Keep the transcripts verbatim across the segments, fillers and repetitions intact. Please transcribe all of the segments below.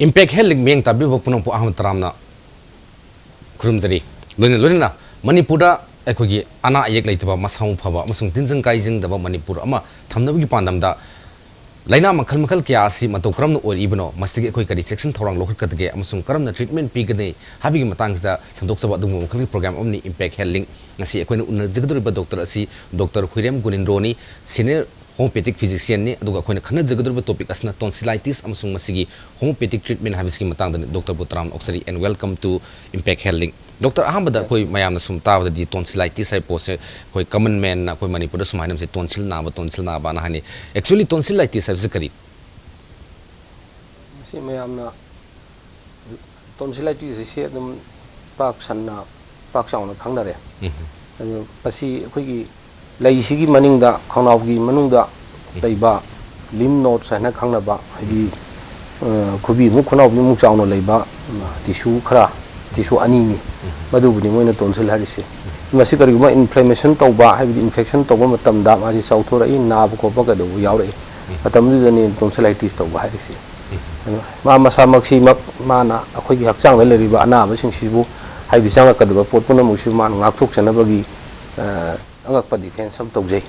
Impact Health Link ꯃꯤꯠꯌꯦꯡ ꯇꯥꯕꯤꯕ ꯄꯨꯝꯅꯃꯛꯄꯨ ꯑꯍꯥꯟꯕ ꯇꯔꯥꯝꯅ ꯈꯨꯔꯨꯝꯖꯔꯤ꯫ ꯂꯣꯏꯅ ꯂꯣꯏꯅꯅ ꯃꯅꯤꯄꯨꯔꯗ ꯑꯩꯈꯣꯏꯒꯤ ꯑꯅꯥ ꯑꯌꯦꯛ ꯂꯩꯇꯕ, ꯃꯁꯥ ꯃꯎ ꯐꯕ ꯑꯃꯁꯨꯡ ꯇꯤꯟꯖꯪ ꯀꯥꯏꯖꯪꯗꯕ ꯃꯅꯤꯄꯨꯔ ꯑꯃ ꯊꯝꯅꯕꯒꯤ ꯄꯥꯟꯗꯝꯗ ꯂꯥꯏꯅꯥ ꯃꯈꯜ ꯃꯈꯜ ꯀꯌꯥ ꯑꯁꯤ ꯃꯇꯧ ꯀꯔꯝꯅ ꯑꯣꯏꯔꯛꯏꯕꯅꯣ, ꯃꯁꯤꯗꯒꯤ ꯑꯩꯈꯣꯏ ꯀꯔꯤ ꯆꯦꯛꯁꯤꯟ ꯊꯧꯔꯥꯡ ꯂꯧꯈꯠꯀꯗꯒꯦ ꯑꯃꯁꯨꯡ ꯀꯔꯝꯅ treatment ꯄꯤꯒꯅꯤ ꯍꯥꯏꯕꯒꯤ ꯃꯇꯥꯡꯁꯤꯗ ꯁꯟꯗꯣꯛꯆꯕ ꯑꯗꯨꯒꯨꯝꯕ ꯃꯈꯜꯒꯤ program ꯑꯃꯅꯤ Impact Health Link꯫ ꯉꯁꯤ ꯑꯩꯈꯣꯏꯅ ꯎꯅꯖꯒꯗꯧꯔꯤꯕ doctor ꯑꯁꯤ Doctor ꯍꯨꯏꯔꯦꯝ ꯒꯨꯅꯤꯟꯗ꯭ꯔꯣꯅꯤ, senior homeopathic physicianꯅꯤ, ꯑꯗꯨꯒ ꯑꯩꯈꯣꯏꯅ ꯈꯟꯅꯖꯒꯗꯧꯔꯤꯕ topic ꯑꯁꯤꯅ tonsillitis ꯑꯃꯁꯨꯡ ꯃꯁꯤꯒꯤ homeopathic treatment ꯍꯥꯏꯕꯁꯤꯒꯤ ꯃꯇꯥꯡꯗꯅꯤ꯫ Doctorꯕꯨ ꯇꯔꯥꯝꯅ ꯑꯣꯛꯆꯔꯤ and welcome to Impact Health Link꯫ Doctor, ꯑꯍꯥꯟꯕꯗ ꯑꯩꯈꯣꯏ ꯃꯌꯥꯝꯅ ꯁꯨꯝ ꯇꯥꯕꯗꯗꯤ tonsillitis ꯍꯥꯏꯕ ꯄꯣꯠꯁꯦ ꯑꯩꯈꯣꯏ common manꯅ ꯑꯩꯈꯣꯏ ꯃꯅꯤꯄꯨꯔꯗ ꯁꯨꯝ ꯍꯥꯏꯅꯕꯁꯦ tonsil ꯅꯥꯕ, tonsil ꯅꯥꯕꯅ ꯍꯥꯏꯅꯩ꯫ Actually tonsillitis ꯍꯥꯏꯕꯁꯤ ꯀꯔꯤ? ꯃꯁꯤ ꯃꯌꯥꯝꯅ tonsillitis ꯑꯁꯤ ꯑꯗꯨꯝ ꯄꯥꯛ ꯁꯟꯅ, ꯄꯥꯛ ꯆꯥꯎꯅ ꯈꯪꯅꯔꯦ꯫ ꯑꯗꯨ ꯃꯁꯤ ꯑꯩꯈꯣꯏꯒꯤ ꯂꯩꯁꯤꯒꯤ ꯃꯅꯤꯡꯗ, ꯈꯅꯥꯎꯒꯤ ꯃꯅꯨꯡꯗ ꯂꯩꯕ lymph nodes ꯍꯥꯏꯅ ꯈꯪꯅꯕ, ꯍꯥꯏꯗꯤ, ꯑ, ꯈꯨꯕꯤꯃꯨꯛ ꯈꯅꯥꯎꯕꯤꯃꯨꯛ ꯆꯥꯎꯅ ꯂꯩꯕ, ꯑ, tissue ꯈꯔ, tissue ꯑꯅꯤꯅꯤ꯫ ꯃꯗꯨꯕꯨꯅꯤ ꯃꯣꯏꯅ tonsil ꯍꯥꯏꯔꯤꯁꯦ꯫ ꯃꯁꯤ ꯀꯔꯤꯒꯨꯝꯕ inflammation ꯇꯧꯕ, ꯍꯥꯏꯕꯗꯤ infection ꯇꯧꯕ ꯃꯇꯝꯗ ꯃꯥꯁꯤ ꯆꯥꯎꯊꯣꯔꯛꯏ, ꯅꯥꯕ ꯈꯣꯠꯄ ꯀꯩꯗꯧꯕ ꯌꯥꯎꯔꯛꯏ꯫ ꯃꯇꯝꯗꯨꯗꯅꯤ tonsillitis ꯇꯧꯕ ꯍꯥꯏꯔꯤꯁꯦ꯫ ꯑꯗꯨ ꯃꯥ ꯃꯁꯥꯃꯛꯁꯤꯃꯛ, ꯃꯥꯅ ꯑꯩꯈꯣꯏꯒꯤ ꯍꯛꯆꯥꯡꯗ ꯂꯩꯔꯤꯕ ꯑꯅꯥꯕꯁꯤꯡꯁꯤꯕꯨ, ꯍꯥꯏꯕꯗꯤ ꯆꯪꯉꯛꯀꯗꯕ ꯄꯣꯠ ꯄꯨꯝꯅꯃꯛꯁꯤꯕꯨ ꯃꯥꯅ ꯉꯥꯛꯊꯣꯛꯆꯅꯕꯒꯤ, ꯑ, ꯑꯉꯛꯄ defense ꯑꯃ ꯇꯧꯖꯩ꯫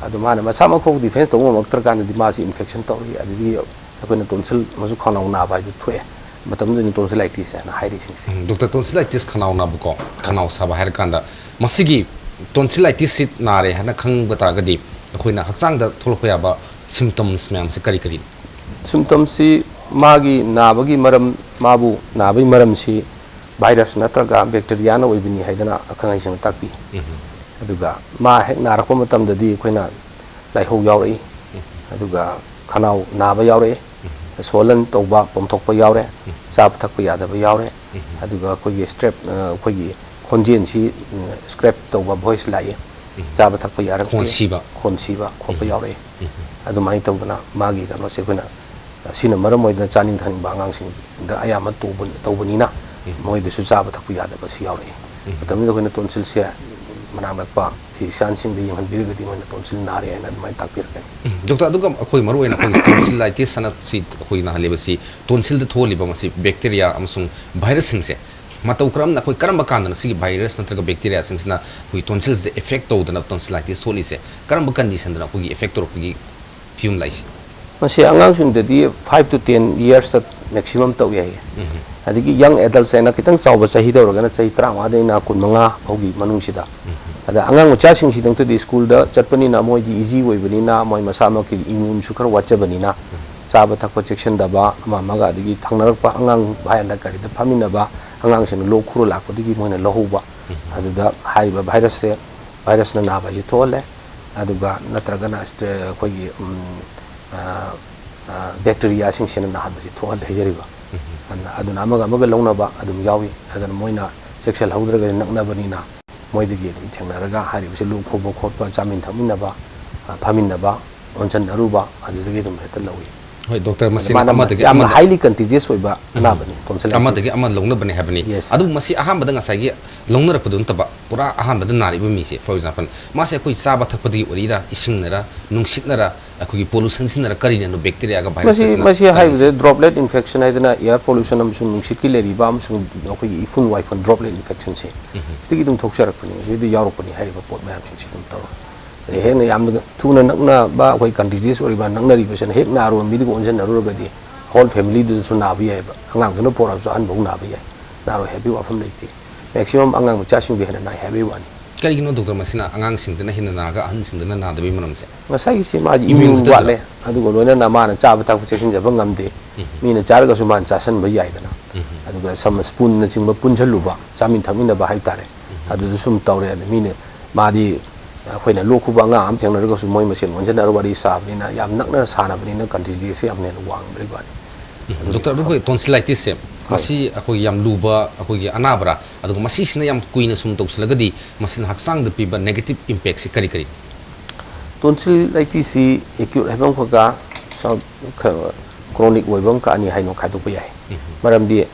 ꯑꯗꯨ ꯃꯥꯅ ꯃꯁꯥꯃꯛ ꯐꯥꯎ defense ꯇꯧꯕ ꯉꯝꯃꯛꯇ꯭ꯔꯀꯥꯟꯗꯗꯤ ꯃꯥꯁꯤ infection ꯇꯧꯔꯛꯏ, ꯑꯗꯨꯗꯒꯤ ꯑꯩꯈꯣꯏꯅ tonsil ꯑꯃꯁꯨꯡ ꯈꯅꯥꯎ ꯅꯥꯕ ꯍꯥꯏꯗꯨ ꯊꯣꯛꯑꯦ꯫ ꯃꯇꯝꯗꯨꯗꯅꯤ tonsillitis ꯍꯥꯏꯅ ꯍꯥꯏꯔꯤꯁꯤꯡꯁꯦ꯫ ꯎꯝ, Doctor, tonsillitis, ꯈꯅꯥꯎ ꯅꯥꯕꯀꯣ, ꯈꯅꯥꯎ ꯁꯥꯕ ꯍꯥꯏꯔ ꯀꯥꯟꯗ, ꯃꯁꯤꯒꯤ tonsillitis ꯁꯤ ꯅꯥꯔꯦ ꯍꯥꯏꯅ ꯈꯪꯕ ꯇꯥꯔꯒꯗꯤ ꯑꯩꯈꯣꯏꯅ ꯍꯛꯆꯥꯡꯗ ꯊꯣꯛꯂꯛꯄ ꯌꯥꯕ symptoms ꯃꯌꯥꯝꯁꯦ ꯀꯔꯤ ꯀꯔꯤꯅꯣ? Symptomsꯁꯤ ꯃꯥꯒꯤ ꯅꯥꯕꯒꯤ ꯃꯔꯝ, ꯃꯥꯕꯨ ꯅꯥꯕꯒꯤ ꯃꯔꯝꯁꯤ virus ꯅꯠꯇ꯭ꯔꯒ bacteriaꯅ ꯑꯣꯏꯕꯅꯤ ꯍꯥꯏꯗꯅ ꯑꯈꯪ ꯑꯍꯩꯁꯤꯡꯅ ꯇꯥꯛꯄꯤ꯫ ꯑꯗꯨꯒ ꯃꯥ ꯍꯦꯛ ꯅꯥꯔꯛꯄ ꯃꯇꯝꯗꯗꯤ ꯑꯩꯈꯣꯏꯅ ꯂꯥꯏꯍꯧ ꯌꯥꯎꯔꯛꯏ, ꯑꯗꯨꯒ ꯈꯅꯥꯎ ꯅꯥꯕ ꯌꯥꯎꯔꯛꯏ, ꯁ꯭ꯋꯣꯂꯟ ꯇꯧꯕ, ꯄꯣꯝꯊꯣꯛꯄ ꯌꯥꯎꯔꯦ, ꯆꯥꯕ ꯊꯛꯄ ꯌꯥꯗꯕ ꯌꯥꯎꯔꯦ, ꯑꯗꯨꯒ ꯑꯩꯈꯣꯏꯒꯤ strep, ꯑ, ꯑꯩꯈꯣꯏꯒꯤ ꯈꯣꯟꯖꯦꯜꯁꯤ, ꯎꯝ, scrape ꯇꯧꯕ, voice ꯂꯥꯛꯏ, ꯆꯥꯕ ꯊꯛꯄ ꯌꯥꯔꯛꯇꯦ, ꯈꯣꯟꯁꯤꯕ꯫ ꯈꯣꯟꯁꯤꯕ ꯈꯣꯠꯄ ꯌꯥꯎꯔꯛꯏ꯫ ꯑꯗꯨꯃꯥꯏꯅ ꯇꯧꯗꯅ ꯃꯥꯒꯤ ꯀꯩꯅꯣꯁꯦ ꯑꯩꯈꯣꯏꯅ, ꯑ, ꯁꯤꯅ ꯃꯔꯝ ꯑꯣꯏꯗꯨꯅ ꯆꯥꯅꯤꯡ ꯊꯛꯅꯤꯡꯕ ꯑꯉꯥꯡꯁꯤꯡꯗ ꯑꯌꯥꯝꯕ ꯇꯧꯕ-, ꯇꯧꯕꯅꯤꯅ ꯃꯣꯏꯗꯁꯨ ꯆꯥꯕ ꯊꯛꯄ ꯌꯥꯗꯕꯁꯨ ꯌꯥꯎꯔꯛꯏ꯫ ꯃꯇꯝꯗꯨꯗ ꯑꯩꯈꯣꯏꯅ tonsilꯁꯦ ꯃꯅꯥꯛ ꯅꯛꯄ ꯐꯤꯖꯤꯁꯤꯌꯥꯟꯁꯤꯡꯗ ꯌꯦꯡꯍꯟꯕꯤꯔꯒꯗꯤ ꯃꯣꯏꯅ ꯇꯣꯟꯁꯤꯜ ꯅꯥꯔꯦ ꯍꯥꯏꯅ ꯑꯗꯨꯃꯥꯏꯅ ꯇꯥꯛꯄꯤꯔꯛꯀꯅꯤ꯫ ꯎꯝ, ꯗꯣꯛꯇꯔ, ꯑꯗꯨꯒ ꯑꯩꯈꯣꯏ ꯃꯔꯨꯑꯣꯏꯅ ꯑꯩꯈꯣꯏꯒꯤ tonsillitis ꯍꯥꯏꯅ ꯁꯤ ꯑꯩꯈꯣꯏ ꯅꯥꯍꯜꯂꯤꯕꯁꯤ ꯇꯣꯟꯁꯤꯜꯗ ꯊꯣꯛꯍꯜꯂꯤꯕ ꯃꯁꯤ ꯕꯦꯛꯇꯦꯔꯤꯌꯥ ꯑꯃꯁꯨꯡ ꯚꯥꯏꯔꯁꯁꯤꯡꯁꯦ ꯃꯇꯧ ꯀꯔꯝꯅ, ꯑꯩꯈꯣꯏ ꯀꯔꯝꯕ ꯀꯥꯟꯗꯅ ꯁꯤꯒꯤ ꯚꯥꯏꯔꯁ ꯅꯠꯇ꯭ꯔꯒ ꯕꯦꯛꯇꯦꯔꯤꯌꯥꯁꯤꯡꯁꯤꯅ ꯑꯩꯈꯣꯏꯒꯤ ꯇꯣꯟꯁꯤꯜꯁꯦ ꯑꯦꯐꯦꯛ ꯇꯧꯗꯅ tonsillitis ꯊꯣꯛꯍꯜꯂꯤꯁꯦ ꯀꯔꯝꯕ ꯀꯟꯗꯤꯁꯟꯗꯅ ꯑꯩꯈꯣꯏꯒꯤ ꯑꯦꯐꯦꯛ ꯇꯧꯔꯛꯄꯒꯤ ꯐꯤꯕꯝ ꯂꯥꯛꯏꯁꯦ? ꯃꯁꯤ ꯑꯉꯥꯡꯁꯤꯡꯗꯗꯤ five to ten yearsꯇ maximum ꯇꯧꯏ ꯍꯥꯏꯌꯦ꯫ ꯎꯝ꯫ ꯑꯗꯒꯤ young adults ꯍꯥꯏꯅ ꯈꯤꯇꯪ ꯆꯥꯎꯕ ꯆꯍꯤꯗ ꯑꯣꯏꯔꯒꯅ ꯆꯍꯤ ꯇꯔꯥꯃꯉꯥꯗꯩꯅ ꯀꯨꯟꯃꯉꯥ ꯐꯥꯎꯒꯤ ꯃꯅꯨꯡꯁꯤꯗ꯫ ꯎꯝ꯫ ꯑꯗ ꯑꯉꯥꯡ ꯃꯆꯥꯁꯤꯡꯁꯤꯗꯪꯇꯗꯤ ꯁ꯭ꯀꯨꯜꯗ ꯆꯠꯄꯅꯤꯅ ꯃꯣꯏꯗꯤ ꯏꯖꯤ ꯑꯣꯏꯕꯅꯤꯅ ꯃꯣꯏ ꯃꯁꯥꯃꯛꯀꯤ ꯏꯃ꯭ꯌꯨꯟꯁꯨ ꯈꯔ ꯋꯥꯠꯆꯕꯅꯤꯅ ꯎꯝ꯫ ꯆꯥꯕ ꯊꯛꯄ ꯆꯦꯛꯁꯤꯟꯗꯕ ꯑꯃ ꯑꯃꯒ ꯑꯗꯒꯤ ꯊꯪꯅꯔꯛꯄ ꯑꯉꯥꯡ ꯚꯥꯏ ꯍꯟꯗꯛ ꯒꯥꯔꯤꯗ ꯐꯝꯃꯤꯟꯅꯕ ꯑꯉꯥꯡꯁꯤꯡꯅ ꯂꯣꯛ ꯈꯨꯔ ꯂꯥꯛꯄꯗꯒꯤ ꯃꯣꯏꯅ ꯂꯧꯍꯧꯕ꯫ ꯎꯝ꯫ ꯑꯗꯨꯗ ꯍꯥꯏꯔꯤꯕ ꯚꯥꯏꯔꯁꯁꯦ, ꯚꯥꯏꯔꯁꯅ ꯅꯥꯕ ꯍꯥꯏꯁꯦ ꯊꯣꯛꯍꯜꯂꯦ꯫ ꯑꯗꯨꯒ ꯅꯠꯇ꯭ꯔꯒꯅ ꯑꯁ-, ꯑꯩꯈꯣꯏꯒꯤ, ꯎꯝ, ꯑ, ꯑ, ꯕꯦꯛꯇꯦꯔꯤꯌꯥꯁꯤꯡꯁꯤꯅ ꯅꯥꯍꯟꯕꯁꯤ ꯊꯣꯛꯍꯜꯂꯦ ꯍꯥꯏꯖꯔꯤꯕ꯫ ꯎꯝ꯫ ꯑꯗꯨꯅ, ꯑꯗꯨꯅ ꯑꯃꯒ ꯑꯃꯒ ꯂꯧꯅꯕ ꯑꯗꯨꯝ ꯌꯥꯎꯏ꯫ ꯑꯗꯨꯅ ꯃꯣꯏꯅ ꯆꯦꯛꯁꯤꯜꯍꯧꯗ꯭ꯔꯒꯗꯤ ꯅꯛꯅꯕꯅꯤꯅ ꯃꯣꯏꯗꯒꯤ ꯑꯗꯨꯝ ꯊꯦꯡꯅꯔꯒ ꯍꯥꯏꯔꯤꯕꯁꯤ ꯂꯣꯛ ꯈꯨꯕ ꯈꯣꯠꯄ, ꯆꯥꯃꯤꯟ ꯊꯛꯃꯤꯟꯅꯕ, ꯑ, ꯐꯝꯃꯤꯟꯅꯕ, ꯑꯣꯟꯁꯤꯟꯅꯔꯨꯕ ꯑꯗꯨꯗꯒꯤ ꯑꯗꯨꯝ ꯍꯦꯛꯇ ꯂꯧꯏ꯫ ꯍꯣꯏ, ꯗꯣꯛꯇꯔ, ꯑꯗ ꯃꯁꯤꯅ ꯃꯥꯅ ꯑꯃꯗꯒꯤ ꯌꯥꯝꯅ ꯑꯃꯗ highly contagious ꯑꯣꯏꯕ ꯎꯝ꯫ ꯑꯅꯥꯕꯅꯤ, tonsillitis꯫ ꯑꯃꯗꯒꯤ ꯑꯃ ꯂꯧꯅꯕꯅꯦ ꯍꯥꯏꯕꯅꯤ꯫ Yes꯫ ꯑꯗꯨꯕꯨ ꯃꯁꯤ ꯑꯍꯥꯟꯕꯗ ꯉꯁꯥꯏꯒꯤ ꯂꯧꯅꯔꯛꯄꯗꯨ ꯅꯠꯇꯕ, ꯄꯨꯔꯥ ꯑꯍꯥꯟꯕꯗ ꯅꯥꯔꯤꯕ ꯃꯤꯁꯦ, for example, ꯃꯥꯁꯦ ꯑꯩꯈꯣꯏ ꯆꯥꯕ ꯊꯛꯄꯗꯒꯤ ꯑꯣꯏꯔꯤꯔꯥ, ꯏꯁꯤꯡꯅꯔ, ꯅꯨꯡꯁꯤꯠꯅꯔ, ꯑꯩꯈꯣꯏꯒꯤ pollutionꯁꯤꯅꯅ ꯀꯔꯤꯅꯅꯣ ꯕꯦꯛꯇꯦꯔꯤꯌꯥꯒ ꯃꯁꯤ, ꯚꯥꯏꯔꯁꯀꯁꯤꯅ ꯃꯁꯤ ꯆꯪꯉꯤꯁꯦ? ꯍꯥꯏꯕꯗ droplet infection ꯍꯥꯏꯗꯅ air pollution ꯑꯃꯁꯨꯡ ꯅꯨꯡꯁꯤꯠꯀꯤ ꯂꯩꯔꯤꯕ ꯑꯃꯁꯨꯡ ꯑꯩꯈꯣꯏꯒꯤ ꯏꯐꯨꯟ ꯋꯥꯏꯐꯨꯟ droplet infectionꯁꯦ ꯎꯝ꯫ ꯁꯤꯗꯒꯤ ꯑꯗꯨꯝ ꯊꯣꯛꯆꯔꯛꯄꯅꯤ, ꯁꯤꯗ ꯌꯥꯎꯔꯛꯄꯅꯤ ꯍꯥꯏꯔꯤꯕ ꯄꯣꯠ ꯃꯌꯥꯝꯁꯤꯡꯁꯤ ꯑꯗꯨꯝ ꯇꯧꯔꯒ꯫ ꯑꯗꯩ ꯍꯦꯟꯅ ꯌꯥꯝꯅ ꯊꯨꯅ ꯅꯛꯅꯕ ꯑꯩꯈꯣꯏ contagious ꯑꯣꯏꯔꯤꯕ ꯅꯛꯅꯔꯤꯕꯁꯤꯅ ꯍꯦꯛ ꯅꯥꯔꯨꯕ ꯃꯤꯗꯨꯒ ꯑꯣꯟꯁꯤꯟꯅꯔꯨꯔꯒꯗꯤ whole familyꯗꯨꯗꯁꯨ ꯅꯥꯕ ꯌꯥꯏꯑꯕ, ꯑꯉꯥꯡꯗꯨꯅ ꯄꯣꯔꯛꯑꯁꯨ ꯑꯍꯟꯐꯧ ꯅꯥꯕ ꯌꯥꯏ꯫ ꯅꯥꯔꯣꯏ ꯍꯥꯏꯕꯒꯤ ꯋꯥꯐꯝ ꯂꯩꯇꯦ꯫ Maximum ꯑꯉꯥꯡ ꯃꯆꯥꯁꯤꯡꯗ ꯍꯦꯟꯅ ꯅꯥꯏ ꯍꯥꯏꯕꯒꯤ ꯋꯥꯅꯤ꯫ ꯀꯔꯤꯒꯤꯅꯣ ꯗꯣꯛꯇꯔ, ꯃꯁꯤꯅ ꯑꯉꯥꯡꯁꯤꯡꯗꯅ ꯍꯦꯟꯅ ꯅꯥꯔꯒ ꯑꯍꯟꯁꯤꯡꯗꯅ ꯅꯥꯗꯕꯒꯤ ꯃꯔꯝꯁꯦ? ꯉꯁꯥꯏꯒꯤꯁꯤ ꯃꯥꯒꯤ ꯏꯃ꯭ꯌꯨꯟ ꯏꯃ꯭ꯌꯨꯟ ꯈꯛꯇꯗꯨꯔꯣ? ꯋꯥꯠꯂꯦ, ꯑꯗꯨꯒ ꯂꯣꯏꯅꯅ ꯃꯥꯅ ꯆꯥꯕ ꯊꯛꯄ ꯆꯦꯛꯁꯤꯟꯖꯕ ꯉꯝꯗꯦ꯫ ꯎꯝ꯫ ꯃꯤꯅ ꯆꯥꯔꯒꯁꯨ ꯃꯥꯅ ꯆꯥꯁꯟꯕ ꯌꯥꯏꯗꯅ꯫ ꯎꯝ꯫ ꯑꯗꯨꯒ ꯁꯝ-, spoonꯅꯆꯤꯡꯕ ꯄꯨꯟꯁꯤꯜꯂꯨꯕ, ꯆꯥꯃꯤꯟ ꯊꯛꯃꯤꯟꯅꯕ ꯍꯥꯏꯕ ꯇꯥꯔꯦ꯫ ꯎꯝ꯫ ꯑꯗꯨꯗ ꯁꯨꯝ ꯇꯧꯔꯦ꯫ ꯑꯗ ꯃꯤꯅ, ꯃꯥꯗꯤ ꯑꯩꯈꯣꯏꯅ ꯂꯣꯛ ꯈꯨꯕ ꯑꯉꯥꯡ ꯑꯃ ꯊꯦꯡꯅꯔꯒꯁꯨ ꯃꯣꯏ ꯃꯁꯦꯟ ꯑꯣꯟꯁꯤꯟꯅꯔ ꯋꯥꯔꯤ ꯁꯥꯕꯅꯤꯅ, ꯌꯥꯝ ꯅꯛꯅ ꯁꯥꯟꯅꯕꯅꯤꯅ contagious ꯌꯥꯝ ꯍꯦꯟꯅ ꯋꯥꯡꯕꯒꯤ ꯋꯥꯅꯤ꯫ ꯎꯝ, ꯑꯗꯨꯒꯤ ꯗꯣꯛꯇꯔ, ꯑꯗꯨ ꯑꯩꯈꯣꯏ tonsillitisꯁꯦ, ꯍꯣꯏ꯫ ꯃꯁꯤ ꯑꯩꯈꯣꯏ ꯌꯥꯝ ꯂꯨꯕ ꯑꯩꯈꯣꯏꯒꯤ ꯑꯅꯥꯕꯔꯥ? ꯑꯗꯨꯒ ꯃꯁꯤꯁꯤꯅ ꯌꯥꯝ ꯀꯨꯏꯅ ꯁꯨꯝ ꯇꯧꯁꯤꯜꯂꯒꯗꯤ ꯃꯁꯤꯅ ꯍꯛꯆꯥꯡꯗ ꯄꯤꯕ negative impactꯁꯤ ꯀꯔꯤ ꯀꯔꯤ? Tonsillitisꯁꯤ acute ꯍꯥꯏꯕ ꯑꯃꯈꯛꯀ, ꯁ-, ꯈ-, chronic ꯑꯣꯏꯕ ꯑꯃꯈꯛ ꯑꯅꯤ ꯍꯥꯏꯅ ꯈꯥꯏꯗꯣꯛꯄ ꯌꯥꯏ꯫ ꯎꯝ꯫ ꯃꯔꯝꯗꯤ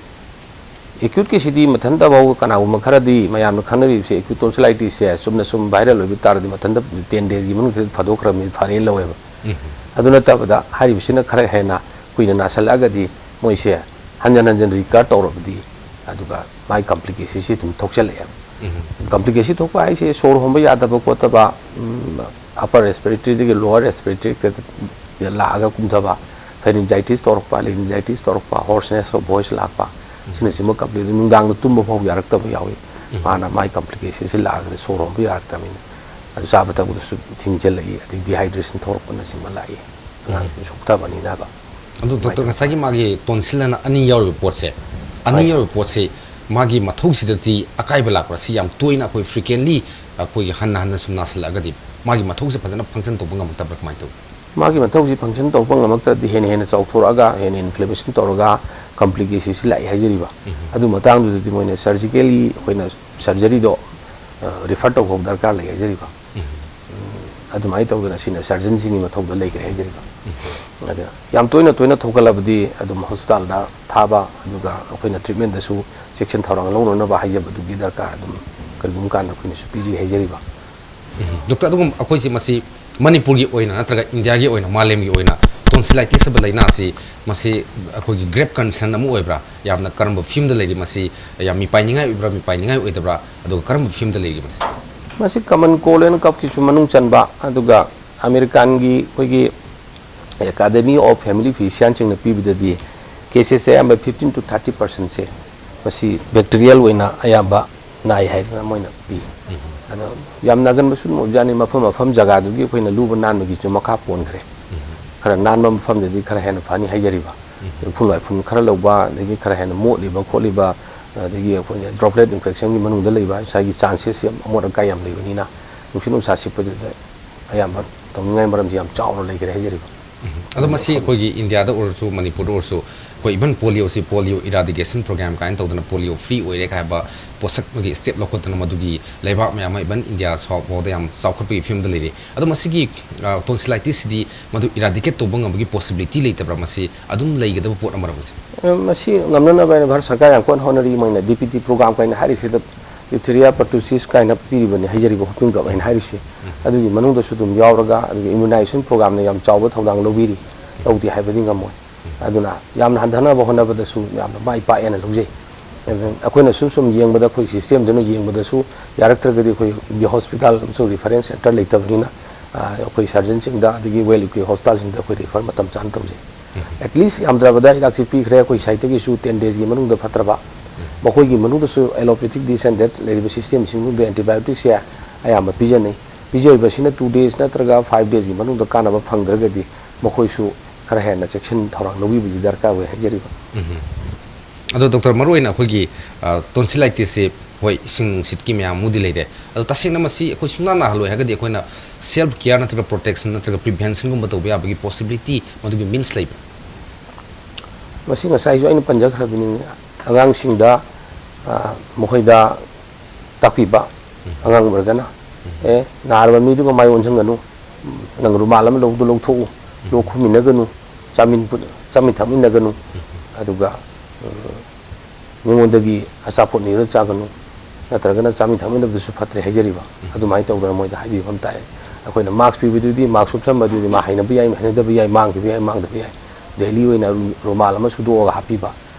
ꯑꯦꯀ꯭ꯌꯨꯠꯀꯤꯁꯤꯗꯤ ꯃꯊꯟꯇꯐꯥꯎ, ꯀꯅꯥꯒꯨꯝꯕ ꯈꯔꯗꯤ ꯃꯌꯥꯝꯅ ꯈꯪꯅꯔꯤꯕꯁꯦ ꯑꯦꯀ꯭ꯌꯨꯠ ꯇꯣꯟꯁꯤꯂꯥꯏꯇꯤꯁꯁꯦ ꯆꯨꯝꯅ ꯁꯨꯝ ꯚꯥꯏꯔꯦꯜ ꯑꯣꯏꯕ ꯇꯥꯔꯗꯤ ꯃꯊꯟꯇ ꯇꯦꯟ ꯗꯦꯖꯀꯤ ꯃꯅꯨꯡꯗ ꯐꯗꯣꯛꯈ꯭ꯔꯕꯅꯤ, ꯐꯔꯦꯅ ꯂꯧꯋꯦꯕ꯫ ꯑꯗꯨ ꯅꯠꯇꯕꯗ ꯍꯥꯏꯔꯤꯕꯁꯤꯅ ꯈꯔ ꯍꯦꯟꯅ ꯀꯨꯏꯅ ꯅꯥꯁꯤꯜꯂꯛꯑꯒꯗꯤ ꯃꯣꯏꯁꯦ ꯍꯟꯖꯟ ꯍꯟꯖꯟ ꯔꯤꯀꯔ ꯇꯧꯔꯕꯗꯤ ꯑꯗꯨꯒ ꯃꯥꯏ ꯀꯝꯄ꯭ꯂꯤꯀꯦꯁꯟꯁꯤ ꯑꯗꯨꯝ ꯊꯣꯛꯆꯜꯂꯛꯑꯦꯕ꯫ ꯀꯝꯄ꯭ꯂꯤꯀꯦꯁꯟ ꯊꯣꯛꯄ ꯍꯥꯏꯁꯦ ꯁꯣꯔ ꯍꯣꯟꯕ ꯌꯥꯗꯕ ꯈꯣꯠꯇꯕ, ꯑꯄꯔ ꯔꯦꯁꯄꯤꯔꯦꯇꯔꯤꯗꯒꯤ ꯂꯣꯋꯔ ꯔꯦꯁꯄꯤꯔꯦꯇꯔꯤ ꯂꯥꯛꯑꯒ ꯀꯨꯝꯊꯕ, ꯐꯦꯔꯤꯟꯖꯥꯏꯇꯤꯁ ꯇꯧꯔꯛꯄ, ꯂꯦꯔꯤꯟꯖꯥꯏꯇꯤꯁ ꯇꯧꯔꯛꯄ, ꯍꯣꯔꯁꯅꯦꯁ ꯑꯣꯐ ꯚꯣꯏꯁ ꯂꯥꯛꯄ, ꯁꯤꯅꯆꯤꯡꯕ ꯀꯝꯄ꯭ꯂꯤꯀꯦꯁꯟ, ꯅꯨꯡꯗꯥꯡꯗ ꯇꯨꯝꯕ ꯐꯥꯎ ꯌꯥꯔꯛꯇꯕ ꯌꯥꯎꯏ꯫ ꯃꯥꯅ ꯃꯥꯏ ꯀꯝꯄ꯭ꯂꯤꯀꯦꯁꯟꯁꯤ ꯂꯥꯛꯑꯒꯗꯤ ꯁꯣꯔ ꯍꯣꯟꯕ ꯌꯥꯔꯛꯇꯕꯅꯤꯅ ꯑꯗꯨ ꯆꯥꯕ ꯊꯛꯄꯗꯁꯨ ꯊꯤꯡꯖꯤꯜꯂꯛꯏ, ꯑꯗꯩ ꯗꯤꯍꯥꯏꯗ꯭ꯔꯦꯁꯟ ꯊꯣꯛꯂꯛꯄꯅꯆꯤꯡꯕ ꯂꯥꯛꯏ꯫ ꯑꯉꯥꯡꯁꯤꯡ ꯁꯣꯛꯊꯕꯅꯤꯅꯕ꯫ ꯑꯗꯨ ꯗꯣꯛꯇꯔ, ꯉꯁꯥꯏꯒꯤ ꯃꯥꯒꯤ ꯇꯣꯟꯁꯤꯜ ꯑꯅ ꯑꯅꯤ ꯌꯥꯎꯔꯤꯕ ꯄꯣꯠꯁꯦ, ꯑꯅꯤ ꯍꯣꯏ꯫ ꯌꯥꯎꯔꯤꯕ ꯄꯣꯠꯁꯦ ꯃꯥꯒꯤ ꯃꯊꯧꯁꯤꯗꯗꯤ ꯑꯀꯥꯏꯕ ꯂꯥꯛꯄ꯭ꯔꯥ? ꯁꯤ ꯌꯥꯝ ꯇꯣꯏꯅ ꯑꯩꯈꯣꯏ ꯐ꯭ꯔꯤꯀ꯭ꯋꯦꯟꯂꯤ ꯑꯩꯈꯣꯏꯒꯤ ꯍꯟꯅ ꯍꯟꯅ ꯁꯨꯝ ꯅꯥꯁꯤꯜꯂꯛꯑꯒꯗꯤ ꯃꯥꯒꯤ ꯃꯊꯧꯁꯦ ꯐꯖꯅ ꯐꯪꯁꯟ ꯇꯧꯕ ꯉꯝꯃꯛꯇꯕ꯭ꯔꯥ, ꯀꯃꯥꯏꯅ ꯇꯧꯏ? ꯃꯥꯒꯤ ꯃꯊꯧꯁꯤ ꯐꯪꯁꯟ ꯇꯧꯕ ꯉꯝꯃꯛꯇ꯭ꯔꯗꯤ ꯍꯦꯟꯅ ꯍꯦꯟꯅ ꯆꯥꯎꯊꯣꯔꯛꯑꯒ ꯍꯦꯟꯅ ꯏꯟꯐ꯭ꯂꯦꯃꯦꯁꯟ ꯇꯧꯔꯒ ꯀꯝꯄ꯭ꯂꯤꯀꯦꯁꯟꯁꯤ ꯂꯥꯛꯏ ꯍꯥꯏꯖꯔꯤꯕ꯫ ꯑꯗꯨ ꯃꯇꯥꯡꯗꯨꯗꯗꯤ ꯃꯣꯏꯅ ꯁꯔꯖꯤꯀꯦꯜꯂꯤ ꯑꯩꯈꯣꯏꯅ ꯁꯔꯖꯔꯤꯗꯣ ꯔꯤꯐꯔ ꯇꯧꯕ ꯗꯔꯀꯥꯔ ꯂꯩ ꯍꯥꯏꯖꯔꯤꯕ꯫ ꯑꯗꯨꯃꯥꯏꯅ ꯇꯧꯗꯅ ꯁꯤꯅ ꯁꯔꯖꯟꯁꯤꯡꯒꯤ ꯃꯊꯧꯗ ꯂꯩꯈ꯭ꯔꯦ ꯍꯥꯏꯖꯔꯤꯕ꯫ ꯑꯗ ꯌꯥꯝ ꯇꯣꯏꯅ ꯇꯣꯏꯅ ꯊꯣꯛꯒꯠꯂꯕꯗꯤ ꯑꯗꯨꯝ ꯍꯣꯁꯄꯤꯇꯥꯜꯗ ꯊꯥꯕ, ꯑꯗꯨꯒ ꯑꯩꯈꯣꯏꯅ ꯇ꯭ꯔꯤꯠꯃꯦꯟꯗꯁꯨ ꯆꯦꯛꯁꯤꯟ ꯊꯧꯔꯥꯡ ꯂꯧꯅꯅꯕ ꯍꯥꯏꯖꯕꯗꯨꯒꯤ ꯗꯔꯀꯥꯔ ꯑꯗꯨꯝ ꯀꯔꯤꯒꯨꯝꯕ ꯀꯥꯟꯗ ꯑꯩꯈꯣꯏꯅꯁꯨ ꯄꯤꯖꯩ ꯍꯥꯏꯖꯔꯤꯕ꯫ ꯗꯣꯛꯇꯔ, ꯑꯗꯨꯒꯨꯝ ꯑꯩꯈꯣꯏꯁꯤ ꯃꯁꯤ ꯃꯅꯤꯄꯨꯔꯒꯤ ꯑꯣꯏꯅ ꯅꯠꯇ꯭ꯔꯒ ꯏꯟꯗꯤꯌꯥꯒꯤ ꯑꯣꯏꯅ, ꯃꯥꯂꯦꯝꯒꯤ ꯑꯣꯏꯅ ꯇꯣꯟꯁꯤꯂꯥꯏꯇꯤꯁ ꯍꯥꯏꯕ ꯂꯥꯏꯅꯥꯁꯤ ꯃꯁꯤ ꯑꯩꯈꯣꯏꯒꯤ ꯒ꯭ꯔꯦꯞ ꯀꯟꯁꯔꯟ ꯑꯃ ꯑꯣꯏꯕ꯭ꯔꯥ? ꯌꯥꯝꯅ ꯀꯔꯝꯕ ꯐꯤꯕꯝꯗ ꯂꯩꯔꯤ? ꯃꯁꯤ ꯌꯥꯝ ꯃꯤꯄꯥꯏꯅꯤꯡꯉꯥꯏ ꯑꯣꯏꯕ꯭ꯔꯥ, ꯃꯤꯄꯥꯏꯅꯤꯡꯉꯥꯏ ꯑꯣꯏꯗꯕ꯭ꯔꯥ? ꯑꯗꯨꯒ ꯀꯔꯝꯕ ꯐꯤꯕꯝꯗ ꯂꯩꯔꯤ ꯃꯁꯤ? ꯃꯁꯤ ꯀꯃꯟ ꯀꯣꯜ ꯑꯦꯟ ꯀꯞꯀꯤꯁꯨ ꯃꯅꯨꯡ ꯆꯟꯕ, ꯑꯗꯨꯒ ꯑꯃꯦꯔꯤꯀꯥꯟꯒꯤ ꯑꯩꯈꯣꯏꯒꯤ ꯑꯦꯀꯥꯗꯃꯤ ꯑꯣꯐ ꯐꯦꯃꯤꯂꯤ ꯐꯤꯖꯤꯁꯤꯌꯥꯟꯁꯤꯡꯅ ꯄꯤꯕꯗꯗꯤ ꯀꯦꯁꯦꯁꯁꯦ ꯑꯌꯥꯝꯕ ꯐꯤꯐꯇꯤꯟ ꯇꯨ ꯊꯥꯔꯇꯤ ꯄꯥꯔꯁꯦꯟꯁꯦ ꯃꯁꯤ ꯕꯦꯛꯇꯤꯔꯤꯌꯦꯜ ꯑꯣꯏꯅ ꯑꯌꯥꯝꯕ ꯅꯥꯏ ꯍꯥꯏꯗꯅ ꯃꯣꯏꯅ ꯄꯤ꯫ ꯑꯗꯣ ꯌꯥꯝ ꯅꯥꯒꯟꯕꯁꯨ ꯑꯗꯨꯝ ꯑꯣꯏꯕꯖꯥꯠꯅꯤ, ꯃꯐꯝ ꯃꯐꯝ ꯖꯒꯥꯗꯨꯒꯤ ꯑꯩꯈꯣꯏꯅ ꯂꯨꯕ ꯅꯥꯟꯕꯒꯤꯁꯨ ꯃꯈꯥ ꯄꯣꯟꯈ꯭ꯔꯦ꯫ ꯈꯔ ꯅꯥꯟꯕ ꯃꯐꯝꯗꯗꯤ ꯈꯔ ꯍꯦꯟꯅ ꯐꯅꯤ ꯍꯥꯏꯖꯔꯤꯕ꯫ ꯎꯐꯨꯜ ꯋꯥꯏꯐꯨꯜ ꯈꯔ ꯂꯧꯕ, ꯑꯗꯒꯤ ꯈꯔ ꯍꯦꯟꯅ ꯃꯣꯠꯂꯤꯕ ꯈꯣꯠꯂꯤꯕ, ꯑꯗꯒꯤ ꯑꯩꯈꯣꯏꯅ ꯗ꯭ꯔꯣꯞꯂꯦꯠ ꯏꯟꯐꯦꯛꯁꯟꯒꯤ ꯃꯅꯨꯡꯗ ꯂꯩꯕ ꯉꯁꯥꯏꯒꯤ ꯆꯥꯟꯁꯦꯁꯁꯤ ꯌꯥꯝ ꯑꯃꯣꯠ ꯑꯀꯥꯏ ꯌꯥꯝ ꯂꯩꯕꯅꯤꯅ ꯅꯨꯡꯁꯤꯠ ꯅꯨꯡꯁꯥ ꯁꯤꯠꯄꯗꯨꯗ ꯑꯌꯥꯝꯕ ꯇꯧꯅꯤꯡꯉꯥꯏ ꯃꯔꯝꯁꯤ ꯌꯥꯝ ꯆꯥꯎꯅ ꯂꯩꯈ꯭ꯔꯦ ꯍꯥꯏꯖꯔꯤꯕ꯫ ꯑꯗꯣ ꯃꯁꯤ ꯑꯩꯈꯣꯏꯒꯤ ꯏꯟꯗꯤꯌꯥꯗ ꯑꯣꯏꯔꯁꯨ, ꯃꯅꯤꯄꯨꯔꯗ ꯑꯣꯏꯔꯁꯨ, ꯑꯩꯈꯣꯏ ꯏꯚꯟ ꯄꯣꯂꯤꯑꯣꯁꯤ ꯄꯣꯂꯤꯑꯣ ꯏꯔꯥꯗꯤꯀꯦꯁꯟ ꯄ꯭ꯔꯣꯒ꯭ꯔꯥꯝ ꯀꯥꯏꯅ ꯇꯧꯗꯅ ꯄꯣꯂꯤꯑꯣ ꯐ꯭ꯔꯤ ꯑꯣꯏꯔꯦ ꯍꯥꯏꯕ ꯄꯣꯠꯁꯛ ꯑꯃꯒꯤ ꯁ꯭ꯇꯦꯞ ꯂꯧꯈꯠꯇꯅ ꯃꯗꯨꯒꯤ ꯂꯩꯕꯥꯛ ꯃꯌꯥꯝ ꯑꯃ ꯏꯚꯟ ꯏꯟꯗꯤꯌꯥ ꯁꯥꯎꯠ ꯐꯥꯎꯗ ꯌꯥꯝ ꯆꯥꯎꯈꯠꯄꯒꯤ ꯐꯤꯕꯝꯗ ꯂꯩꯔꯤ꯫ ꯑꯗꯣ ꯃꯁꯤꯒꯤ ꯇꯣꯟꯁꯤꯂꯥꯏꯇꯤꯁꯁꯤꯗꯤ ꯃꯗꯨ ꯏꯔꯥꯗꯤꯀꯦꯠ ꯇꯧꯕ ꯉꯝꯕꯒꯤ ꯄꯣꯁꯤꯕꯤꯂꯤꯇꯤ ꯂꯩꯇꯕ꯭ꯔꯥ? ꯃꯁꯤ ꯑꯗꯨꯝ ꯂꯩꯒꯗꯕ ꯄꯣꯠ ꯑꯃꯔ ꯃꯁꯤ? ꯑ, ꯃꯁꯤ ꯉꯝꯅꯅꯕ ꯍꯥꯏꯅ ꯚꯥꯔꯠ ꯁꯔꯀꯥꯔ ꯌꯥꯝ ꯀꯟꯅ ꯍꯣꯠꯅꯔꯤ꯫ ꯃꯣꯏꯅ ꯗꯤ ꯄꯤ ꯇꯤ ꯄ꯭ꯔꯣꯒ꯭ꯔꯥꯝ ꯀꯥꯏꯅ ꯍꯥꯏꯔꯤꯁꯤꯗ, ꯗꯤꯞꯊꯤꯔꯤꯌꯥ ꯄꯔꯇꯨꯁꯤꯁ ꯀꯥꯏꯅ ꯄꯤꯔꯤꯕꯅꯤ, ꯍꯥꯏꯖꯔꯤꯕ ꯍꯨꯞꯄꯤꯡ ꯀꯞ ꯍꯥꯏꯅ ꯍꯥꯏꯔꯤꯁꯦ꯫ ꯑꯗꯨꯒꯤ ꯃꯅꯨꯡꯗꯁꯨ ꯑꯗꯨꯝ ꯌꯥꯎꯔꯒ, ꯑꯗꯨꯒ ꯏꯝꯃꯨꯅꯥꯏꯖꯦꯁꯟ ꯄ꯭ꯔꯣꯒ꯭ꯔꯥꯝꯅ ꯌꯥꯝ ꯆꯥꯎꯕ ꯊꯧꯗꯥꯡ ꯂꯧꯕꯤꯔꯤ꯫ ꯂꯧꯗꯦ ꯍꯥꯏꯕꯗꯤ ꯉꯝꯃꯣꯏ꯫ ꯑꯗꯨꯅ ꯌꯥꯝꯅ ꯍꯟꯊꯅꯕ ꯍꯣꯠꯅꯕꯗꯁꯨ ꯌꯥꯝꯅ ꯃꯥꯏ ꯄꯥꯛꯑꯦꯅ ꯂꯧꯖꯩ꯫ ꯑꯗꯨꯅ ꯑꯩꯈꯣꯏꯅ ꯁꯨꯝ ꯁꯨꯝ ꯌꯦꯡꯕꯗ, ꯑꯩꯈꯣꯏ ꯁꯤꯁꯇꯦꯝꯗꯨꯅ ꯌꯦꯡꯕꯗꯁꯨ ꯌꯥꯔꯛꯇ꯭ꯔꯒꯗꯤ, ꯑꯩꯈꯣꯏꯒꯤ ꯍꯣꯁꯄꯤꯇꯥꯜ ꯑꯃꯁꯨꯡ ꯔꯤꯐꯔꯦꯟꯁ ꯁꯦꯟꯇꯔ ꯂꯩꯇꯕꯅꯤꯅ, ꯑ, ꯑꯩꯈꯣꯏ ꯁꯔꯖꯟꯁꯤꯡꯗ, ꯑꯗꯒꯤ ꯋꯦꯜ ꯏꯀ꯭ꯋꯤꯞ ꯍꯣꯁꯄꯤꯇꯥꯜꯁꯤꯡꯗ ꯑꯩꯈꯣꯏ ꯔꯤꯐꯔ ꯃꯇꯝ ꯆꯥꯅ ꯇꯧꯖꯩ꯫ ꯑꯦꯠꯂꯤꯁ ꯌꯥꯝꯗ꯭ꯔꯕꯗ ꯍꯤꯗꯥꯛꯁꯤ ꯄꯤꯈ꯭ꯔꯦ, ꯑꯩꯈꯣꯏ ꯁꯥꯏꯠꯇꯒꯤꯁꯨ ꯇꯦꯟ ꯗꯦꯖꯀꯤ ꯃꯅꯨꯡꯗ ꯐꯠꯇ꯭ꯔꯕ, ꯃꯈꯣꯏꯒꯤ ꯃꯅꯨꯡꯗꯁꯨ ꯑꯦꯂꯣꯄꯦꯊꯤꯛ ꯗꯤꯁ ꯑꯦꯟ ꯗꯦꯠ ꯂꯩꯔꯤꯕ ꯁꯤꯁꯇꯦꯝꯁꯤꯡꯗꯨꯗ ꯑꯦꯟꯇꯤꯕꯥꯏꯑꯣꯇꯤꯛꯁꯦ ꯑꯌꯥꯝꯕ ꯄꯤꯖꯅꯩ꯫ ꯄꯤꯖꯔꯤꯕꯁꯤꯅ ꯇꯨ ꯗꯦꯖ ꯅꯠꯇ꯭ꯔꯒ ꯐꯥꯏꯚ ꯗꯦꯖꯀꯤ ꯃꯅꯨꯡꯗ ꯀꯥꯟꯅꯕ ꯐꯪꯗ꯭ꯔꯒꯗꯤ, ꯃꯈꯣꯏꯁꯨ ꯈꯔ ꯍꯦꯟꯅ ꯆꯦꯛꯁꯤꯟ ꯊꯧꯔꯥꯡ ꯂꯧꯕꯤꯕꯗꯤ ꯗꯔꯀꯥꯔ ꯑꯣꯏ ꯍꯥꯏꯖꯔꯤꯕ꯫ ꯑꯗꯣ ꯗꯣꯛꯇꯔ, ꯃꯔꯨꯑꯣꯏꯅ ꯑꯩꯈꯣꯏꯒꯤ, ꯑ, ꯇꯣꯟꯁꯤꯂꯥꯏꯇꯤꯁꯁꯤ, ꯍꯣꯏ, ꯏꯁꯤꯡ ꯅꯨꯡꯁꯤꯠꯀꯤ ꯃꯌꯥꯝ ꯑꯃꯗꯤ ꯂꯩꯔꯦ, ꯑꯗꯣ ꯇꯁꯦꯡꯅ ꯃꯁꯤ ꯑꯩꯈꯣꯏ ꯁꯨꯡꯅꯥ ꯅꯥꯍꯜꯂꯣꯏ ꯍꯥꯏꯔꯒꯗꯤ ꯑꯩꯈꯣꯏꯅ ꯁꯦꯜꯐ ꯀꯤꯌꯔ ꯅꯠꯇ꯭ꯔꯒ ꯄ꯭ꯔꯣꯇꯦꯛꯁꯟ ꯅꯠꯇ꯭ꯔꯒ ꯄ꯭ꯔꯤꯚꯦꯟꯁꯟꯒꯨꯝꯕ ꯇꯧꯕ ꯌꯥꯕꯒꯤ ꯄꯣꯁꯤꯕꯤꯂꯤꯇꯤ, ꯃꯗꯨꯒꯤ ꯃꯤꯟꯁ ꯂꯩꯕ꯭ꯔꯥ? ꯃꯁꯤ ꯉꯁꯥꯏꯁꯨ ꯑꯩꯅ ꯄꯟꯖꯈ꯭ꯔꯕꯅꯤ, ꯑꯉꯥꯡꯁꯤꯡꯗ, ꯑ, ꯃꯈꯣꯏꯗ ꯇꯥꯛꯄꯤꯕ, ꯑꯉꯥꯡ ꯑꯣꯏꯔꯒꯅ, "ꯑꯦ, ꯅꯥꯔꯕ ꯃꯤꯗꯨꯒ ꯃꯥꯏ ꯑꯣꯟꯁꯤꯟꯒꯅꯨ, ꯅꯪ ꯔꯨꯃꯥꯜ ꯑꯃ ꯂꯧꯗꯨ ꯂꯧꯊꯣꯛꯎ, ꯂꯣꯛ ꯈꯨꯃꯤꯟꯅꯒꯅꯨ, ꯆꯥꯃꯤꯟ ꯄꯨ-, ꯆꯥꯃꯤꯟ ꯊꯛꯃꯤꯟꯅꯒꯅꯨ, ꯑꯗꯨꯒ, ꯎꯝ, ꯃꯤꯉꯣꯟꯗꯒꯤ ꯑꯆꯥꯄꯣꯠ ꯅꯤꯔꯒ ꯆꯥꯒꯅꯨ, ꯅꯠꯇ꯭ꯔꯒꯅ ꯆꯥꯃꯤꯟ ꯊꯛꯃꯤꯟꯅꯕꯗꯨꯁꯨ ꯐꯠꯇ꯭ꯔꯦ" ꯍꯥꯏꯖꯔꯤꯕ꯫ ꯑꯗꯨꯃꯥꯏꯅ ꯇꯧꯗꯅ ꯃꯣꯏꯗ ꯍꯥꯏꯕꯤꯕ ꯑꯃ ꯇꯥꯏ꯫ ꯑꯩꯈꯣꯏꯅ ꯃꯥꯛꯁ ꯄꯤꯕꯗꯨꯗꯤ, ꯃꯥꯛꯁ ꯎꯞꯁꯟꯕꯗꯨꯗꯤ ꯃꯥ ꯍꯩꯅꯕ ꯌꯥꯏ, ꯍꯩꯅꯗꯕ ꯌꯥꯏ, ꯃꯥꯡꯈꯤꯕ ꯌꯥꯏ, ꯃꯥꯡꯗꯕ ꯌꯥꯏ꯫ ꯗꯦꯂꯤ ꯑꯣꯏꯅ ꯔꯨ-, ꯔꯨꯃꯥꯜ ꯑꯃ ꯁꯨꯗꯣꯛꯑꯒ ꯍꯥꯞꯄꯤꯕ꯫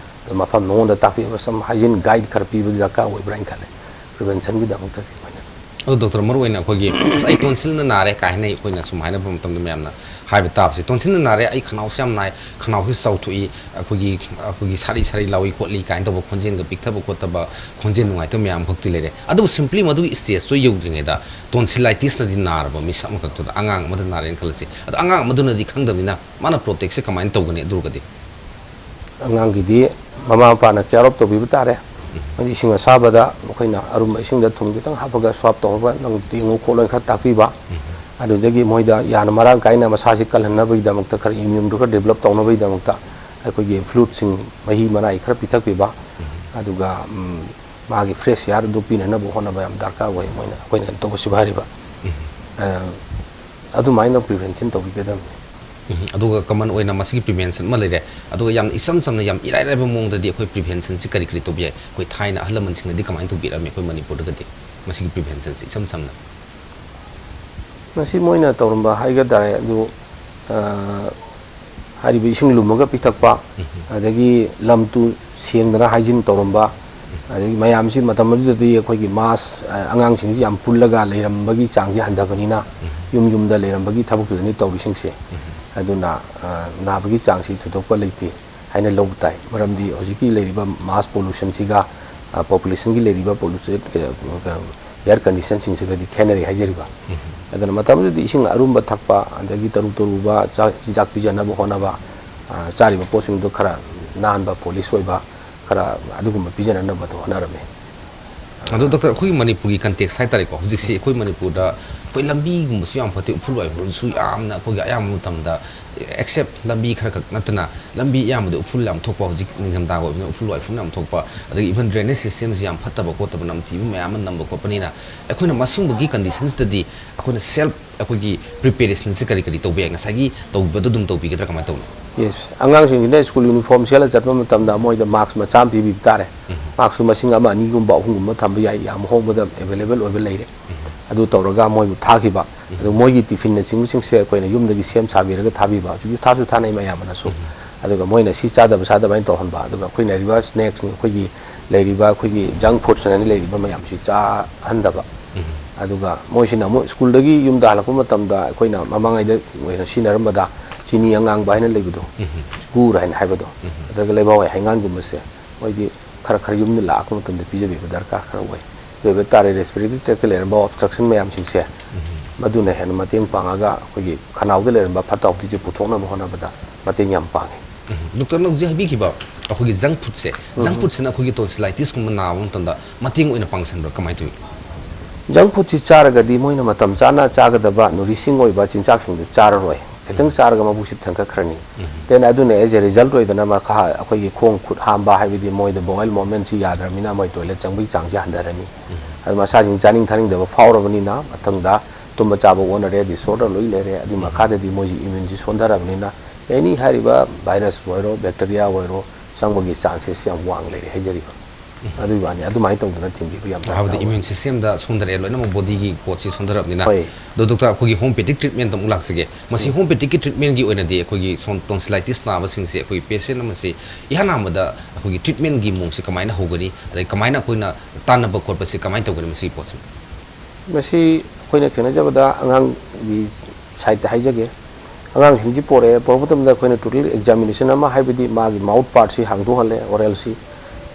ꯑꯗꯣ ꯃꯐꯝ ꯃꯉꯣꯟꯗ ꯇꯥꯛꯄꯤꯕ, ꯁꯝ ꯍꯥꯏꯖꯤꯟ ꯒꯥꯏꯗ ꯈꯔ ꯄꯤꯕꯗꯤ ꯗꯔꯀꯥꯔ ꯑꯣꯏꯕ꯭ꯔꯥ ꯍꯥꯏꯅ ꯈꯜꯂꯦ, ꯄ꯭ꯔꯤꯚꯦꯟꯁꯟꯒꯤꯗꯃꯛꯇꯗꯤ ꯑꯩꯈꯣꯏꯅ꯫ ꯑꯗꯣ ꯗꯣꯛꯇꯔ, ꯃꯔꯨꯑꯣꯏꯅ ꯑꯩꯈꯣꯏꯒꯤ, "ꯑꯁ, ꯑꯩ ꯇꯣꯟꯁꯤꯜꯅ ꯅꯥꯔꯦ" ꯀꯥꯏ ꯍꯥꯏꯅ ꯑꯩꯈꯣꯏꯅ ꯁꯨꯝ ꯍꯥꯏꯅꯕ ꯃꯇꯝꯗ ꯃꯌꯥꯝꯅ ꯍꯥꯏꯕ ꯇꯥꯕꯁꯦ, "ꯇꯣꯟꯁꯤꯜꯅ ꯅꯥꯔꯦ, ꯑꯩ ꯈꯅꯥꯎꯁꯦ ꯌꯥꯝ ꯅꯥꯏ, ꯈꯅꯥꯎꯁꯦ ꯆꯥꯎꯊꯣꯛꯏ, ꯑꯩꯈꯣꯏꯒꯤ, ꯑꯩꯈꯣꯏꯒꯤ ꯁꯥꯔꯤ ꯁꯥꯔꯤ ꯂꯥꯎꯏ ꯈꯣꯠꯂꯤ" ꯀꯥꯏꯅ ꯇꯧꯕ, ꯈꯣꯟꯖꯦꯜꯒ ꯄꯤꯛꯊꯕ ꯈꯣꯠꯇꯕ, ꯈꯣꯟꯖꯦꯜ ꯅꯨꯡꯉꯥꯏꯇꯕ ꯃꯌꯥꯝ ꯑꯃꯈꯛꯇꯤ ꯂꯩꯔꯦ꯫ ꯑꯗꯨꯕꯨ ꯁꯤꯝꯄ꯭ꯂꯤ ꯃꯗꯨꯒꯤ ꯁ꯭ꯇꯦꯖꯇꯣ ꯌꯧꯗ꯭ꯔꯤꯉꯩꯗ ꯇꯣꯟꯁꯤꯂꯥꯏꯇꯤꯁꯅꯗꯤ ꯅꯥꯔꯕ ꯃꯤꯁꯛ ꯑꯃꯈꯛꯇꯗ, ꯑꯉꯥꯡ ꯑꯃꯗ ꯅꯥꯔꯦꯅ ꯈꯜꯂꯁꯤ, ꯑꯗꯣ ꯑꯉꯥꯡ ꯑꯃꯗꯨꯅꯗꯤ ꯈꯪꯗꯕꯅꯤꯅ ꯃꯥꯅ ꯄ꯭ꯔꯣꯇꯦꯛꯁꯦ ꯀꯃꯥꯏꯅ ꯇꯧꯒꯅꯤ? ꯑꯗꯨꯒꯗꯤ ꯑꯉꯥꯡꯒꯤꯗꯤ ꯃꯃꯥ ꯃꯄꯥꯅ ꯀꯤꯌꯔ ꯑꯣꯐ ꯇꯧꯕꯤꯕ ꯇꯥꯔꯦ꯫ ꯍꯥꯏꯗꯤ ꯏꯁꯤꯡ ꯑꯁꯥꯕꯗ ꯃꯈꯣꯏꯅ ꯑꯔꯨꯝꯕ ꯏꯁꯤꯡꯗ ꯊꯨꯝ ꯈꯤꯇꯪ ꯍꯥꯞꯄꯒ ꯁ꯭ꯋꯥꯞ ꯇꯧꯔꯒ ꯅꯪ ꯇꯦꯡꯉꯨ ꯈꯣꯠꯂꯣꯅ ꯈꯔ ꯇꯥꯛꯄꯤꯕ꯫ ꯑꯗꯨꯗꯒꯤ ꯃꯣꯏꯗ ꯌꯥꯝꯅ ꯃꯔꯥꯡ ꯀꯥꯏꯅ ꯃꯁꯥꯁꯤ ꯀꯜꯍꯟꯅꯕꯒꯤꯗꯃꯛꯇ, ꯈꯔ ꯏꯝꯃ꯭ꯌꯨꯟꯗꯨ ꯈꯔ ꯗꯤꯕꯂꯞ ꯇꯧꯅꯕꯒꯤꯗꯃꯛꯇ ꯑꯩꯈꯣꯏꯒꯤ ꯐ꯭ꯂꯨꯏꯗꯁꯤꯡ, ꯃꯍꯤ ꯃꯅꯥꯏ ꯈꯔ ꯄꯤꯊꯛꯄꯤꯕ, ꯑꯗꯨꯒ ꯎꯝ, ꯃꯥꯒꯤ ꯐ꯭ꯔꯦꯁ ꯏꯌꯥꯔ ꯑꯗꯨ ꯄꯤꯅꯅꯕ ꯍꯣꯠꯅꯕ ꯌꯥꯝ ꯗꯔꯀꯥꯔ ꯑꯣꯏ꯫ ꯃꯣꯏꯅ, ꯑꯩꯈꯣꯏꯅ ꯀꯩꯅꯣ ꯇꯧꯕꯁꯤꯕꯨ ꯍꯥꯏꯔꯤꯕ꯫ ꯑ, ꯑꯗꯨꯃꯥꯏꯅ ꯄ꯭ꯔꯤꯚꯦꯟꯁꯟ ꯇꯧꯕꯤꯒꯗꯕꯅꯤ꯫ ꯎꯝ, ꯑꯗꯨꯒ ꯀꯃꯟ ꯑꯣꯏꯅ ꯃꯁꯤꯒꯤ ꯄ꯭ꯔꯤꯚꯦꯟꯁꯟ ꯑꯃ ꯂꯩꯔꯦ꯫ ꯑꯗꯨꯒ ꯌꯥꯝꯅ ꯏꯆꯝ ꯆꯝꯅ, ꯌꯥꯝ ꯏꯔꯥꯏ ꯂꯥꯏꯕ ꯃꯑꯣꯡꯗꯗꯤ ꯑꯩꯈꯣꯏ ꯄ꯭ꯔꯤꯚꯦꯟꯁꯟꯁꯤ ꯀꯔꯤ ꯀꯔꯤ ꯇꯧꯕ ꯌꯥꯏ? ꯑꯩꯈꯣꯏ ꯊꯥꯏꯅ ꯑꯍꯜ ꯂꯃꯟꯁꯤꯡꯅꯗꯤ ꯀꯃꯥꯏꯅ ꯇꯧꯕꯤꯔꯝꯃꯤ ꯑꯩꯈꯣꯏ ꯃꯅꯤꯄꯨꯔꯗꯒꯗꯤ, ꯃꯁꯤꯒꯤ ꯄ꯭ꯔꯤꯚꯦꯟꯁꯟꯁꯤ ꯏꯆꯝ ꯆꯝꯅ? ꯃꯁꯤ ꯃꯣꯏꯅ ꯇꯧꯔꯝꯕ ꯍꯥꯏꯒ ꯇꯥꯔꯦ꯫ ꯑꯗꯨ, ꯑ, ꯍꯥꯏꯔꯤꯕ ꯏꯁꯤꯡ ꯂꯨꯝꯃꯒ ꯄꯤꯊꯛꯄ, ꯑꯗꯒꯤ ꯂꯝ ꯇꯨ ꯁꯦꯡꯗꯅ ꯍꯥꯏꯖꯤꯟ ꯇꯧꯔꯝꯕ, ꯑꯗꯒꯤ ꯃꯌꯥꯝꯁꯤ ꯃꯇꯝ ꯑꯗꯨꯗꯗꯤ ꯑꯩꯈꯣꯏꯒꯤ ꯃꯥꯁ, ꯑ, ꯑꯉꯥꯡꯁꯤꯡꯁꯤ ꯌꯥꯝ ꯄꯨꯜꯂꯒ ꯂꯩꯔꯝꯕꯒꯤ ꯆꯥꯡꯁꯤ ꯍꯟꯊꯕꯅꯤꯅ, ꯌꯨꯝ ꯌꯨꯝꯗ ꯂꯩꯔꯝꯕꯒꯤ ꯊꯕꯛꯇꯨꯗꯅꯤ ꯇꯧꯔꯤꯁꯤꯡꯁꯦ꯫ ꯑꯗꯨꯅ, ꯑ, ꯅꯥꯕꯒꯤ ꯆꯥꯡꯁꯤ ꯊꯣꯏꯗꯣꯛꯄ ꯂꯩꯇꯦ ꯍꯥꯏꯅ ꯂꯧꯕ ꯇꯥꯏ꯫ ꯃꯔꯝꯗꯤ ꯍꯧꯖꯤꯛꯀꯤ ꯂꯩꯔꯤꯕ ꯃꯥꯁ ꯄꯣꯂꯨꯁꯟꯁꯤꯒ, ꯑ, ꯄꯣꯄꯨꯂꯦꯁꯟꯒꯤ ꯂꯩꯔꯤꯕ ꯄꯣꯂꯨꯁꯟ, ꯑ, ꯑ, ꯏꯌꯥꯔ ꯀꯟꯗꯤꯁꯟꯁꯤꯡꯁꯤꯒꯗꯤ ꯈꯦꯠꯅꯔꯦ ꯍꯥꯏꯖꯔꯤꯕ꯫ ꯑꯗꯨꯅ ꯃꯇꯝꯗꯨꯗꯗꯤ ꯏꯁꯤꯡ ꯑꯔꯨꯝꯕ ꯊꯛꯄ, ꯑꯗꯒꯤ ꯇꯔꯨ ꯇꯔꯨꯕ ꯆꯥ-, ꯆꯤꯟꯖꯥꯛ ꯄꯤꯖꯅꯕ ꯍꯣꯠꯅꯕ, ꯑ, ꯆꯥꯔꯤꯕ ꯄꯣꯠꯁꯤꯡꯗꯨ ꯈꯔ ꯅꯥꯟꯕ, ꯄꯣꯂꯤꯁ ꯑꯣꯏꯕ, ꯈꯔ ꯑꯗꯨꯒꯨꯝꯕ ꯄꯤꯖꯅꯅꯕꯗꯣ ꯍꯣꯠꯅꯔꯝꯃꯤ꯫ ꯑꯗꯣ ꯗꯣꯛꯇꯔ, ꯑꯩꯈꯣꯏꯒꯤ ꯃꯅꯤꯄꯨꯔꯒꯤ ꯀꯟꯇꯦꯛꯁ ꯍꯥꯏꯇꯥꯔꯦꯀꯣ, ꯍꯧꯖꯤꯛꯁꯤ ꯑꯩꯈꯣꯏ ꯃꯅꯤꯄꯨꯔꯗ ꯑꯩꯈꯣꯏ ꯂꯝꯕꯤꯒꯨꯝꯕꯁꯨ ꯌꯥꯝ ꯐꯠꯇꯦ, ꯎꯐꯨꯜ ꯋꯥꯏꯐꯨꯜꯁꯨ ꯌꯥꯝꯅ ꯑꯩꯈꯣꯏꯒꯤ ꯑꯌꯥꯝꯕ ꯃꯇꯝꯗ, ꯑꯦꯛꯁꯦꯞ ꯂꯝꯕꯤ ꯈꯔ ꯈꯛ ꯅꯠꯇꯅ, ꯂꯝꯕꯤ ꯑꯌꯥꯝꯕꯗ ꯎꯐꯨꯜ ꯌꯥꯝ ꯊꯣꯛꯄ, ꯍꯧꯖꯤꯛ ꯅꯤꯡꯊꯝꯊꯥꯒ ꯑꯣꯏꯕꯅꯤꯅ ꯎꯐꯨꯜ ꯋꯥꯏꯐꯨꯜ ꯌꯥꯝ ꯊꯣꯛꯄ, ꯑꯗꯒꯤ ꯏꯚꯟ ꯗ꯭ꯔꯦꯅꯦꯖ ꯁꯤꯁꯇꯦꯝꯁꯤ ꯌꯥꯝ ꯐꯠꯇꯕ ꯈꯣꯠꯇꯕ, ꯅꯝꯊꯤꯕ ꯃꯌꯥꯝ ꯑꯃ ꯅꯝꯕ ꯈꯣꯠꯄꯅꯤꯅ, ꯑꯩꯈꯣꯏꯅ ꯃꯁꯤꯒꯨꯝꯕꯒꯤ ꯀꯟꯗꯤꯁꯟꯁꯤꯗꯗꯤ ꯑꯩꯈꯣꯏꯅ ꯁꯦꯜꯐ ꯑꯩꯈꯣꯏꯒꯤ ꯄ꯭ꯔꯤꯄꯦꯔꯦꯁꯟꯁꯤ ꯀꯔꯤ ꯀꯔꯤ ꯇꯧꯕ ꯌꯥꯏ? ꯉꯁꯥꯏꯒꯤ ꯇꯧꯕꯗꯣ ꯑꯗꯨꯝ ꯇꯧꯕꯤꯒꯗ꯭ꯔꯥ, ꯀꯃꯥꯏꯅ ꯇꯧꯅꯤ? ꯌꯦꯁ, ꯑꯉꯥꯡꯁꯤꯡꯁꯤꯅ ꯁ꯭ꯀꯨꯜ ꯌꯨꯅꯤꯐꯣꯔꯝ ꯁꯦꯠꯂ ꯆꯠꯄ ꯃꯇꯝꯗ ꯃꯣꯏꯗ ꯃꯥꯛꯁ ꯃꯆꯥ ꯑꯃ ꯄꯤꯕꯤꯕ ꯇꯥꯔꯦ꯫ ꯃꯥꯛꯁꯁꯨ ꯃꯁꯤꯡ ꯑꯃ ꯑꯅꯤꯒꯨꯝꯕ ꯑꯍꯨꯝꯒꯨꯝꯕ ꯊꯝꯕ ꯌꯥꯏ, ꯌꯥꯝ ꯍꯣꯡꯕꯗ ꯑꯦꯚꯦꯂꯦꯕꯜ ꯑꯣꯏꯕ ꯂꯩꯔꯦ꯫ ꯑꯗꯨ ꯇꯧꯔꯒ ꯃꯣꯏꯕꯨ ꯊꯥꯈꯤꯕ꯫ ꯑꯗꯨ ꯃꯣꯏꯒꯤ ꯇꯤꯐꯤꯟꯅꯆꯤꯡꯕꯁꯤꯡꯁꯦ ꯑꯩꯈꯣꯏꯅ ꯌꯨꯝꯗꯒꯤ ꯁꯦꯝ ꯁꯥꯕꯤꯔꯒ ꯊꯥꯕꯤꯕ, ꯍꯧꯖꯤꯛꯁꯨ ꯊꯥꯁꯨ ꯊꯥꯅꯩ ꯃꯌꯥꯝ ꯑꯃꯅꯁꯨ꯫ ꯑꯗꯨꯒ ꯃꯣꯏꯅ ꯁꯤ ꯆꯥꯗꯕ ꯆꯥꯗꯕ ꯍꯥꯏꯅ ꯇꯧꯍꯟꯕ꯫ ꯑꯗꯨꯒ ꯑꯩꯈꯣꯏꯅ ꯂꯩꯔꯤꯕ ꯁ꯭ꯅꯦꯛꯁ, ꯑꯩꯈꯣꯏꯒꯤ ꯂꯩꯔꯤꯕ ꯑꯩꯈꯣꯏꯒꯤ ꯖꯪ ꯐꯨꯗꯁ ꯍꯥꯏꯅ ꯂꯩꯔꯤꯕ ꯃꯌꯥꯝꯁꯤ ꯆꯥꯍꯟꯗꯕ꯫ ꯑꯗꯨꯒ ꯃꯣꯏꯁꯤꯅ ꯑꯃꯨꯛ ꯁ꯭ꯀꯨꯜꯗꯒꯤ ꯌꯨꯝꯗ ꯍꯜꯂꯛꯄ ꯃꯇꯝꯗ ꯑꯩꯈꯣꯏꯅ ꯃꯃꯥꯡꯉꯩꯗ ꯑꯣꯏꯅ ꯁꯤꯖꯤꯟꯅꯔꯝꯕꯗ ꯆꯤꯅꯤ ꯑꯉꯥꯡꯕ ꯍꯥꯏꯅ ꯂꯩꯕꯗꯣ, ꯒꯨꯔ ꯍꯥꯏꯅ ꯍꯥꯏꯕꯗꯣ, ꯅꯠꯇ꯭ꯔꯒ ꯂꯩꯕꯥꯛꯋꯥꯏ ꯍꯩꯉꯥꯟꯒꯨꯝꯕꯁꯦ ꯃꯣꯏꯗꯤ ꯈꯔ ꯈꯔ ꯌꯨꯝꯗ ꯂꯥꯛꯄ ꯃꯇꯝꯗ ꯄꯤꯖꯕꯤꯕ ꯗꯔꯀꯥꯔ ꯈꯔ ꯑꯣꯏ꯫ ꯑꯗꯨ ꯑꯣꯏꯕ ꯇꯥꯔꯦ, ꯔꯦꯁꯄꯤꯔꯦꯇꯔꯤ ꯇ꯭ꯔꯦꯛꯇ ꯂꯩꯔꯝꯕ ꯑꯣꯕꯁꯇ꯭ꯔꯛꯁꯟ ꯃꯌꯥꯝꯁꯤꯡꯁꯦ, ꯃꯗꯨꯅ ꯍꯦꯟꯅ ꯃꯇꯦꯡ ꯄꯥꯡꯉꯒ ꯑꯩꯈꯣꯏꯒꯤ ꯈꯅꯥꯎꯗ ꯂꯩꯔꯝꯕ ꯐꯠꯇ ꯍꯥꯎꯊꯤꯁꯦ ꯄꯨꯊꯣꯛꯅꯕ ꯍꯣꯠꯅꯕꯗ ꯃꯇꯦꯡ ꯌꯥꯝ ꯄꯥꯡꯉꯤ꯫ ꯗꯣꯛꯇꯔꯅ ꯍꯧꯖꯤꯛ ꯍꯥꯏꯕꯤꯈꯤꯕ ꯑꯩꯈꯣꯏꯒꯤ ꯖꯪ ꯐꯨꯗꯁꯦ, ꯖꯪ ꯐꯨꯗꯁꯤꯅ ꯑꯩꯈꯣꯏꯒꯤ ꯇꯣꯟꯁꯤꯂꯥꯏꯇꯤꯁꯀꯨꯝꯕ ꯅꯥꯕ ꯃꯇꯝꯗ ꯃꯇꯦꯡ ꯑꯣꯏꯅ ꯄꯥꯡꯁꯟꯕ꯭ꯔꯥ, ꯀꯃꯥꯏꯅ ꯇꯧꯏ? ꯖꯪ ꯐꯨꯗꯁꯤ ꯆꯥꯔꯒꯗꯤ ꯃꯣꯏꯅ ꯃꯇꯝ ꯆꯥꯅ ꯆꯥꯒꯗꯕ ꯅꯨꯔꯤꯁꯤꯡ ꯑꯣꯏꯕ ꯆꯤꯟꯖꯥꯛꯁꯤꯡꯗꯨ ꯆꯥꯔꯔꯣꯏ꯫ ꯈꯤꯇꯪ ꯆꯥꯔꯒ ꯃꯕꯨꯛꯁꯤ ꯊꯟꯒꯠꯈ꯭ꯔꯅꯤ꯫ ꯎꯝ꯫ Then ꯑꯗꯨꯅ as a result ꯑꯣꯏꯗꯅ ꯃꯈꯥ ꯑꯩꯈꯣꯏꯒꯤ ꯈꯣꯡ ꯈꯨꯠ ꯍꯥꯝꯕ ꯍꯥꯏꯕꯗꯤ ꯃꯣꯏꯗ bowel movementꯁꯤ ꯌꯥꯗ꯭ꯔꯕꯅꯤꯅ ꯃꯣꯏ toilet ꯆꯪꯕꯒꯤ ꯆꯥꯡꯁꯤ ꯍꯟꯊꯔꯅꯤ꯫ ꯎꯝ꯫ ꯑꯗꯨ ꯃꯁꯥꯁꯤꯡ ꯆꯥꯅꯤꯡ ꯊꯛꯅꯤꯡꯗꯕ ꯐꯥꯎꯔꯕꯅꯤꯅ ꯃꯊꯪꯗ ꯇꯨꯝꯕ ꯆꯥꯕ ꯑꯣꯟꯅꯔꯦ, disorder ꯂꯣꯏ ꯂꯩꯔꯦ꯫ ꯑꯗꯨꯒꯤ ꯎꯝ꯫ ꯃꯈꯥꯗꯗꯤ ꯃꯣꯏꯁꯤ immuneꯁꯤ ꯁꯣꯟꯊꯔꯕꯅꯤꯅ any ꯍꯥꯏꯔꯤꯕ virus ꯑꯣꯏꯔꯣ, bacteria ꯑꯣꯏꯔꯣ, ꯆꯪꯕꯒꯤ chances ꯌꯥꯝ ꯋꯥꯡ ꯂꯩꯔꯦ ꯍꯥꯏꯖꯔꯤꯕ꯫ ꯎꯝ꯫ ꯑꯗꯨꯒꯤ ꯋꯥꯅꯤ, ꯑꯗꯨꯃꯥꯏꯅ ꯇꯧꯗꯅ ꯊꯤꯡꯕꯤꯕ ꯌꯥꯝ ꯍꯥꯏꯕꯗꯤ ꯗꯔꯀꯥꯔ ꯑꯣꯏ꯫ Immune systemꯗ ꯁꯣꯟꯊꯔꯛꯑꯦ, ꯂꯣꯏꯅꯃꯛ bodyꯒꯤ ꯄꯣꯠꯁꯤ ꯁꯣꯟꯊꯔꯛꯑꯕꯅꯤꯅ꯫ ꯍꯣꯏ꯫ ꯑꯗꯣ doctor, ꯑꯩꯈꯣꯏꯒꯤ homeopathic treatmentꯗ ꯑꯃꯨꯛ ꯂꯥꯛꯆꯒꯦ꯫ ꯃꯁꯤ ꯎꯝ꯫ Homeopathic treatmentꯀꯤ ꯑꯣꯏꯅꯗꯤ ꯑꯩꯈꯣꯏꯒꯤ ꯁꯣꯟ-, tonsillitis ꯅꯥꯕꯁꯤꯡꯁꯦ, ꯑꯩꯈꯣꯏꯒꯤ patient ꯑꯃꯁꯤ ꯏꯍꯥꯟ ꯍꯥꯟꯕꯗ ꯑꯩꯈꯣꯏꯒꯤ treatmentꯀꯤ ꯃꯑꯣꯡꯁꯦ ꯀꯃꯥꯏꯅ ꯍꯧꯒꯅꯤ, ꯑꯗꯩ ꯀꯃꯥꯏꯅ ꯑꯩꯈꯣꯏꯅ ꯇꯥꯟꯅꯕ ꯈꯣꯠꯄꯁꯦ ꯀꯃꯥꯏꯅ ꯇꯧꯒꯅꯤ ꯃꯁꯤꯒꯤ ꯄꯣꯠꯁꯦ? ꯃꯁꯤ ꯑꯩꯈꯣꯏꯅ ꯊꯦꯡꯅꯖꯕꯗ ꯑꯉꯥꯡꯒꯤ sideꯇ ꯍꯥꯏꯖꯒꯦ꯫ ꯑꯉꯥꯡꯁꯤꯡꯁꯤ ꯄꯣꯔꯛꯑꯦ, ꯄꯣꯔꯛꯄ ꯃꯇꯝꯗ ꯑꯩꯈꯣꯏꯅ total examination ꯑꯃ, ꯍꯥꯏꯕꯗꯤ ꯃꯥꯒꯤ mouth partꯁꯤ ꯍꯥꯡꯗꯣꯛꯍꯜꯂꯦ, oralꯁꯤ꯫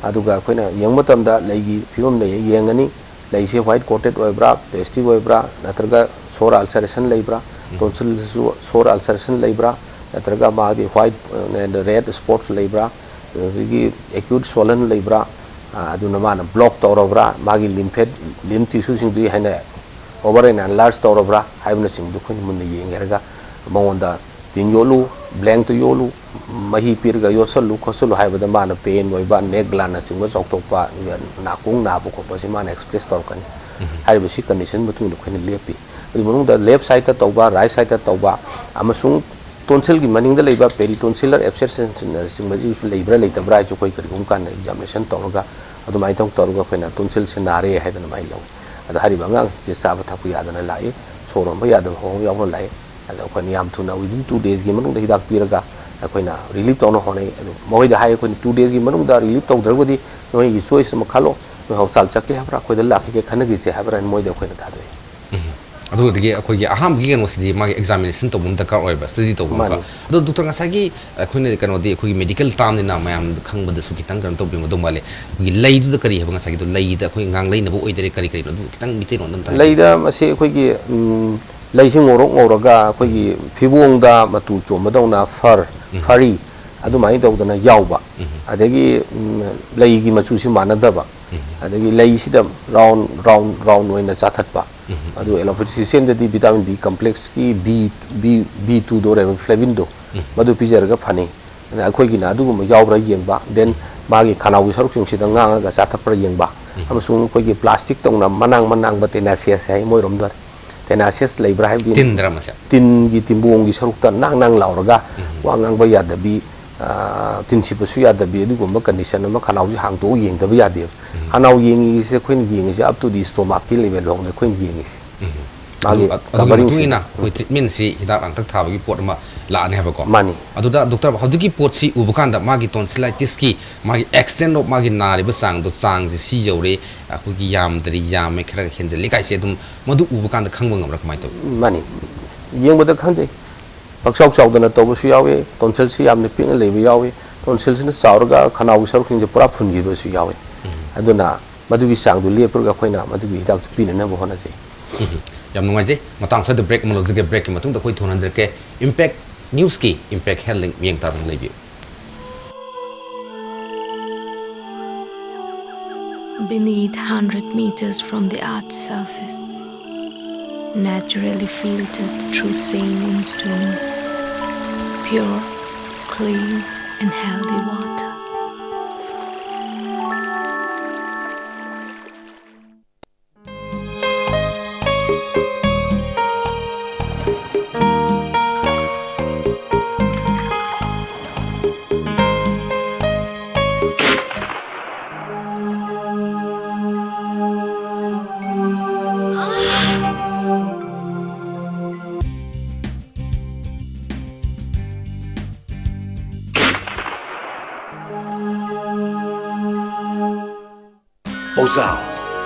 ꯑꯗꯨꯒ ꯑꯩꯈꯣꯏꯅ ꯌꯦꯡꯕ ꯃꯇꯝꯗ ꯂꯩꯒꯤ ꯐꯤꯕꯝꯗ ꯌꯦꯡꯒꯅꯤ꯫ ꯂꯩꯁꯦ white coated ꯑꯣꯏꯕ꯭ꯔꯥ, pasty ꯑꯣꯏꯕ꯭ꯔꯥ, ꯅꯠꯇ꯭ꯔꯒ sore ulceration ꯂꯩꯕ꯭ꯔꯥ, ꯎꯝ꯫ Tonsilꯁꯤꯁꯨ sore ulceration ꯂꯩꯕ꯭ꯔꯥ, ꯅꯠꯇ꯭ꯔꯒ ꯃꯥꯒꯤ white, ꯑ, red spots ꯂꯩꯕ꯭ꯔꯥ, ꯑꯗꯨꯗꯒꯤ acute swollen ꯂꯩꯕ꯭ꯔꯥ, ꯑ, ꯑꯗꯨꯅ ꯃꯥꯅ block ꯇꯧꯔꯕ꯭ꯔꯥ, ꯃꯥꯒꯤ lymph-, lymph tissueꯁꯤꯡꯗꯨ ꯍꯦꯟꯅ over and enlarge ꯇꯧꯔꯕ꯭ꯔꯥ ꯍꯥꯏꯕꯅꯆꯤꯡꯕꯗꯨ ꯑꯩꯈꯣꯏꯅ ꯃꯨꯟꯅ ꯌꯦꯡꯖꯔꯒ ꯃꯉꯣꯟꯗ ꯇꯤꯟ ꯌꯣꯠꯂꯨ, blankꯇ ꯌꯣꯠꯂꯨ, ꯃꯍꯤ ꯄꯤꯔꯒ ꯌꯣꯠꯁꯜꯂꯨ ꯈꯣꯠꯁꯜꯂꯨ ꯍꯥꯏꯕꯗ ꯃꯥꯅ pain ꯑꯣꯏꯕ, neck glandꯅꯆꯤꯡꯕ ꯆꯥꯎꯊꯣꯛꯄ, ꯑꯗꯨꯒ ꯅꯥꯀꯣꯡ ꯅꯥꯕ ꯈꯣꯠꯄꯁꯤ ꯃꯥꯅ express ꯇꯧꯔꯛꯀꯅꯤ꯫ ꯎꯝ꯫ ꯍꯥꯏꯔꯤꯕꯁꯤ condition ꯃꯇꯨꯡ ꯏꯟꯅ ꯑꯩꯈꯣꯏꯅ ꯂꯦꯞꯄꯤ꯫ ꯑꯗꯨ ꯃꯅꯨꯡꯗ left sideꯇ ꯇꯧꯕ, right sideꯇ ꯇꯧꯕ, ꯑꯃꯁꯨꯡ tonsilꯒꯤ ꯃꯅꯤꯡꯗ ꯂꯩꯕ peritonsillar abscessꯅꯆꯤꯡꯕꯁꯤꯁꯨ ꯂꯩꯕ꯭ꯔꯥ ꯂꯩꯇꯕ꯭ꯔꯥ ꯍꯥꯏꯁꯨ ꯑꯩꯈꯣꯏ ꯀꯔꯤꯒꯨꯝꯕ ꯀꯥꯟꯗ examination ꯇꯧꯔꯒ ꯑꯗꯨꯃꯥꯏꯅ ꯇꯧ-, ꯇꯧꯔꯒ ꯑꯩꯈꯣꯏꯅ tonsilꯁꯦ ꯅꯥꯔꯦ ꯍꯥꯏꯗꯅ ꯑꯗꯨꯃꯥꯏꯅ ꯂꯧꯏ꯫ ꯑꯗꯣ ꯍꯥꯏꯔꯤꯕ ꯑꯉꯥꯡꯁꯦ ꯆꯥꯕ ꯊꯛꯄ ꯌꯥꯗꯅ ꯂꯥꯛꯏ, ꯁꯣꯔ ꯍꯣꯟꯕ ꯌꯥꯗꯕ ꯐꯥꯎꯕ ꯌꯥꯎꯅ ꯂꯥꯛꯏ꯫ ꯑꯗꯣ ꯑꯩꯈꯣꯏꯅ ꯌꯥꯝ ꯊꯨꯅ within two daysꯀꯤ ꯃꯅꯨꯡꯗ ꯍꯤꯗꯥꯛ ꯄꯤꯔꯒ ꯑꯩꯈꯣꯏꯅ relief ꯇꯧꯅ ꯍꯣꯠꯅꯩ꯫ ꯑꯗꯨ ꯃꯈꯣꯏꯗ ꯍꯥꯏ, ꯑꯩꯈꯣꯏꯅ two daysꯀꯤ ꯃꯅꯨꯡꯗ relief ꯇꯧꯗ꯭ꯔꯒꯗꯤ ꯅꯣꯏꯒꯤ choice ꯑꯃ ꯈꯜꯂꯣ, ꯅꯣꯏ ꯍꯣꯁꯄꯤꯇꯥꯜ ꯆꯠꯀꯦ ꯍꯥꯏꯕ꯭ꯔꯥ, ꯑꯩꯈꯣꯏꯗ ꯂꯥꯛꯈꯤꯒꯦ ꯈꯟꯅꯈꯤꯁꯦ ꯍꯥꯏꯕ꯭ꯔꯥ ꯍꯥꯏꯅ ꯃꯣꯏꯗ ꯑꯩꯈꯣꯏꯅ ꯊꯥꯗꯣꯛꯏ꯫ ꯎꯝ꯫ ꯑꯗꯨꯗꯒꯤ ꯑꯩꯈꯣꯏꯒꯤ ꯑꯍꯥꯟꯕꯒꯤ ꯀꯩꯅꯣꯁꯤꯗꯤ ꯃꯥꯒꯤ examination ꯇꯧꯕ ꯑꯃ ꯗꯔꯀꯥꯔ ꯑꯣꯏꯕ, study ꯇꯧꯕ ꯑꯃ꯫ ꯃꯥꯅꯤ꯫ ꯑꯗꯣ doctor, ꯉꯁꯥꯏꯒꯤ ꯑꯩꯈꯣꯏꯅ ꯀꯩꯅꯣꯗꯤ ꯑꯩꯈꯣꯏꯒꯤ medical termꯅꯤꯅ ꯃꯌꯥꯝ ꯈꯪꯕꯗꯁꯨ ꯈꯤꯇꯪ ꯀꯩꯅꯣ ꯇꯧꯕꯤꯔꯝꯒꯗꯧ ꯃꯥꯜꯂꯦ꯫ ꯑꯩꯈꯣꯏꯒꯤ ꯂꯩꯗꯨꯗ ꯀꯔꯤ ꯍꯥꯏꯕ, ꯉꯁꯥꯏꯒꯤꯗꯣ ꯂꯩꯗ ꯑꯩꯈꯣꯏ ꯉꯥꯡꯂꯩꯅꯕ ꯑꯣꯏꯗꯣꯏꯔꯦ ꯀꯔꯤ ꯀꯔꯤꯅꯣ, ꯑꯗꯨ ꯈꯤꯇꯪ ꯃꯤꯇꯩꯂꯣꯟꯗ ꯑꯝꯇ ꯍꯥꯏꯕꯤꯌꯨ꯫ ꯂꯩꯗ ꯃꯁꯤ ꯑꯩꯈꯣꯏꯒꯤ, ꯎꯝ, ꯂꯩꯁꯤ ꯉꯧꯔꯣꯛ ꯉꯧꯔꯒ ꯑꯩꯈꯣꯏꯒꯤ ꯎꯝ꯫ ꯐꯤꯕꯣꯡꯗ ꯃꯇꯨ ꯆꯣꯝꯕꯗꯧꯅ fur, ꯎꯝ꯫ Furry ꯎꯝ꯫ ꯑꯗꯨꯃꯥꯏꯅ ꯇꯧꯗꯅ ꯌꯥꯎꯕ꯫ ꯎꯝ꯫ ꯑꯗꯒꯤ, ꯎꯝ, ꯂꯩꯒꯤ ꯃꯆꯨꯁꯤ ꯃꯥꯟꯅꯗꯕ꯫ ꯑꯗꯒꯤ ꯂꯩꯁꯤꯗ ꯔꯥꯎꯟ ꯔꯥꯎꯟ ꯔꯥꯎꯟ ꯑꯣꯏꯅ ꯆꯥꯊꯠꯄ꯫ ꯑꯗꯨ ꯑꯦꯂꯣꯄꯦꯊꯤ ꯁꯤꯁꯇꯦꯝꯗꯗꯤ ꯚꯤꯇꯥꯃꯤꯟ ꯕꯤ ꯀꯝꯄ꯭ꯂꯦꯛꯁꯀꯤ ꯕꯤ ꯕꯤ ꯕꯤ ꯇꯨꯗꯣ, ꯔꯥꯏꯕꯣꯐ꯭ꯂꯦꯚꯤꯟꯗꯣ, ꯃꯗꯨ ꯄꯤꯖꯔꯒ ꯐꯅꯤ꯫ ꯑꯗ ꯑꯩꯈꯣꯏꯒꯤꯅ ꯑꯗꯨꯒꯨꯝꯕ ꯌꯥꯎꯕ꯭ꯔꯥ ꯌꯦꯡꯕ, ꯗꯦꯟ ꯃꯥꯒꯤ ꯈꯅꯥꯎꯒꯤ ꯁꯔꯨꯛꯁꯤꯡꯁꯤꯗ ꯉꯥꯡꯉꯒ ꯆꯥꯊꯠꯄ꯭ꯔꯥ ꯌꯦꯡꯕ, ꯑꯃꯁꯨꯡ ꯑꯩꯈꯣꯏꯒꯤ ꯄ꯭ꯂꯥꯁꯇꯤꯛ ꯇꯧꯅ ꯃꯅꯥꯡ ꯃꯅꯥꯡꯕ ꯇꯦꯅꯥꯁꯤꯌꯁ ꯍꯥꯏ ꯃꯣꯏꯔꯣꯝꯗ, ꯇꯦꯅꯥꯁꯤꯌꯁ ꯂꯩꯕ꯭ꯔꯥ ꯍꯥꯏꯕꯗꯤ ꯇꯤꯟꯗ꯭ꯔꯥ ꯃꯁꯦ? ꯇꯤꯟꯒꯤ ꯇꯤꯝꯕꯣꯡꯒꯤ ꯁꯔꯨꯛꯇ ꯅꯥꯡ ꯅꯥꯡ ꯂꯥꯎꯔꯒ ꯋꯥ ꯉꯥꯡꯕ ꯌꯥꯗꯕꯤ, ꯑ, ꯇꯤꯟ ꯁꯤꯠꯄꯁꯨ ꯌꯥꯗꯕꯤ, ꯑꯗꯨꯒꯨꯝꯕ ꯀꯟꯗꯤꯁꯟ ꯑꯃ, ꯈꯅꯥꯎꯁꯦ ꯍꯥꯡꯇꯣꯛꯑ ꯌꯦꯡꯗꯕ ꯌꯥꯗꯦꯕ꯫ ꯈꯅꯥꯎ ꯌꯦꯡꯉꯤꯁꯦ ꯑꯩꯈꯣꯏꯅ ꯌꯦꯡꯉꯤꯁꯦ up to the stomachꯀꯤ level ꯐꯥꯎꯅꯦ ꯑꯩꯈꯣꯏꯅ ꯌꯦꯡꯉꯤꯁꯦ꯫ ꯃꯥꯒꯤ ꯑꯗꯨ, ꯑꯗꯨꯒꯤ ꯃꯇꯨꯡ ꯏꯟꯅ ꯑꯩꯈꯣꯏ treatmentꯁꯤ ꯍꯤꯗꯥꯛ ꯂꯥꯡꯊꯛ ꯊꯥꯕꯒꯤ ꯄꯣꯠ ꯑꯃ ꯂꯥꯛꯑꯅꯤ ꯍꯥꯏꯕꯀꯣ꯫ ꯃꯥꯅꯤ꯫ ꯑꯗꯨꯗ doctor, ꯍꯧꯖꯤꯛꯀꯤ ꯄꯣꯠꯁꯤ ꯎꯕ ꯀꯥꯟꯗ ꯃꯥꯒꯤ tonsillitisꯀꯤ ꯃꯥꯒꯤ extent of ꯃꯥꯒꯤ ꯅꯥꯔꯤꯕ ꯆꯥꯡꯗꯣ, ꯆꯥꯡꯁꯦ ꯁꯤ ꯌꯧꯔꯦ, ꯑꯩꯈꯣꯏꯒꯤ ꯌꯥꯝꯗ꯭ꯔꯤ, ꯌꯥꯝꯃꯦ, ꯈꯔ ꯍꯦꯟꯖꯜꯂꯤ ꯀꯥꯏꯁꯦ ꯑꯗꯨꯝ ꯃꯗꯨ ꯎꯕ ꯀꯥꯟꯗ ꯈꯪꯕ ꯉꯝꯕ꯭ꯔꯥ, ꯀꯃꯥꯏꯅ ꯇꯧꯏ? ꯃꯥꯅꯤ꯫ ꯌꯦꯡꯕꯗ ꯈꯪꯖꯩ꯫ ꯄꯥꯛꯆꯥꯎ ꯆꯥꯎꯗꯅ ꯇꯧꯕꯁꯨ ꯌꯥꯎꯏ, tonsilꯁꯤ ꯌꯥꯝꯅ ꯄꯤꯛꯅ ꯂꯩꯕ ꯌꯥꯎꯏ, tonsilꯁꯤꯅ ꯆꯥꯎꯔꯒ ꯈꯅꯥꯎꯒꯤ ꯁꯔꯨꯛꯁꯤꯡꯁꯦ ꯄꯨꯔꯥ ꯐꯨꯟꯈꯤꯕꯁꯨ ꯌꯥꯎꯏ꯫ ꯑꯗꯨꯅ ꯃꯗꯨꯒꯤ ꯆꯥꯡꯗꯨ ꯂꯦꯞꯄꯒ ꯑꯩꯈꯣꯏꯅ ꯃꯗꯨꯒꯤ ꯍꯤꯗꯥꯛꯇꯨ ꯄꯤꯅꯅꯕ ꯍꯣꯠꯅꯖꯩ꯫ ꯌꯥꯝ ꯅꯨꯡꯉꯥꯏꯖꯩ꯫ ꯃꯇꯥꯡ ꯁ꯭ꯋꯥꯏꯗ break ꯑꯃ ꯂꯧꯖꯒꯦ꯫ Breakꯀꯤ ꯃꯇꯨꯡꯗ ꯑꯩꯈꯣꯏ ꯊꯨꯅ ꯍꯟꯖꯔꯛꯀꯦ꯫ Impact Newsꯀꯤ Impact Health Link ꯃꯤꯠꯌꯦꯡ ꯇꯥꯗꯨꯅ ꯂꯩꯕꯤꯌꯨ꯫ Beneath, hundred meters from the earth's surface, naturally filtered through saline stones, pure, clean, and healthy water. ꯑꯣꯖꯥꯝ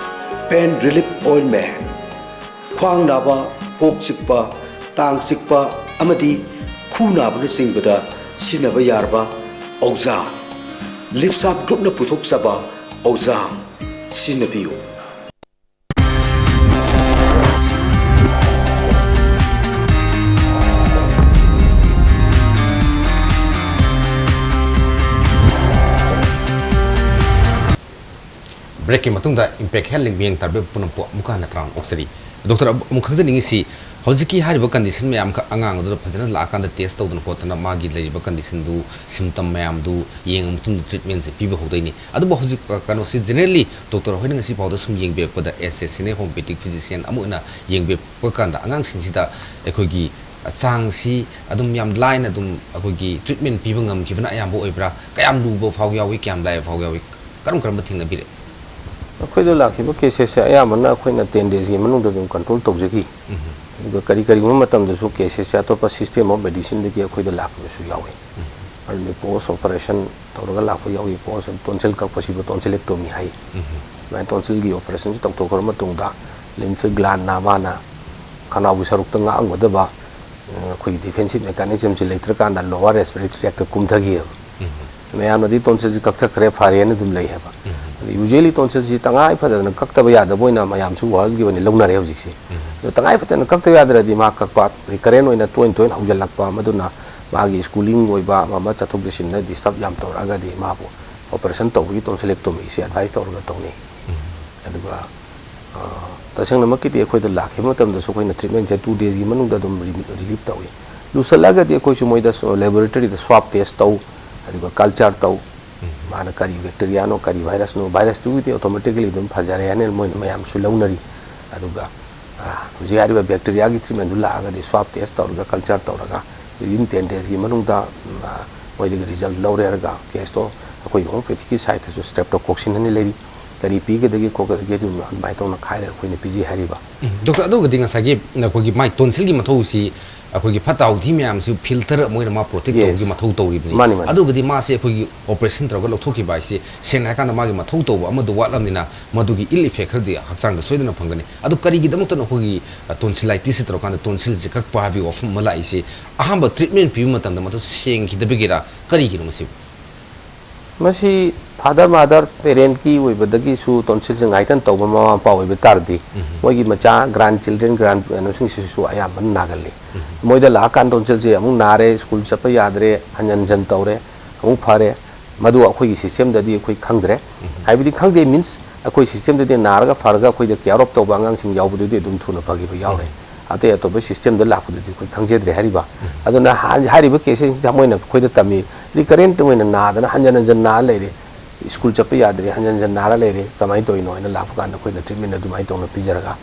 Pain Relief Ointment꯫ ꯈ꯭ꯋꯥꯡ ꯅꯥꯕ, ꯀꯣꯛ ꯆꯤꯛꯄ, ꯇꯥꯡ ꯆꯤꯛꯄ ꯑꯃꯗꯤ ꯈꯨ ꯅꯥꯕꯅꯆꯤꯡꯕꯗ ꯁꯤꯖꯤꯟꯅꯕ ꯌꯥꯔꯕ ꯑꯣꯖꯥꯝ꯫ Lipsap Groupꯅ ꯄꯨꯊꯣꯛꯆꯕ ꯑꯣꯖꯥꯝ ꯁꯤꯖꯤꯟꯅꯕꯤꯌꯨ꯫ ꯕ꯭ꯔꯦꯛꯀꯤ ꯃꯇꯨꯡꯗ ꯏꯝꯄꯦꯛ ꯍꯦꯜꯊ ꯂꯤꯡꯕ ꯌꯦꯡ ꯇꯥꯔꯕ ꯄꯨꯝꯅꯃꯛꯄꯨ ꯑꯃꯨꯛꯀ ꯍꯟꯅ ꯇꯔꯥꯝꯅ ꯑꯣꯛꯆꯔꯤ꯫ ꯗꯣꯛꯇꯔ, ꯑꯃꯨꯛ ꯈꯪꯖꯅꯤꯡꯉꯤꯁꯤ, ꯍꯧꯖꯤꯛꯀꯤ ꯍꯥꯏꯔꯤꯕ ꯀꯟꯗꯤꯁꯟ ꯃꯌꯥꯝ ꯈꯛ ꯑꯉꯥꯡ ꯑꯗꯨꯗ ꯐꯖꯅ ꯂꯥꯛꯑꯀꯥꯟꯗ ꯇꯦꯁ ꯇꯧꯗꯅ ꯈꯣꯠꯇꯅ ꯃꯥꯒꯤ ꯂꯩꯔꯤꯕ ꯀꯟꯗꯤꯁꯟꯗꯨ, ꯁꯤꯝꯇꯝ ꯃꯌꯥꯝꯗꯨ ꯌꯦꯡꯉ ꯃꯇꯨꯡꯗ ꯇ꯭ꯔꯤꯠꯃꯦꯟꯁꯦ ꯄꯤꯕ ꯍꯧꯗꯣꯏꯅꯤ꯫ ꯑꯗꯨꯕꯨ ꯍꯧꯖꯤꯛ, ꯑ, ꯀꯩꯅꯣꯁꯤ ꯖꯦꯅꯔꯦꯜꯂꯤ ꯗꯣꯛꯇꯔ ꯍꯣꯏꯅ ꯉꯁꯤ ꯐꯥꯎꯗ ꯁꯨꯝ ꯌꯦꯡꯕꯤꯔꯛꯄꯗ, as a senior homeopathic physician ꯑꯃ ꯑꯣꯏꯅ ꯌꯦꯡꯕꯤꯔꯛꯄ ꯀꯥꯟꯗ ꯑꯉꯥꯡꯁꯤꯡꯁꯤꯗ ꯑꯩꯈꯣꯏꯒꯤ ꯆꯥꯡꯁꯤ ꯑꯗꯨꯝ ꯌꯥꯝ ꯂꯥꯏꯅ ꯑꯗꯨꯝ ꯑꯩꯈꯣꯏꯒꯤ ꯇ꯭ꯔꯤꯠꯃꯦꯟ ꯄꯤꯕ ꯉꯝꯈꯤꯕꯅ ꯑꯌꯥꯝꯕ ꯑꯣꯏꯕ꯭ꯔꯥ? ꯀꯌꯥꯝ ꯂꯨꯕ ꯐꯥꯎ ꯌꯥꯎꯏ, ꯀꯌꯥꯝ ꯂꯥꯏꯕ ꯐꯥꯎ ꯌꯥꯎꯏ? ꯀꯔꯝ ꯀꯔꯝꯕ ꯊꯦꯡꯅꯕꯤꯔꯦ? ꯑꯩꯈꯣꯏꯗ ꯂꯥꯛꯈꯤꯕ ꯀꯦꯁꯦꯁꯁꯦ ꯑꯌꯥꯝꯕꯅ ꯑꯩꯈꯣꯏꯅ ꯇꯦꯟ ꯗꯦꯖꯀꯤ ꯃꯅꯨꯡꯗ ꯑꯗꯨꯝ ꯀꯟꯇ꯭ꯔꯣꯜ ꯇꯧꯖꯈꯤ꯫ ꯎꯝ꯫ ꯑꯗꯨꯒ ꯀꯔꯤ ꯀꯔꯤꯒꯨꯝꯕ ꯃꯇꯝꯗꯁꯨ ꯀꯦꯁꯦꯁꯁꯦ ꯑꯇꯣꯞꯄ ꯁꯤꯁꯇꯦꯝ ꯑꯣꯐ ꯃꯦꯗꯤꯁꯤꯟꯗꯒꯤ ꯑꯩꯈꯣꯏꯗ ꯂꯥꯛꯄꯁꯨ ꯌꯥꯎꯏ꯫ ꯎꯝ꯫ ꯑꯗꯨꯗꯤ ꯄꯣꯁ ꯑꯣꯄꯔꯦꯁꯟ ꯇꯧꯔꯒ ꯂꯥꯛꯄ ꯌꯥꯎꯏ꯫ ꯄꯣꯁ ꯇꯣꯟꯁꯤꯜ ꯀꯛꯄꯁꯤꯕꯨ ꯇꯣꯟꯁꯤꯂꯦꯛꯇꯣꯃꯤ ꯍꯥꯏ꯫ ꯎꯝ꯫ ꯑꯗꯨꯃꯥꯏꯅ ꯇꯣꯟꯁꯤꯜꯒꯤ ꯑꯣꯄꯔꯦꯁꯟꯁꯤ ꯇꯧꯊꯣꯛꯈ꯭ꯔ ꯃꯇꯨꯡꯗ ꯂꯤꯝꯐꯤꯛ ꯒ꯭ꯂꯥꯟ ꯅꯥꯃꯥꯅ ꯈꯅꯥꯎꯒꯤ ꯁꯔꯨꯛꯇ ꯉꯥꯛꯑꯝꯒꯗꯕ, ꯑ, ꯑꯩꯈꯣꯏꯒꯤ ꯗꯤꯐꯦꯟꯁꯤꯞ ꯃꯦꯀꯥꯅꯤꯖꯝꯁꯤ ꯂꯩꯇ꯭ꯔꯀꯥꯟꯗ ꯂꯣꯋꯔ ꯔꯦꯁꯄꯤꯔꯦꯇꯔꯤ ꯇ꯭ꯔꯦꯛꯇ ꯀꯨꯝꯊꯈꯤꯑꯕ꯫ ꯎꯝ꯫ ꯃꯌꯥꯝꯅꯗꯤ ꯇꯣꯟꯁꯤꯜꯁꯤ ꯀꯛꯊꯈ꯭ꯔꯦ, ꯐꯔꯦꯅ ꯑꯗꯨꯝ ꯂꯩ ꯍꯥꯏꯕ꯫ ꯎꯝ꯫ ꯑꯗ ꯌꯨꯖ꯭ꯋꯦꯂꯤ ꯇꯣꯟꯁꯤꯜꯁꯤ ꯇꯉꯥꯏ ꯐꯗꯗꯅ ꯀꯛꯇꯕ ꯌꯥꯗꯕ ꯑꯣꯏꯅ ꯃꯌꯥꯝꯁꯨ ꯋꯥꯔꯜꯒꯤ ꯑꯣꯏꯅ ꯂꯧꯅꯔꯦ ꯍꯧꯖꯤꯛꯁꯦ꯫ ꯎꯝ꯫ ꯑꯗꯣ ꯇꯉꯥꯏ ꯐꯗꯅ ꯀꯛꯇꯕ ꯌꯥꯗ꯭ꯔꯗꯤ ꯃꯥ ꯀꯛꯄ, ꯔꯤꯀꯔꯦꯟ ꯑꯣꯏꯅ ꯇꯣꯏꯅ ꯇꯣꯏꯅ ꯍꯧꯖꯤꯜꯂꯛꯄ, ꯃꯗꯨꯅ ꯃꯥꯒꯤ ꯁ꯭ꯀꯨꯂꯤꯡ ꯑꯣꯏꯕ ꯑꯃ ꯑꯃ ꯆꯠꯊꯣꯛ ꯆꯠꯁꯤꯟꯗ ꯗꯤꯁꯇꯔꯕ ꯌꯥꯝ ꯇꯧꯔꯛꯑꯒꯗꯤ ꯃꯥꯕꯨ ꯑꯣꯄꯔꯦꯁꯟ ꯇꯧꯕꯒꯤ ꯇꯣꯟꯁꯤꯂꯦꯛꯇꯣꯃꯤꯁꯤ ꯑꯦꯗꯚꯥꯏꯁ ꯇꯧꯔꯒ ꯇꯧꯅꯩ꯫ ꯎꯝ꯫ ꯑꯗꯨꯒ, ꯑ, ꯇꯁꯦꯡꯅꯃꯛꯀꯤꯗꯤ ꯑꯩꯈꯣꯏꯗ ꯂꯥꯛꯈꯤꯕ ꯃꯇꯝꯗꯁꯨ ꯑꯩꯈꯣꯏꯅ ꯇ꯭ꯔꯤꯠꯃꯦꯟꯁꯦ ꯇꯨ ꯗꯦꯖꯀꯤ ꯃꯅꯨꯡꯗ ꯑꯗꯨꯝ ꯔꯤꯂꯤ-, ꯔꯤꯂꯤꯐ ꯇꯧꯏ꯫ ꯂꯨꯁꯜꯂꯒꯗꯤ ꯑꯩꯈꯣꯏꯁꯨ ꯃꯣꯏꯗ ꯁ-, ꯂꯦꯕꯣꯔꯦꯇꯔꯤꯗ ꯁ꯭ꯋꯥꯕ ꯇꯦꯁ ꯇꯧ, ꯑꯗꯨꯒ ꯀꯜꯆꯔ ꯇꯧ, ꯎꯝ꯫ ꯃꯥꯅ ꯀꯔꯤ ꯕꯦꯛꯇꯤꯔꯤꯌꯥꯅꯣ, ꯀꯔꯤ ꯚꯥꯏꯔꯁꯅꯣ, ꯚꯥꯏꯔꯁꯇꯨꯕꯨꯗꯤ ꯑꯣꯇꯣꯃꯦꯇꯤꯀꯦꯂꯤ ꯑꯗꯨꯝ ꯐꯖꯔꯦ ꯍꯥꯏꯅ ꯃꯣꯏꯅ ꯃꯌꯥꯝꯁꯨ ꯂꯧꯅꯔꯤ꯫ ꯑꯗꯨꯒ, ꯑ, ꯍꯧꯖꯤꯛ ꯍꯥꯏꯔꯤꯕ ꯕꯦꯛꯇꯤꯔꯤꯌꯥꯒꯤ ꯇ꯭ꯔꯤꯠꯃꯦꯟꯗꯨ ꯂꯥꯛꯑꯒꯗꯤ ꯁ꯭ꯋꯥꯕ ꯇꯦꯁ ꯇꯧꯔꯒ, ꯀꯜꯆꯔ ꯇꯧꯔꯒ, within ten days ꯀꯤ ꯃꯅꯨꯡꯗ, ꯎꯝ, ꯑ, ꯃꯣꯏꯗꯒꯤ ꯔꯤꯖꯜ ꯂꯧꯔꯦ ꯍꯥꯏꯔꯒ ꯀꯦꯁꯇꯣ ꯑꯩꯈꯣꯏ ꯍꯣꯃꯤꯑꯣꯄꯦꯊꯤꯛꯀꯤ ꯁꯥꯏꯠꯇꯁꯨ ꯁ꯭ꯇ꯭ꯔꯦꯞꯇꯣꯀꯣꯛꯁꯤꯟ ꯑꯅ ꯂꯩꯔꯤ, ꯀꯔꯤ ꯄꯤꯒꯗꯒꯦ ꯈꯣꯠꯀꯗꯒꯦ ꯑꯗꯨꯝ ꯑꯗꯨꯃꯥꯏꯅ ꯇꯧꯅ ꯈꯥꯏꯔꯒ ꯑꯩꯈꯣꯏꯅ ꯄꯤꯖꯩ ꯍꯥꯏꯔꯤꯕ꯫ ꯎꯝ, ꯗꯣꯛꯇꯔ, ꯑꯗꯨꯒꯗꯤ ꯉꯁꯥꯏꯒꯤ ꯑꯩꯈꯣꯏꯒꯤ ꯃꯥꯏ ꯇꯣꯟꯁꯤꯜꯒꯤ ꯃꯊꯧꯁꯤ ꯑꯩꯈꯣꯏꯒꯤ ꯐꯠꯇ ꯍꯥꯎꯊꯤ ꯃꯌꯥꯝꯁꯤ ꯐꯤꯜꯇꯔ ꯑꯃ ꯑꯣꯏꯅ ꯃꯥ ꯄ꯭ꯔꯣꯇꯦꯛ Yes. ꯇꯧꯕꯒꯤ ꯃꯊꯧ ꯇꯧꯔꯤꯕꯅꯤ꯫ ꯃꯥꯅꯤ, ꯃꯥꯅꯤ꯫ ꯑꯗꯨꯒꯗꯤ ꯃꯥꯁꯦ ꯑꯩꯈꯣꯏꯒꯤ ꯑꯣꯄꯔꯦꯁꯟ ꯇꯧꯔꯒ ꯂꯧꯊꯣꯛꯈꯤꯕ ꯍꯥꯏꯁꯤ, ꯁꯦꯡꯅ ꯍꯥꯏꯔꯀꯥꯟꯗ ꯃꯥꯒꯤ ꯃꯊꯧ ꯇꯧꯕ ꯑꯃꯗꯣ ꯋꯥꯠꯂꯕꯅꯤꯅ ꯃꯗꯨꯒꯤ ꯏꯜ ꯏꯐꯦꯛ ꯈꯔꯗꯤ ꯍꯛꯆꯥꯡꯗ ꯁꯣꯏꯗꯅ ꯐꯪꯒꯅꯤ꯫ ꯑꯗꯨ ꯀꯔꯤꯒꯤꯗꯃꯛꯇꯅꯣ ꯑꯩꯈꯣꯏꯒꯤ, ꯑ, ꯇꯣꯟꯁꯤꯂꯥꯏꯇꯤꯁꯁꯤ ꯇꯧꯔꯀꯥꯟꯗ ꯇꯣꯟꯁꯤꯜꯁꯤ ꯀꯛꯄ ꯍꯥꯏꯕꯒꯤ ꯋꯥꯐꯝ ꯑꯃ ꯂꯥꯛꯏꯁꯤ? ꯑꯍꯥꯟꯕ ꯇ꯭ꯔꯤꯠꯃꯦꯟ ꯄꯤꯕ ꯃꯇꯝꯗ ꯃꯗꯨ ꯁꯦꯡꯈꯤꯗꯕꯒꯤꯔꯥ, ꯀꯔꯤꯒꯤꯅꯣ ꯃꯁꯤꯕꯨ? ꯃꯁꯤ ꯐꯥꯗꯔ ꯃꯥꯗꯔ ꯄꯦꯔꯦꯟꯠꯀꯤ ꯑꯣꯏꯕꯗꯒꯤꯁꯨ ꯇꯣꯟꯁꯤꯜꯁꯦ ꯉꯥꯏꯇꯟ ꯇꯧꯕ ꯃꯃꯥ ꯃꯄꯥ ꯑꯣꯏꯕ ꯇꯥꯔꯗꯤ, ꯎꯝ꯫ ꯃꯣꯏꯒꯤ ꯃꯆꯥ ꯒ꯭ꯔꯥꯟ ꯆꯤꯜꯗ꯭ꯔꯦꯟ, ꯒ꯭ꯔꯥꯟ ꯀꯩꯅꯣꯁꯤꯡꯁꯤꯁꯨ ꯑꯌꯥꯝꯕꯅ ꯅꯥꯒꯜꯂꯤ꯫ ꯎꯝ꯫ ꯃꯣꯏꯗ ꯂꯥꯛꯑꯀꯥꯟꯗ ꯇꯣꯟꯁꯤꯜꯁꯦ ꯑꯃꯨꯛ ꯅꯥꯔꯦ, ꯁ꯭ꯀꯨꯜ ꯆꯠꯄ ꯌꯥꯗ꯭ꯔꯦ, ꯍꯟꯖꯟ ꯍꯟꯖꯟ ꯇꯧꯔꯦ, ꯑꯃꯨꯛ ꯐꯔꯦ, ꯃꯗꯨ ꯑꯩꯈꯣꯏꯒꯤ ꯁꯤꯁꯇꯦꯝꯗꯗꯤ ꯑꯩꯈꯣꯏ ꯈꯪꯗ꯭ꯔꯦ꯫ ꯎꯝ꯫ ꯍꯥꯏꯕꯗꯤ ꯈꯪꯗꯦ ꯃꯤꯟꯁ, ꯑꯩꯈꯣꯏ systemꯗꯗꯤ ꯅꯥꯔꯒ ꯐꯔꯒ ꯑꯩꯈꯣꯏꯗ care of ꯇꯧꯕ ꯑꯉꯥꯡꯁꯤꯡ ꯌꯥꯎꯕꯗꯨꯗꯤ ꯑꯗꯨꯝ ꯊꯨꯅ ꯐꯈꯤꯕ ꯌꯥꯎꯔꯦ꯫ ꯑꯇꯩ ꯑꯇꯣꯞꯄ systemꯗ ꯂꯥꯛꯄꯗꯨꯗꯤ ꯑꯩꯈꯣꯏ ꯈꯪꯖꯗ꯭ꯔꯦ꯫ ꯍꯥꯏꯔꯤꯕ ꯑꯗꯨꯅ ꯍꯥ-, ꯍꯥꯏꯔꯤꯕ caseꯁꯤꯡꯁꯤꯗ ꯃꯣꯏꯅ ꯑꯩꯈꯣꯏꯗ ꯇꯝꯃꯤ, recurrent ꯑꯣꯏꯅ ꯅꯥꯗꯅ ꯍꯟꯖꯟ ꯍꯟꯖꯟ ꯅꯥ ꯂꯩꯔꯦ, school ꯆꯠꯄ ꯌꯥꯗ꯭ꯔꯦ, ꯍꯟꯖꯟ ꯍꯟꯖꯟ ꯅꯥꯔ ꯂꯩꯔꯦ, ꯀꯃꯥꯏꯅ ꯇꯧꯔꯤꯅꯣ ꯍꯥꯏꯅ ꯂꯥꯛꯄ ꯀꯥꯟꯗ ꯑꯩꯈꯣꯏꯅ treatment ꯑꯗꯨꯃꯥꯏꯅ ꯇꯧꯅ ꯄꯤꯖꯔꯒ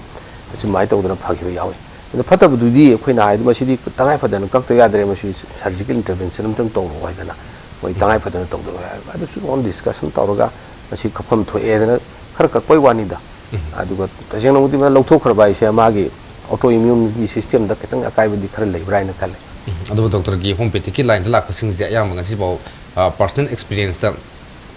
ꯑꯁꯨꯃꯥꯏꯅ ꯇꯧꯗꯅ ꯐꯈꯤꯕ ꯌꯥꯎꯏ꯫ ꯑꯗꯣ ꯐꯠꯇꯕꯗꯨꯗꯤ ꯑꯩꯈꯣꯏꯅ ꯍꯥꯏꯗꯤ ꯃꯁꯤꯗꯤ ꯇꯉꯥꯏ ꯐꯗꯅ ꯀꯛꯇ ꯌꯥꯗ꯭ꯔꯦ, ꯃꯁꯤ surgical intervention ꯑꯃꯇꯪ ꯇꯧꯔꯣ ꯍꯥꯏꯗꯅ ꯃꯣꯏ ꯇꯉꯥꯏ ꯐꯗꯅ ꯇꯧꯗꯕ ꯌꯥꯎꯏ꯫ ꯑꯗꯨꯁꯨ on discussion ꯇꯧꯔꯒ ꯃꯁꯤ ꯀꯛꯐꯝ ꯊꯣꯛꯑꯦꯗꯅ ꯈꯔ ꯀꯛꯄꯩ ꯋꯥꯅꯤꯗ꯫ ꯑꯗꯨꯒ ꯇꯁꯦꯡꯅꯃꯛꯇꯤ ꯃꯥ ꯂꯧꯊꯣꯛꯈ꯭ꯔꯕ ꯍꯥꯏꯁꯦ ꯃꯥꯒꯤ autoimmuneꯒꯤ systemꯗ ꯈꯤꯇꯪ ꯑꯀꯥꯏꯕꯗꯤ ꯈꯔ ꯂꯩꯕ꯭ꯔꯥ ꯍꯥꯏꯅ ꯈꯜꯂꯦ꯫ ꯎꯝ, ꯑꯗꯨꯕꯨ ꯗꯣꯛꯇꯔꯒꯤ homeopathyꯒꯤ lineꯗ ꯂꯥꯛꯄꯁꯤꯡꯁꯦ ꯑꯌꯥꯝꯕ ꯉꯁꯤꯐꯥꯎ, ꯑ, personal experienceꯇ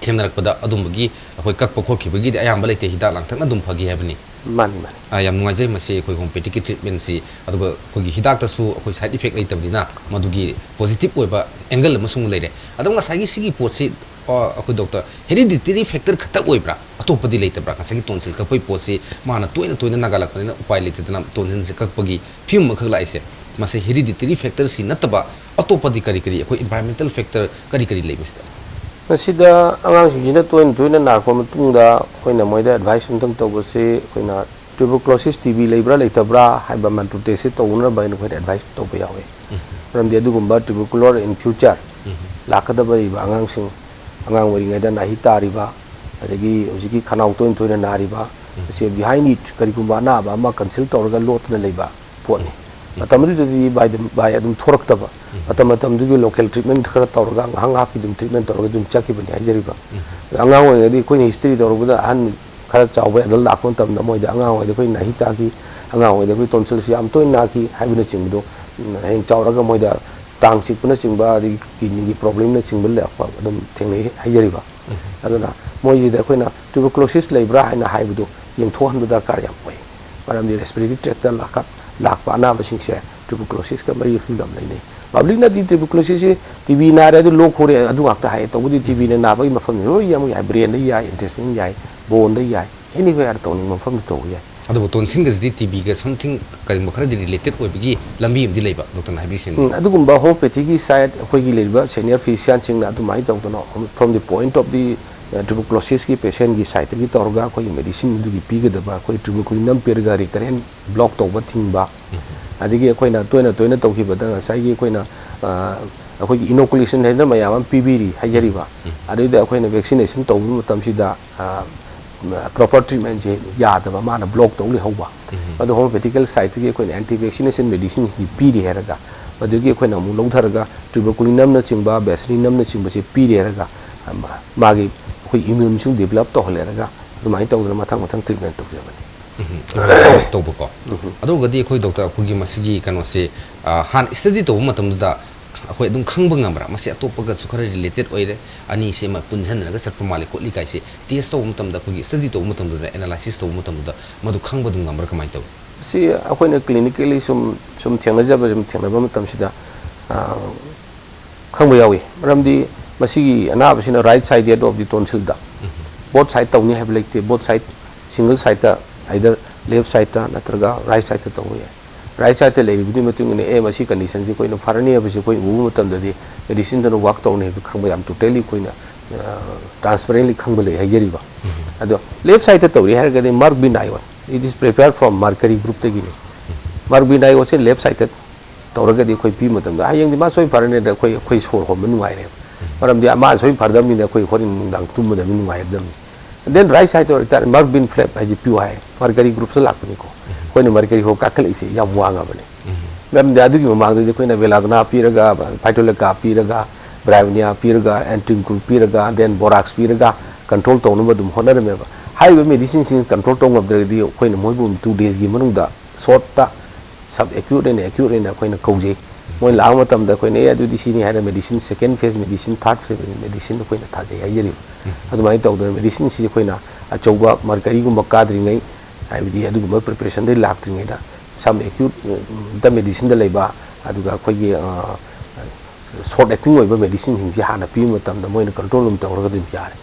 ꯊꯦꯡꯅꯔꯛꯄꯗ ꯑꯗꯨꯝꯕꯒꯤ ꯑꯩꯈꯣꯏ ꯀꯛꯄ ꯈꯣꯠꯈꯤꯕꯒꯤꯗꯤ ꯑꯌꯥꯝꯕ ꯂꯩꯇꯦ, ꯍꯤꯗꯥꯛ ꯂꯥꯡꯊꯛꯅ ꯑꯗꯨꯝ ꯐꯈꯤ ꯍꯥꯏꯕꯅꯤ꯫ ꯃꯥꯅꯤ, ꯃꯥꯅꯤ꯫ ꯑ, ꯌꯥꯝ ꯅꯨꯡꯉꯥꯏꯖꯩ ꯃꯁꯤ ꯑꯩꯈꯣꯏ homeopathyꯒꯤ treatmentꯁꯤ, ꯑꯗꯨꯒ ꯑꯩꯈꯣꯏꯒꯤ ꯍꯤꯗꯥꯛꯇꯁꯨ ꯑꯩꯈꯣꯏ side effect ꯂꯩꯇꯕꯅꯤꯅ ꯃꯗꯨꯒꯤ positive ꯑꯣꯏꯕ angle ꯑꯃꯁꯨ ꯂꯩꯔꯦ꯫ ꯑꯗꯣ ꯉꯁꯥꯏꯒꯤ ꯁꯤꯒꯤ ꯄꯣꯠꯁꯤ, ꯑ, ꯑꯩꯈꯣꯏ ꯗꯣꯛꯇꯔ, hereditary factor ꯈꯛꯇ ꯑꯣꯏꯕ꯭ꯔꯥ, ꯑꯇꯣꯞꯄꯗꯤ ꯂꯩꯇꯕ꯭ꯔꯥ? ꯉꯁꯥꯏꯒꯤ tonsil ꯀꯛꯄꯒꯤ ꯄꯣꯠꯁꯤ ꯃꯥꯅ ꯇꯣꯏꯅ ꯇꯣꯏꯅ ꯅꯥꯒꯥꯂꯛꯄꯅꯤꯅ ꯎꯄꯥꯏ ꯂꯩꯇꯗꯅ tonsilꯁꯦ ꯀꯛꯄꯒꯤ ꯐꯤꯕꯝ ꯑꯃꯈꯛ ꯂꯥꯛꯏꯁꯦ, ꯃꯁꯤ hereditary factorꯁꯤ ꯅꯠꯇꯕ ꯑꯇꯣꯞꯄꯗꯤ ꯀꯔꯤ ꯀꯔꯤ, ꯑꯩꯈꯣꯏ environmental factor ꯀꯔꯤ ꯀꯔꯤ ꯂꯩ ꯃꯁꯤꯗ? ꯃꯁꯤꯗ ꯑꯉꯥꯡꯁꯤꯡꯁꯤꯅ ꯇꯣꯏꯅ ꯇꯣꯏꯅ ꯅꯥꯔꯛꯄ ꯃꯇꯨꯡꯗ ꯑꯩꯈꯣꯏꯅ ꯃꯣꯏꯗ advice ꯑꯃꯇꯪ ꯇꯧꯕꯁꯤ, ꯑꯩꯈꯣꯏꯅ tuberculosis T B ꯂꯩꯕ꯭ꯔꯥ ꯂꯩꯇꯕ꯭ꯔꯥ ꯍꯥꯏꯕ mental test ꯇꯧꯅꯅꯕ ꯍꯥꯏꯅ ꯑꯩꯈꯣꯏꯅ advice ꯇꯧꯕ ꯌꯥꯎꯏ꯫ ꯃꯔꯝꯗꯤ ꯑꯗꯨꯒꯨꯝꯕ tubercular in future ꯂꯥꯛꯀꯗꯕ ꯂꯩꯕ ꯑꯉꯥꯡꯁꯤꯡ, ꯑꯉꯥꯡ ꯑꯣꯏꯔꯤꯉꯩꯗ ꯅꯥꯍꯤ ꯇꯥꯔꯤꯕ, ꯑꯗꯒꯤ ꯍꯧꯖꯤꯛꯀꯤ ꯈꯅꯥꯎ ꯇꯣꯏꯅ ꯇꯣꯏꯅ ꯅꯥꯔꯤꯕ, ꯑꯁꯤ behind it ꯀꯔꯤꯒꯨꯝꯕ ꯑꯅꯥꯕ ꯑꯃ conceal ꯇꯧꯔꯒ ꯂꯣꯠꯇꯅ ꯂꯩꯕ ꯄꯣꯠꯅꯤ꯫ ꯃꯇꯝꯗꯨꯗꯗꯤ ꯚꯥꯏ, ꯚꯥꯏ ꯑꯗꯨꯝ ꯊꯣꯔꯛꯇꯕ꯫ ꯃꯇꯝ ꯃꯇꯝꯗꯨꯒꯤ local treatment ꯈꯔ ꯇꯧꯔꯒ ꯉꯥꯏꯍꯥꯛ ꯉꯥꯏꯍꯥꯛꯀꯤ ꯑꯗꯨꯝ treatment ꯇꯧꯔꯒ ꯑꯗꯨꯝ ꯆꯠꯈꯤꯕꯅꯤ ꯍꯥꯏꯖꯔꯤꯕ꯫ ꯑꯉꯥꯡ ꯑꯣꯏꯔꯤꯉꯩꯗꯤ ꯑꯩꯈꯣꯏꯅ history ꯇꯧꯔꯨꯕꯗ ꯑꯍꯟ ꯈꯔ ꯆꯥꯎꯕ adult ꯂꯥꯛꯄ ꯃꯇꯝꯗ ꯃꯣꯏꯗ ꯑꯉꯥꯡ ꯑꯣꯏꯔꯤꯉꯩꯗ ꯑꯩꯈꯣꯏ ꯅꯥꯍꯤ ꯇꯥꯈꯤ, ꯑꯉꯥꯡ ꯑꯣꯏꯔꯤꯉꯩꯗ ꯑꯩꯈꯣꯏ tonsilꯁꯤ ꯌꯥꯝ ꯇꯣꯏꯅ ꯅꯥꯈꯤ ꯍꯥꯏꯕꯅꯆꯤꯡꯕꯗꯣ, ꯎꯝ, ꯍꯌꯦꯡ ꯆꯥꯎꯔꯒ ꯃꯣꯏꯗ ꯇꯥꯡ ꯆꯤꯛꯄꯅꯆꯤꯡꯕ ꯑꯗꯒꯤ kidneyꯒꯤ problemꯅꯆꯤꯡꯕ ꯂꯥꯛꯄ ꯑꯗꯨꯝ ꯊꯦꯡꯅꯩ ꯍꯥꯏꯖꯔꯤꯕ꯫ ꯑꯗꯨꯅ ꯃꯣꯏꯁꯤꯗ ꯑꯩꯈꯣꯏꯅ tuberculosis ꯂꯩꯕ꯭ꯔꯥ ꯍꯥꯏꯅ ꯍꯥꯏꯕꯗꯨ ꯌꯦꯡꯊꯣꯛꯍꯟꯕ ꯗꯔꯀꯥꯔ ꯌꯥꯝ ꯑꯣꯏ꯫ ꯃꯔꯝꯗꯤ respiratory tractꯇ ꯂꯥꯛꯄ, ꯂꯥꯛꯄ ꯑꯅꯥꯕꯁꯤꯡꯁꯦ tuberculosisꯀ ꯃꯔꯤ ꯌꯥꯝ ꯂꯩꯅꯩ꯫ Publicꯅꯗꯤ tuberculosisꯁꯤ T B ꯅꯥꯔꯦ, ꯑꯗꯨ ꯂꯣꯛ ꯈꯨꯔꯦ, ꯑꯗꯨ ꯉꯥꯛꯇ ꯍꯥꯏ꯫ ꯇꯧꯕꯗꯤ T Bꯅ ꯅꯥꯕꯒꯤ ꯃꯐꯝꯁꯤ ꯂꯣꯏ ꯌꯥꯝ ꯌꯥꯏ, brainꯗ ꯌꯥꯏ, intestineꯗ ꯌꯥꯏ, boneꯗ ꯌꯥꯏ, anywhere ꯇꯧꯅꯤꯡꯕ ꯃꯐꯝꯗ ꯇꯧꯕ ꯌꯥꯏ꯫ ꯑꯗꯨꯕꯨ tonsilꯒꯁꯤꯗꯤ T Bꯒ something ꯀꯔꯤꯒꯨꯝꯕ ꯈꯔꯗꯤ related ꯑꯣꯏꯕꯒꯤ ꯂꯝꯕꯤ ꯑꯃꯗꯤ ꯂꯩꯕ ꯗꯣꯛꯇꯔꯅ ꯍꯥꯏꯕꯤꯔꯤꯁꯤꯅꯤ꯫ ꯎꯝ, ꯑꯗꯨꯒꯨꯝꯕ homeopathyꯒꯤ side ꯑꯩꯈꯣꯏꯒꯤ ꯂꯩꯔꯤꯕ senior physicianꯁꯤꯡꯅ ꯑꯗꯨꯃꯥꯏꯅ ꯇꯧꯗꯅ from the point of the ꯇ꯭ꯌꯨꯕꯔꯀꯨꯂꯣꯁꯤꯁꯀꯤ ꯄꯦꯁꯦꯟꯒꯤ ꯁꯥꯏꯠꯇꯒꯤ ꯇꯧꯔꯒ ꯑꯩꯈꯣꯏꯒꯤ ꯃꯦꯗꯤꯁꯤꯟ ꯑꯗꯨꯒꯤ ꯄꯤꯒꯗꯕ ꯑꯩꯈꯣꯏ ꯇ꯭ꯌꯨꯕꯔꯀꯨꯂꯤꯅꯝ ꯄꯤꯔꯒ ꯔꯤꯀꯔꯦꯟ ꯕ꯭ꯂꯣꯛ ꯇꯧꯕ ꯊꯤꯡꯕ, ꯑꯗꯒꯤ ꯑꯩꯈꯣꯏꯅ ꯇꯣꯏꯅ ꯇꯣꯏꯅ ꯇꯧꯈꯤꯕꯗ ꯉꯁꯥꯏꯒꯤ ꯑꯩꯈꯣꯏꯅ ꯑꯩꯈꯣꯏꯒꯤ ꯏꯅꯣꯀꯨꯂꯦꯁꯟ ꯍꯥꯏꯅ ꯃꯌꯥꯝ ꯑꯃ ꯄꯤꯕꯤꯔꯤ ꯍꯥꯏꯖꯔꯤꯕ, ꯑꯗꯨꯏꯗ ꯑꯩꯈꯣꯏꯅ ꯚꯦꯛꯁꯤꯅꯦꯁꯟ ꯇꯧꯕ ꯃꯇꯝꯁꯤꯗ ꯄ꯭ꯔꯣꯄꯔ ꯇ꯭ꯔꯤꯠꯃꯦꯟꯁꯦ ꯌꯥꯗꯕ, ꯃꯥꯅ ꯕ꯭ꯂꯣꯛ ꯇꯧ ꯂꯩꯍꯧꯕ꯫ ꯑꯗꯣ ꯍꯣꯃꯤꯑꯣꯄꯦꯊꯤꯀꯦꯜ ꯁꯥꯏꯠꯇꯒꯤ ꯑꯩꯈꯣꯏꯅ ꯑꯦꯟꯇꯤ ꯚꯦꯛꯁꯤꯅꯦꯁꯟ ꯃꯦꯗꯤꯁꯤꯟꯁꯤꯡꯁꯤ ꯄꯤꯔꯤ ꯍꯥꯏꯔꯒ, ꯃꯗꯨꯒꯤ ꯑꯩꯈꯣꯏꯅ ꯑꯃꯨꯛ ꯂꯧꯊꯔꯒ ꯇ꯭ꯌꯨꯕꯔꯀꯨꯂꯤꯅꯝꯅꯆꯤꯡꯕ, ꯕꯦꯁꯤꯂꯤꯅꯝꯅꯆꯤꯡꯕꯁꯦ ꯄꯤꯔꯤ ꯍꯥꯏꯔꯒ, ꯑ, ꯃꯥ-, ꯃꯥꯒꯤ ꯑꯩꯈꯣꯏ ꯏꯃ꯭ꯌꯨꯟꯁꯨ ꯗꯤꯕꯂꯞ ꯇꯧꯍꯜꯂꯦꯔꯒ ꯑꯗꯨꯃꯥꯏꯅ ꯇꯧꯗꯅ ꯃꯊꯪ ꯃꯊꯪ ꯇ꯭ꯔꯤꯠꯃꯦꯟ ꯇꯧꯖꯕꯅꯤ꯫ ꯇꯧꯕꯀꯣ꯫ ꯑꯗꯨꯒꯗꯤ ꯑꯩꯈꯣꯏ ꯗꯣꯛꯇꯔ, ꯑꯩꯈꯣꯏꯒꯤ ꯃꯁꯤꯒꯤ ꯀꯩꯅꯣꯁꯦ, ꯑ, ꯍꯥꯟꯅ ꯁ꯭ꯇꯗꯤ ꯇꯧꯕ ꯃꯇꯝꯗꯨꯗ ꯑꯩꯈꯣꯏ ꯑꯗꯨꯝ ꯈꯪꯕ ꯉꯝꯕ꯭ꯔꯥ? ꯃꯁꯤ ꯑꯇꯣꯞꯄꯒꯁꯨ ꯈꯔ ꯔꯤꯂꯦꯇꯦꯠ ꯑꯣꯏꯔꯦ, ꯑꯅꯤꯁꯤ ꯑꯃ ꯄꯨꯟꯁꯤꯟꯅꯔꯒ ꯆꯠꯄ ꯃꯥꯜꯂꯦ ꯈꯣꯠꯂꯤ ꯀꯥꯏꯁꯦ ꯇꯦꯁ ꯇꯧꯕ ꯃꯇꯝꯗ, ꯑꯩꯈꯣꯏꯒꯤ ꯁ꯭ꯇꯗꯤ ꯇꯧꯕ ꯃꯇꯝꯗꯨꯗ, ꯑꯦꯅꯥꯂꯥꯏꯁꯤꯁ ꯇꯧꯕ ꯃꯇꯝꯗꯨꯗ ꯃꯗꯨ ꯈꯪꯕ ꯑꯗꯨꯝ ꯉꯝꯕ꯭ꯔꯥ? ꯀꯃꯥꯏꯅ ꯇꯧꯏ? ꯁꯤ ꯑꯩꯈꯣꯏꯅ ꯀ꯭ꯂꯤꯅꯤꯀꯦꯜꯂꯤ ꯁꯨꯝ, ꯁꯨꯝ ꯊꯦꯡꯅꯖꯕ, ꯁꯨꯝ ꯊꯦꯡꯅꯕ ꯃꯇꯝꯁꯤꯗ, ꯑ, ꯈꯪꯕ ꯌꯥꯎꯏ꯫ ꯃꯔꯝꯗꯤ ꯃꯁꯤꯒꯤ ꯑꯅꯥꯕꯁꯤꯅ right sided of the tonsilꯗ, both side ꯇꯧꯅꯤ ꯍꯥꯏꯕ ꯂꯩꯇꯦ꯫ Both side, single sideꯇ, either left sideꯇ ꯅꯠꯇ꯭ꯔꯒ right sideꯇ ꯇꯧꯕ ꯌꯥꯏ꯫ Right sideꯇ ꯂꯩꯔꯤꯕꯗꯨꯒꯤ ꯃꯇꯨꯡ ꯏꯟꯅ, ꯑꯦ, ꯃꯁꯤ ꯀꯟꯗꯤꯁꯟꯁꯤ ꯑꯩꯈꯣꯏꯅ ꯐꯔꯅꯤ ꯍꯥꯏꯕꯁꯤ ꯑꯩꯈꯣꯏ ꯎꯕ ꯃꯇꯝꯗꯗꯤ ꯃꯦꯗꯤꯁꯤꯟꯗꯨꯅ ꯋꯥꯛ ꯇꯧꯔꯅꯤ ꯍꯥꯏꯕ ꯈꯪꯕ ꯌꯥꯝ totally ꯑꯩꯈꯣꯏꯅ, ꯑ, transparently ꯈꯪꯕ ꯂꯩ ꯍꯥꯏꯖꯔꯤꯕ꯫ ꯑꯗꯣ left sideꯇ ꯇꯧꯔꯤ ꯍꯥꯏꯔꯒꯗꯤ mark benign, it is prepared from mercury groupꯇꯒꯤꯅꯤ꯫ Mark benign say left sideꯇ ꯇꯧꯔꯒꯗꯤ ꯑꯩꯈꯣꯏ ꯄꯤꯕ ꯃꯇꯝꯗ ꯍꯌꯦꯡꯗꯤ ꯃꯥ ꯁꯣꯏ ꯐꯔꯅꯤꯗ ꯑꯩꯈꯣꯏ, ꯑꯩꯈꯣꯏ ꯁꯣꯔ ꯍꯣꯟꯕ ꯅꯨꯡꯉꯥꯏꯔꯦꯕ꯫ ꯃꯔꯝꯗꯤ ꯃꯥ ꯁꯣꯏ ꯐꯔꯗꯕꯅꯤꯅ ꯑꯩꯈꯣꯏ ꯍꯣꯔꯦꯟ ꯅꯨꯡꯗꯥꯡ ꯇꯨꯝꯕꯗ ꯅꯨꯡꯉꯥꯏꯔꯗꯕꯅꯤ꯫ Then right sideꯇ ꯑꯣꯏꯇꯥꯔꯗꯤ mark benign flap ꯍꯥꯏꯁꯦ ꯄꯤꯌꯨ ꯍꯥꯏ꯫ Mercury groupꯁꯨ ꯂꯥꯛꯄꯅꯤꯀꯣ꯫ ꯑꯩꯈꯣꯏꯅ mercury ꯍꯣ ꯀꯥꯈꯠꯂꯛꯏꯁꯦ ꯌꯥꯝ ꯋꯥꯡꯉꯕꯅꯤ꯫ ꯃꯔꯝꯗꯤ ꯑꯗꯨꯒꯤ ꯃꯃꯥꯡꯗꯗꯤ ꯑꯩꯈꯣꯏꯅ belladonna ꯄꯤꯔꯒ, phytolacca ꯄꯤꯔꯒ, bryonia ꯄꯤꯔꯒ, antimicrobial ꯄꯤꯔꯒ, then borax ꯄꯤꯔꯒ control ꯇꯧꯅꯕ ꯑꯗꯨꯝ ꯍꯣꯠꯅꯔꯝꯃꯦꯕ꯫ ꯍꯥꯏꯔꯤꯕ ꯃꯦꯗꯤꯁꯤꯟꯁꯤꯡ control ꯇꯧ ꯉꯝꯗ꯭ꯔꯒꯗꯤ ꯑꯩꯈꯣꯏꯅ ꯃꯣꯏꯕꯨ two daysꯀꯤ ꯃꯅꯨꯡꯗ shortꯇ sub acute ꯑꯣꯏꯅ, acute ꯑꯣꯏꯅ ꯑꯩꯈꯣꯏꯅ ꯀꯧꯖꯩ꯫ ꯃꯣꯏ ꯂꯥꯛꯄ ꯃꯇꯝꯗ ꯑꯩꯈꯣꯏꯅ, "ꯑꯦ, ꯑꯗꯨꯗꯤ ꯁꯤꯅꯤ" ꯍꯥꯏꯔ medicine, second phase medicine, third phase medicine ꯑꯩꯈꯣꯏꯅ ꯊꯥꯖꯩ ꯍꯥꯏꯖꯔꯤꯕ꯫ ꯑꯗꯨꯃꯥꯏꯅ ꯇꯧꯗꯅ ꯃꯦꯗꯤꯁꯤꯟꯁꯤ ꯑꯩꯈꯣꯏꯅ ꯑꯆꯧꯕ mercuryꯒꯨꯝꯕ ꯀꯥꯗ꯭ꯔꯤꯉꯩ, ꯍꯥꯏꯕꯗꯤ ꯑꯗꯨꯒꯨꯝꯕ preparationꯗꯒꯤ ꯂꯥꯛꯇ꯭ꯔꯤꯉꯩꯗ, sub acuteꯗ ꯃꯦꯗꯤꯁꯤꯟꯗ ꯂꯩꯕ, ꯑꯗꯨꯒ ꯑꯩꯈꯣꯏꯒꯤ, ꯑ, short acting ꯑꯣꯏꯕ ꯃꯦꯗꯤꯁꯤꯟꯁꯤꯡꯁꯤ ꯍꯥꯟꯅ ꯄꯤꯕ ꯃꯇꯝꯗ ꯃꯣꯏꯅ control ꯑꯗꯨꯝ ꯇꯧꯔꯒ ꯑꯗꯨꯝ ꯌꯥꯔꯦ꯫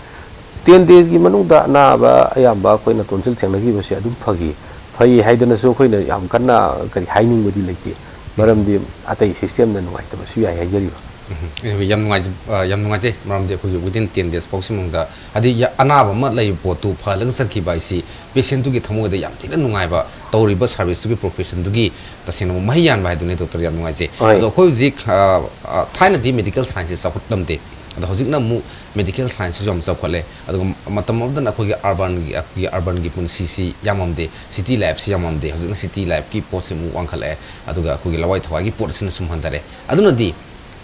Ten daysꯀꯤ ꯃꯅꯨꯡꯗ ꯑꯅꯥꯕ ꯑꯌꯥꯝꯕ ꯑꯩꯈꯣꯏꯅ tonsil ꯊꯦꯡꯅꯈꯤꯕꯁꯦ ꯑꯗꯨꯝ ꯐꯈꯤ꯫ ꯐꯩ ꯍꯥꯏꯗꯅꯁꯨ ꯑꯩꯈꯣꯏꯅ ꯌꯥꯝ ꯀꯟꯅ ꯀꯔꯤ ꯍꯥꯏꯅꯤꯡꯕꯗꯤ ꯂꯩꯇꯦ꯫ ꯃꯔꯝꯗꯤ ꯑꯇꯩ systemꯅ ꯅꯨꯡꯉꯥꯏꯇꯕꯁꯨ ꯌꯥꯏ ꯍꯥꯏꯖꯔꯤꯕ꯫ Anyway, ꯌꯥꯝ ꯅꯨꯡꯉꯥꯏꯖ-, ꯑ, ꯌꯥꯝ ꯅꯨꯡꯉꯥꯏꯖꯩ, ꯃꯔꯝꯗꯤ ꯑꯩꯈꯣꯏꯒꯤ within ten days ꯐꯥꯎꯁꯤ ꯃꯅꯨꯡꯗ, ꯍꯥꯏꯗꯤ, ꯌꯥ-, ꯑꯅꯥꯕ ꯑꯃ ꯂꯩꯕ ꯄꯣꯠꯇꯨ ꯐꯍꯜꯂꯒ ꯆꯠꯈꯤꯕ ꯍꯥꯏꯁꯤ patientꯇꯨꯒꯤ ꯊꯃꯣꯏꯗ ꯌꯥꯝ ꯊꯤꯅ ꯅꯨꯡꯉꯥꯏꯕ, ꯇꯧꯔꯤꯕ serviceꯇꯨꯒꯤ professionꯗꯨꯒꯤ ꯇꯁꯦꯡꯅ ꯃꯍꯩ ꯌꯥꯟꯕ ꯍꯥꯏꯗꯨꯅꯤ, doctor꯫ ꯌꯥꯝ ꯅꯨꯡꯉꯥꯏꯖꯩ꯫ ꯍꯣꯏ꯫ ꯑꯗꯣ ꯑꯩꯈꯣꯏ ꯍꯧꯖꯤꯛ, ꯑ, ꯑ, ꯊꯥꯏꯅꯗꯤ medical scienceꯁꯦ ꯆꯥꯎꯈꯠꯂꯝꯗꯦ, ꯑꯗꯣ ꯍꯧꯖꯤꯛꯅ ꯑꯃꯨꯛ medical scienceꯁꯤꯁꯨ ꯌꯥꯝ ꯆꯥꯎꯈꯠꯂꯦ꯫ ꯑꯗꯨꯒ ꯃꯇꯝ ꯑꯃꯗꯅ ꯑꯩꯈꯣꯏꯒꯤ urbanꯒꯤ, ꯑꯩꯈꯣꯏꯒꯤ urbanꯒꯤ ꯄꯨꯟꯁꯤꯁꯤ ꯌꯥꯝꯃꯝꯗꯦ, city lifeꯁꯤ ꯌꯥꯝꯃꯝꯗꯦ꯫ ꯍꯧꯖꯤꯛꯅ city lifeꯀꯤ ꯄꯣꯠꯁꯤ ꯑꯃꯨꯛ ꯋꯥꯡꯈꯠꯂꯛꯑꯦ, ꯑꯗꯨꯒ ꯑꯩꯈꯣꯏꯒꯤ ꯂꯋꯥꯏ ꯊꯋꯥꯏꯒꯤ ꯄꯣꯠꯁꯤꯅ ꯁꯨꯝ ꯍꯟꯊꯔꯦ꯫ ꯑꯗꯨꯅꯗꯤ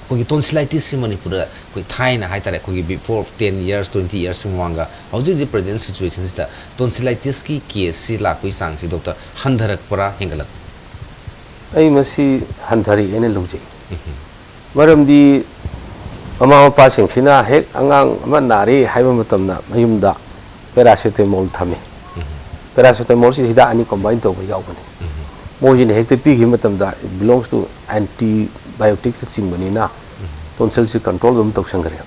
ꯑꯩꯈꯣꯏꯒꯤ tonsillitisꯁꯤ ꯃꯅꯤꯄꯨꯔꯗ ꯑꯩꯈꯣꯏ ꯊꯥꯏꯅ ꯍꯥꯏꯇꯥꯔꯦ, ꯑꯩꯈꯣꯏꯒꯤ before ten years, twenty yearsꯀꯤ ꯃꯃꯥꯡꯒ ꯍꯧꯖꯤꯛ ꯍꯧꯖꯤꯛ present situationꯁꯤꯗ tonsillitisꯀꯤ caseꯁꯤ ꯂꯥꯛꯄꯒꯤ ꯆꯥꯡꯁꯤ, doctor, ꯍꯟꯊꯔꯛꯄ꯭ꯔꯥ, ꯍꯦꯟꯒꯠꯂꯛꯄ꯭ꯔꯥ? ꯑꯩ ꯃꯁꯤ ꯍꯟꯊꯔꯛꯑꯦꯅ ꯂꯧꯖꯩ꯫ ꯎꯝ꯫ ꯃꯔꯝꯗꯤ ꯃꯃꯥ ꯃꯄꯥꯁꯤꯡꯁꯤꯅ ꯍꯦꯛ ꯑꯉꯥꯡ ꯑꯃ ꯅꯥꯔꯦ ꯍꯥꯏꯕ ꯃꯇꯝꯗ ꯃꯌꯨꯝꯗ paracetamol ꯊꯝꯃꯤ꯫ ꯎꯝ꯫ Paracetamolꯁꯤ ꯍꯤꯗꯥꯛ ꯑꯅꯤ combine ꯇꯧꯕ ꯌꯥꯎꯕꯅꯤ꯫ ꯎꯝ꯫ ꯃꯣꯏꯁꯤꯅ ꯍꯦꯛꯇ ꯄꯤꯈꯤꯕ ꯃꯇꯝꯗ it belongs to antibioticꯅꯆꯤꯡꯕꯅꯤꯅ um. Tonsilꯁꯤ control ꯑꯗꯨꯝ ꯇꯧꯁꯟꯈ꯭ꯔꯦ꯫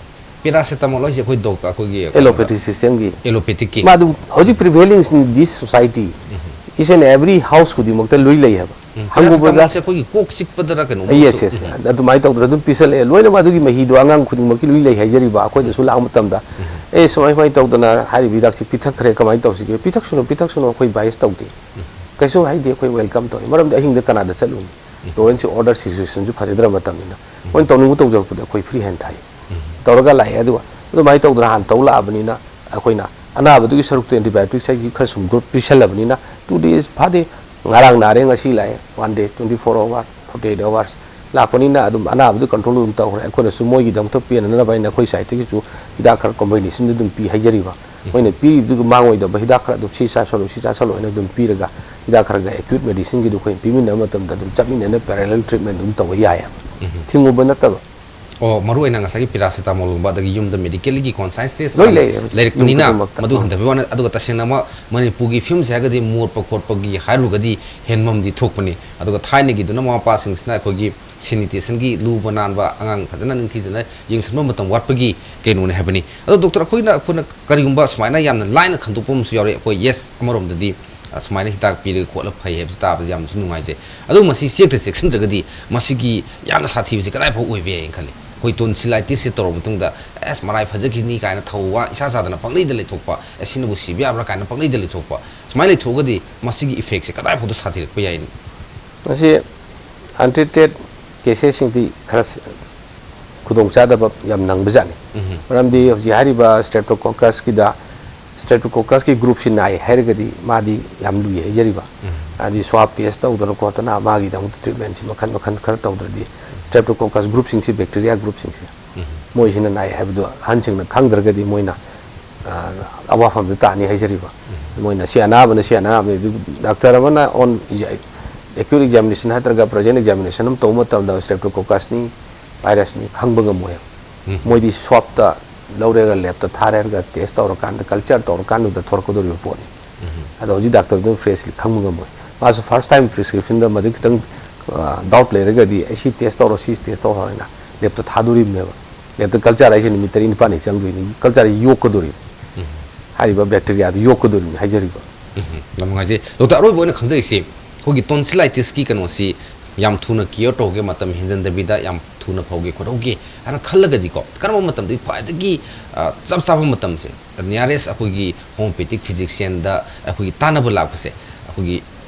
Paracetamol ꯍꯥꯏꯁꯦ ꯑꯩꯈꯣꯏ doc-, ꯑꯩꯈꯣꯏꯒꯤ Allopathy systemꯒꯤ꯫ Allopathyꯀꯤ꯫ ꯃꯥ ꯑꯗꯨꯝ ꯍꯧꯖꯤꯛ prevalence in this society, um. Each and every house ꯈꯨꯗꯤꯡꯃꯛꯇ ꯂꯣꯏ ꯂꯩ ꯍꯥꯏꯕ꯫ ꯎꯝ, ꯍꯪꯉꯨꯕꯗ paracetamolꯁꯦ ꯑꯩꯈꯣꯏꯒꯤ ꯀꯣꯛ ꯆꯤꯛꯄꯗꯔ ꯀꯩꯅꯣꯝ yes, ꯑꯃꯁꯨ, yes, ꯎꯝ꯫ ꯑꯗꯨꯃꯥꯏꯅ ꯇꯧꯗꯅ ꯑꯗꯨꯝ ꯄꯤꯁꯜꯂꯛꯑꯦ꯫ ꯂꯣꯏꯅꯃꯛ ꯑꯗꯨꯒꯤ ꯃꯍꯤꯗꯣ ꯑꯉꯥꯡ ꯈꯨꯗꯤꯡꯃꯛꯀꯤ ꯂꯣꯏ ꯂꯩ ꯍꯥꯏꯖꯔꯤꯕ꯫ ꯑꯩꯈꯣꯏꯗꯁꯨ ꯂꯥꯛꯄ ꯃꯇꯝꯗ, ꯎꯝ꯫ "ꯑꯦ, ꯁꯨꯃꯥꯏ ꯁꯨꯃꯥꯏꯅ ꯇꯧꯗꯅ ꯍꯥꯏꯔꯤꯕ ꯍꯤꯗꯥꯛꯁꯤ ꯄꯤꯊꯛꯈ꯭ꯔꯦ, ꯀꯃꯥꯏꯅ ꯇꯧꯁꯤꯒꯦ?" "ꯄꯤꯊꯛꯁꯅꯨ, ꯄꯤꯊꯛꯁꯅꯨ, ꯑꯩꯈꯣꯏ advise ꯇꯧꯗꯦ꯫ ꯎꯝ꯫ ꯀꯩꯁꯨ ꯍꯥꯏꯗꯦ, ꯑꯩꯈꯣꯏ welcome ꯇꯧꯏ꯫" ꯃꯔꯝꯗꯤ ꯑꯍꯤꯡꯗ ꯀꯅꯥꯗ ꯆꯠꯂꯨꯅꯤ? ꯎꯝ꯫ Law and order situationꯁꯨ ꯐꯖꯗ꯭ꯔ ꯃꯇꯝꯅꯤꯅ꯫ ꯎꯝ꯫ ꯃꯣꯏꯅ ꯇꯧꯅꯤꯡꯕ ꯇꯧꯖꯔꯛꯄꯗ ꯑꯩꯈꯣꯏ free hand ꯊꯥꯏ꯫ ꯎꯝ꯫ ꯇꯧꯔꯒ ꯂꯥꯛꯑꯦ꯫ ꯑꯗꯨꯒ ꯑꯗꯨꯃꯥꯏꯅ ꯇꯧꯗꯅ ꯍꯥꯟꯅ ꯇꯧ ꯂꯥꯛꯑꯕꯅꯤꯅ ꯑꯩꯈꯣꯏꯅ ꯑꯅꯥꯕꯗꯨꯒꯤ ꯁꯔꯨꯛꯇ antibiotics ꯍꯥꯏꯁꯤ ꯈꯔ ꯁꯨꯝ ꯄꯤꯁꯜꯂꯕꯅꯤꯅ two days ꯐꯥꯗꯦ꯫ ꯉꯔꯥꯡ ꯅꯥꯔꯦ, ꯉꯁꯤ ꯂꯥꯛꯑꯦ, one day, twenty four hour, forty eight hours ꯂꯥꯛꯄꯅꯤꯅ ꯑꯗꯨꯝ ꯑꯅꯥꯕꯗꯨ control ꯑꯗꯨꯝ ꯇꯧꯈ꯭ꯔꯦ꯫ ꯑꯩꯈꯣꯏꯅꯁꯨ ꯃꯣꯏꯒꯤꯗꯃꯛꯇ ꯄꯦꯟꯅꯅꯕ ꯍꯥꯏꯅ ꯑꯩꯈꯣꯏ sideꯇꯒꯤꯁꯨ ꯍꯤꯗꯥꯛ ꯈꯔ combinationꯗ ꯑꯗꯨꯝ ꯄꯤ ꯍꯥꯏꯖꯔꯤꯕ꯫ ꯎꯝ꯫ ꯃꯣꯏꯅ ꯄꯤꯔꯤꯕꯗꯨꯒ ꯃꯥꯡꯉꯣꯏꯗꯕ ꯍꯤꯗꯥꯛ ꯈꯔ ꯑꯗꯨꯝ ꯁꯤ ꯆꯥꯁꯜꯂꯨ, ꯁꯤ ꯆꯥꯁꯜꯂꯨ ꯍꯥꯏꯅ ꯑꯗꯨꯝ ꯄꯤꯔꯒ ꯍꯤꯗꯥꯛ ꯈꯔꯒ acute medicineꯒꯤꯗꯨ ꯑꯩꯈꯣꯏꯅ ꯄꯤꯃꯤꯟꯅꯕ ꯃꯇꯝꯗ ꯑꯗꯨꯝ ꯆꯠꯃꯤꯟꯅꯅ parallel treatment ꯑꯗꯨꯝ ꯇꯧꯕ ꯌꯥꯏꯑꯕ꯫ ꯎꯝ꯫ ꯊꯤꯡꯉꯨꯕ ꯅꯠꯇꯕ꯫ ꯑꯣ, ꯃꯔꯨ ꯑꯣꯏꯅ ꯉꯁꯥꯏꯒꯤ paracetamolꯒꯨꯝꯕ, ꯑꯗꯒꯤ ꯌꯨꯝꯗ medicalꯒꯤ conscientiousness ꯂꯣꯏ ꯌꯥꯝ ꯂꯩꯔꯦ ꯍꯧꯖꯤꯛ ꯂꯩꯔꯛꯄꯅꯤꯅ ꯌꯨꯝ ꯈꯨꯗꯤꯡꯃꯛꯇ꯫ ꯃꯗꯨ ꯎꯝ꯫ ꯍꯟꯊꯕꯒꯤ ꯋꯥꯅꯤ꯫ ꯑꯗꯨꯒ ꯇꯁꯦꯡꯅ ꯑꯃ ꯃꯅꯤꯄꯨꯔꯒꯤ filmꯁꯦ ꯍꯥꯏꯔꯒꯗꯤ ꯃꯣꯠꯄ ꯈꯣꯠꯄꯒꯤ ꯍꯥꯏꯔꯨꯔꯒꯗꯤ ꯍꯦꯟꯕꯝꯗꯤ ꯊꯣꯛꯄꯅꯤ꯫ ꯑꯗꯨꯒ ꯊꯥꯏꯅꯒꯤꯗꯨꯅ ꯃꯃꯥ ꯃꯄꯥꯁꯤꯡꯁꯤꯅ ꯑꯩꯈꯣꯏꯒꯤ sanitationꯒꯤ ꯂꯨꯕ ꯅꯥꯟꯕ, ꯑꯉꯥꯡ ꯐꯖꯅ ꯅꯤꯡꯊꯤꯖꯅ ꯌꯦꯡꯁꯤꯟꯕ ꯃꯇꯝ ꯋꯥꯠꯄꯒꯤ ꯀꯩꯅꯣꯅꯦ ꯍꯥꯏꯕꯅꯤ꯫ ꯑꯗꯣ doctor, ꯑꯩꯈꯣꯏꯅ, ꯑꯩꯈꯣꯏꯅ ꯀꯔꯤꯒꯨꯝꯕ ꯁꯨꯃꯥꯏꯅ ꯌꯥꯝꯅ ꯂꯥꯏꯅ ꯈꯟꯗꯣꯛꯄ ꯑꯃꯁꯨ ꯌꯥꯎꯔꯛꯑꯦ꯫ ꯑꯩꯈꯣꯏ, yes, ꯑꯃꯔꯣꯝꯗꯗꯤ, ꯑ, ꯁꯨꯃꯥꯏꯅ ꯍꯤꯗꯥꯛ ꯄꯤꯔꯒ ꯈꯣꯠꯂꯒ ꯐꯩ ꯍꯥꯏꯕꯁꯤ ꯇꯥꯕꯗ ꯌꯥꯝꯅꯁꯨ ꯅꯨꯡꯉꯥꯏꯖꯩ꯫ ꯑꯗꯨꯕꯨ ꯃꯁꯤ ꯆꯦꯛꯇ ꯆꯦꯛꯁꯤꯟꯗ꯭ꯔꯒꯗꯤ ꯃꯁꯤꯒꯤ ꯌꯥꯝꯅ ꯁꯥꯊꯤꯕꯁꯤ ꯀꯗꯥꯏ ꯐꯥꯎ ꯑꯣꯏꯕ ꯌꯥꯏꯅ ꯈꯜꯂꯤ? ꯑꯩꯈꯣꯏ ꯇꯣꯟꯁꯤꯂꯥꯏꯇꯤꯁꯁꯦ ꯇꯧꯔꯕ ꯃꯇꯨꯡꯗ ꯑꯦꯁ ꯃꯔꯥꯏ ꯐꯖꯈꯤꯅꯤ ꯀꯥꯏꯅ ꯊꯧ ꯋꯥ ꯏꯁꯥ ꯆꯥꯗꯅ ꯄꯪꯂꯩꯗ ꯂꯩꯊꯣꯛꯄ, ꯑꯦ ꯁꯤꯅꯕꯨ ꯁꯤꯕ ꯌꯥꯕ꯭ꯔꯥ ꯀꯥꯏꯅ ꯄꯪꯂꯩꯗ ꯂꯩꯊꯣꯛꯄ, ꯁꯨꯃꯥꯏꯅ ꯂꯩꯊꯣꯛꯑꯒꯗꯤ ꯃꯁꯤꯒꯤ ꯏꯐꯦꯛꯁꯦ ꯀꯗꯥꯏ ꯐꯥꯎꯗ ꯁꯥꯊꯤꯔꯛꯄ ꯌꯥꯏꯅꯤ? ꯃꯁꯤ ꯑꯟꯇ꯭ꯔꯤꯇꯦꯠ ꯀꯦꯁꯦꯁꯁꯤꯡꯗꯤ ꯈꯔ ꯈꯨꯗꯣꯡꯆꯥꯗꯕ ꯌꯥꯝ ꯅꯪꯕꯖꯥꯠꯅꯤ꯫ ꯃꯔꯝꯗꯤ ꯍꯧꯖꯤꯛ ꯍꯥꯏꯔꯤꯕ ꯁ꯭ꯇ꯭ꯔꯦꯞꯇꯣꯀꯣꯀꯁꯀꯤꯗ ꯁ꯭ꯇ꯭ꯔꯦꯞꯇꯣꯀꯣꯀꯁꯀꯤ ꯒ꯭ꯔꯨꯞꯁꯤ ꯅꯥꯏ ꯍꯥꯏꯔꯒꯗꯤ ꯃꯥꯗꯤ ꯌꯥꯝ ꯂꯨꯏ ꯍꯥꯏꯖꯔꯤꯕ꯫ ꯍꯥꯏꯗꯤ ꯁ꯭ꯋꯥꯞ ꯇꯦꯁ ꯇꯧꯗꯅ ꯈꯣꯠꯇꯅ ꯃꯥꯒꯤꯗꯃꯛꯇ ꯇ꯭ꯔꯤꯠꯃꯦꯟꯁꯤ ꯃꯈꯜ ꯃꯈꯜ ꯈꯔ ꯇꯧꯗ꯭ꯔꯗꯤ ꯁ꯭ꯇ꯭ꯔꯦꯞꯇꯣꯀꯣꯀꯁ ꯒ꯭ꯔꯨꯞꯁꯤꯡꯁꯤ ꯕꯦꯛꯇꯤꯔꯤꯌꯥ ꯒ꯭ꯔꯨꯞꯁꯤꯡꯁꯦ ꯃꯣꯏꯁꯤꯅ ꯅꯥꯏ ꯍꯥꯏꯕꯗꯨ ꯑꯍꯟꯁꯤꯡꯅ ꯈꯪꯗ꯭ꯔꯒꯗꯤ ꯃꯣꯏꯅ ꯑꯋꯥꯐꯝꯗ ꯇꯥꯅꯤ ꯍꯥꯏꯖꯔꯤꯕ꯫ ꯃꯣꯏꯅ ꯁꯤ ꯑꯅꯥꯕꯅ ꯁꯤ ꯑꯅꯥꯕꯅꯤ ꯑꯗꯨ ꯗꯥꯛꯇꯔ ꯑꯃꯅ ꯑꯣꯟ ꯑꯦꯀ꯭ꯌꯨꯠ ꯑꯦꯛꯖꯥꯃꯤꯅꯦꯁꯟ ꯅꯠꯇ꯭ꯔꯒ ꯄ꯭ꯔꯖꯦꯟ ꯑꯦꯛꯖꯥꯃꯤꯅꯦꯁꯟ ꯑꯃ ꯇꯧꯕ ꯃꯇꯝꯗ ꯁ꯭ꯇ꯭ꯔꯦꯞꯇꯣꯀꯣꯀꯁꯅꯤ ꯚꯥꯏꯔꯁꯅꯤ ꯈꯪꯕ ꯉꯝꯃꯣꯏ꯫ ꯃꯣꯏꯗꯤ ꯁ꯭ꯋꯥꯞꯇ ꯂꯧꯔꯦꯒ ꯂꯦꯞꯇ ꯊꯥꯔꯦꯒ ꯇꯦꯁ ꯇꯧꯔꯀꯥꯟꯗ ꯀꯜꯆꯔ ꯇꯧꯔꯀꯥꯟꯗꯨꯗ ꯊꯣꯔꯛꯀꯗꯧꯔꯤꯕ ꯄꯣꯠꯅꯤ꯫ ꯑꯗꯣ ꯍꯧꯖꯤꯛ ꯗꯥꯛꯇꯔꯗꯨꯅ ꯐ꯭ꯔꯦꯁꯂꯤ ꯈꯪꯕ ꯉꯝꯃꯣꯏ꯫ ꯃꯥꯁꯨ ꯐꯥꯔꯁ ꯇꯥꯏꯝ ꯄ꯭ꯔꯤꯁꯀ꯭ꯔꯤꯞꯁꯟꯗ ꯃꯗꯨ ꯈꯤꯇꯪ ꯗꯥꯎꯠ ꯂꯩꯔꯒꯗꯤ ꯑꯩ ꯁꯤ ꯇꯦꯁ ꯇꯧꯔꯣ ꯁꯤ ꯇꯦꯁ ꯇꯧꯔꯣ ꯍꯥꯏꯅ ꯂꯦꯞꯇ ꯊꯥꯗꯣꯔꯤꯕꯅꯦꯕ꯫ ꯂꯦꯞꯇ ꯀꯜꯆꯔ ꯍꯥꯏꯁꯦ ꯅꯨꯃꯤꯠ ꯇꯔꯦꯠ ꯅꯤꯄꯥꯜꯅꯤ ꯆꯪꯗꯣꯏꯅꯤ꯫ ꯀꯜꯆꯔ ꯌꯣꯛꯀꯗꯣꯔꯤꯕ꯫ ꯍꯥꯏꯔꯤꯕ ꯕꯦꯛꯇꯤꯔꯤꯌꯥꯗꯨ ꯌꯣꯛꯀꯗꯣꯔꯤꯕꯅꯤ ꯍꯥꯏꯖꯔꯤꯕ꯫ ꯌꯥꯝ ꯅꯨꯡꯉꯥꯏꯖꯩ ꯗꯣꯛꯇꯔ꯫ ꯑꯔꯣꯏꯕ ꯑꯣꯏꯅ ꯈꯪꯖꯔꯤꯁꯤ ꯑꯩꯈꯣꯏꯒꯤ ꯇꯣꯟꯁꯤꯂꯥꯏꯇꯤꯁꯀꯤ ꯀꯩꯅꯣꯁꯤ ꯌꯥꯝ ꯊꯨꯅ ꯀꯤꯌꯔ ꯇꯧꯍꯧꯒꯦ, ꯃꯇꯝ ꯍꯦꯟꯖꯟꯗꯕꯤꯗ ꯌꯥꯝ ꯊꯨꯅ ꯐꯍꯧꯒꯦ ꯈꯣꯠꯍꯧꯒꯦ ꯍꯥꯏꯅ ꯈꯜꯂꯒꯗꯤꯀꯣ, ꯀꯔꯝꯕ ꯃꯇꯝꯗꯒꯤ ꯈ꯭ꯋꯥꯏꯗꯒꯤ ꯑ, ꯆꯞ ꯆꯥꯕ ꯃꯇꯝꯁꯦ, ꯅꯤꯌꯔꯦꯁ ꯑꯩꯈꯣꯏꯒꯤ ꯍꯣꯃꯤꯑꯣꯄꯦꯊꯤꯛ ꯐꯤꯖꯤꯛꯁꯤꯌꯟꯗ ꯑꯩꯈꯣꯏꯒꯤ ꯇꯥꯟꯅꯕ ꯂꯥꯛꯄꯁꯦ, ꯑꯩꯈꯣꯏꯒꯤ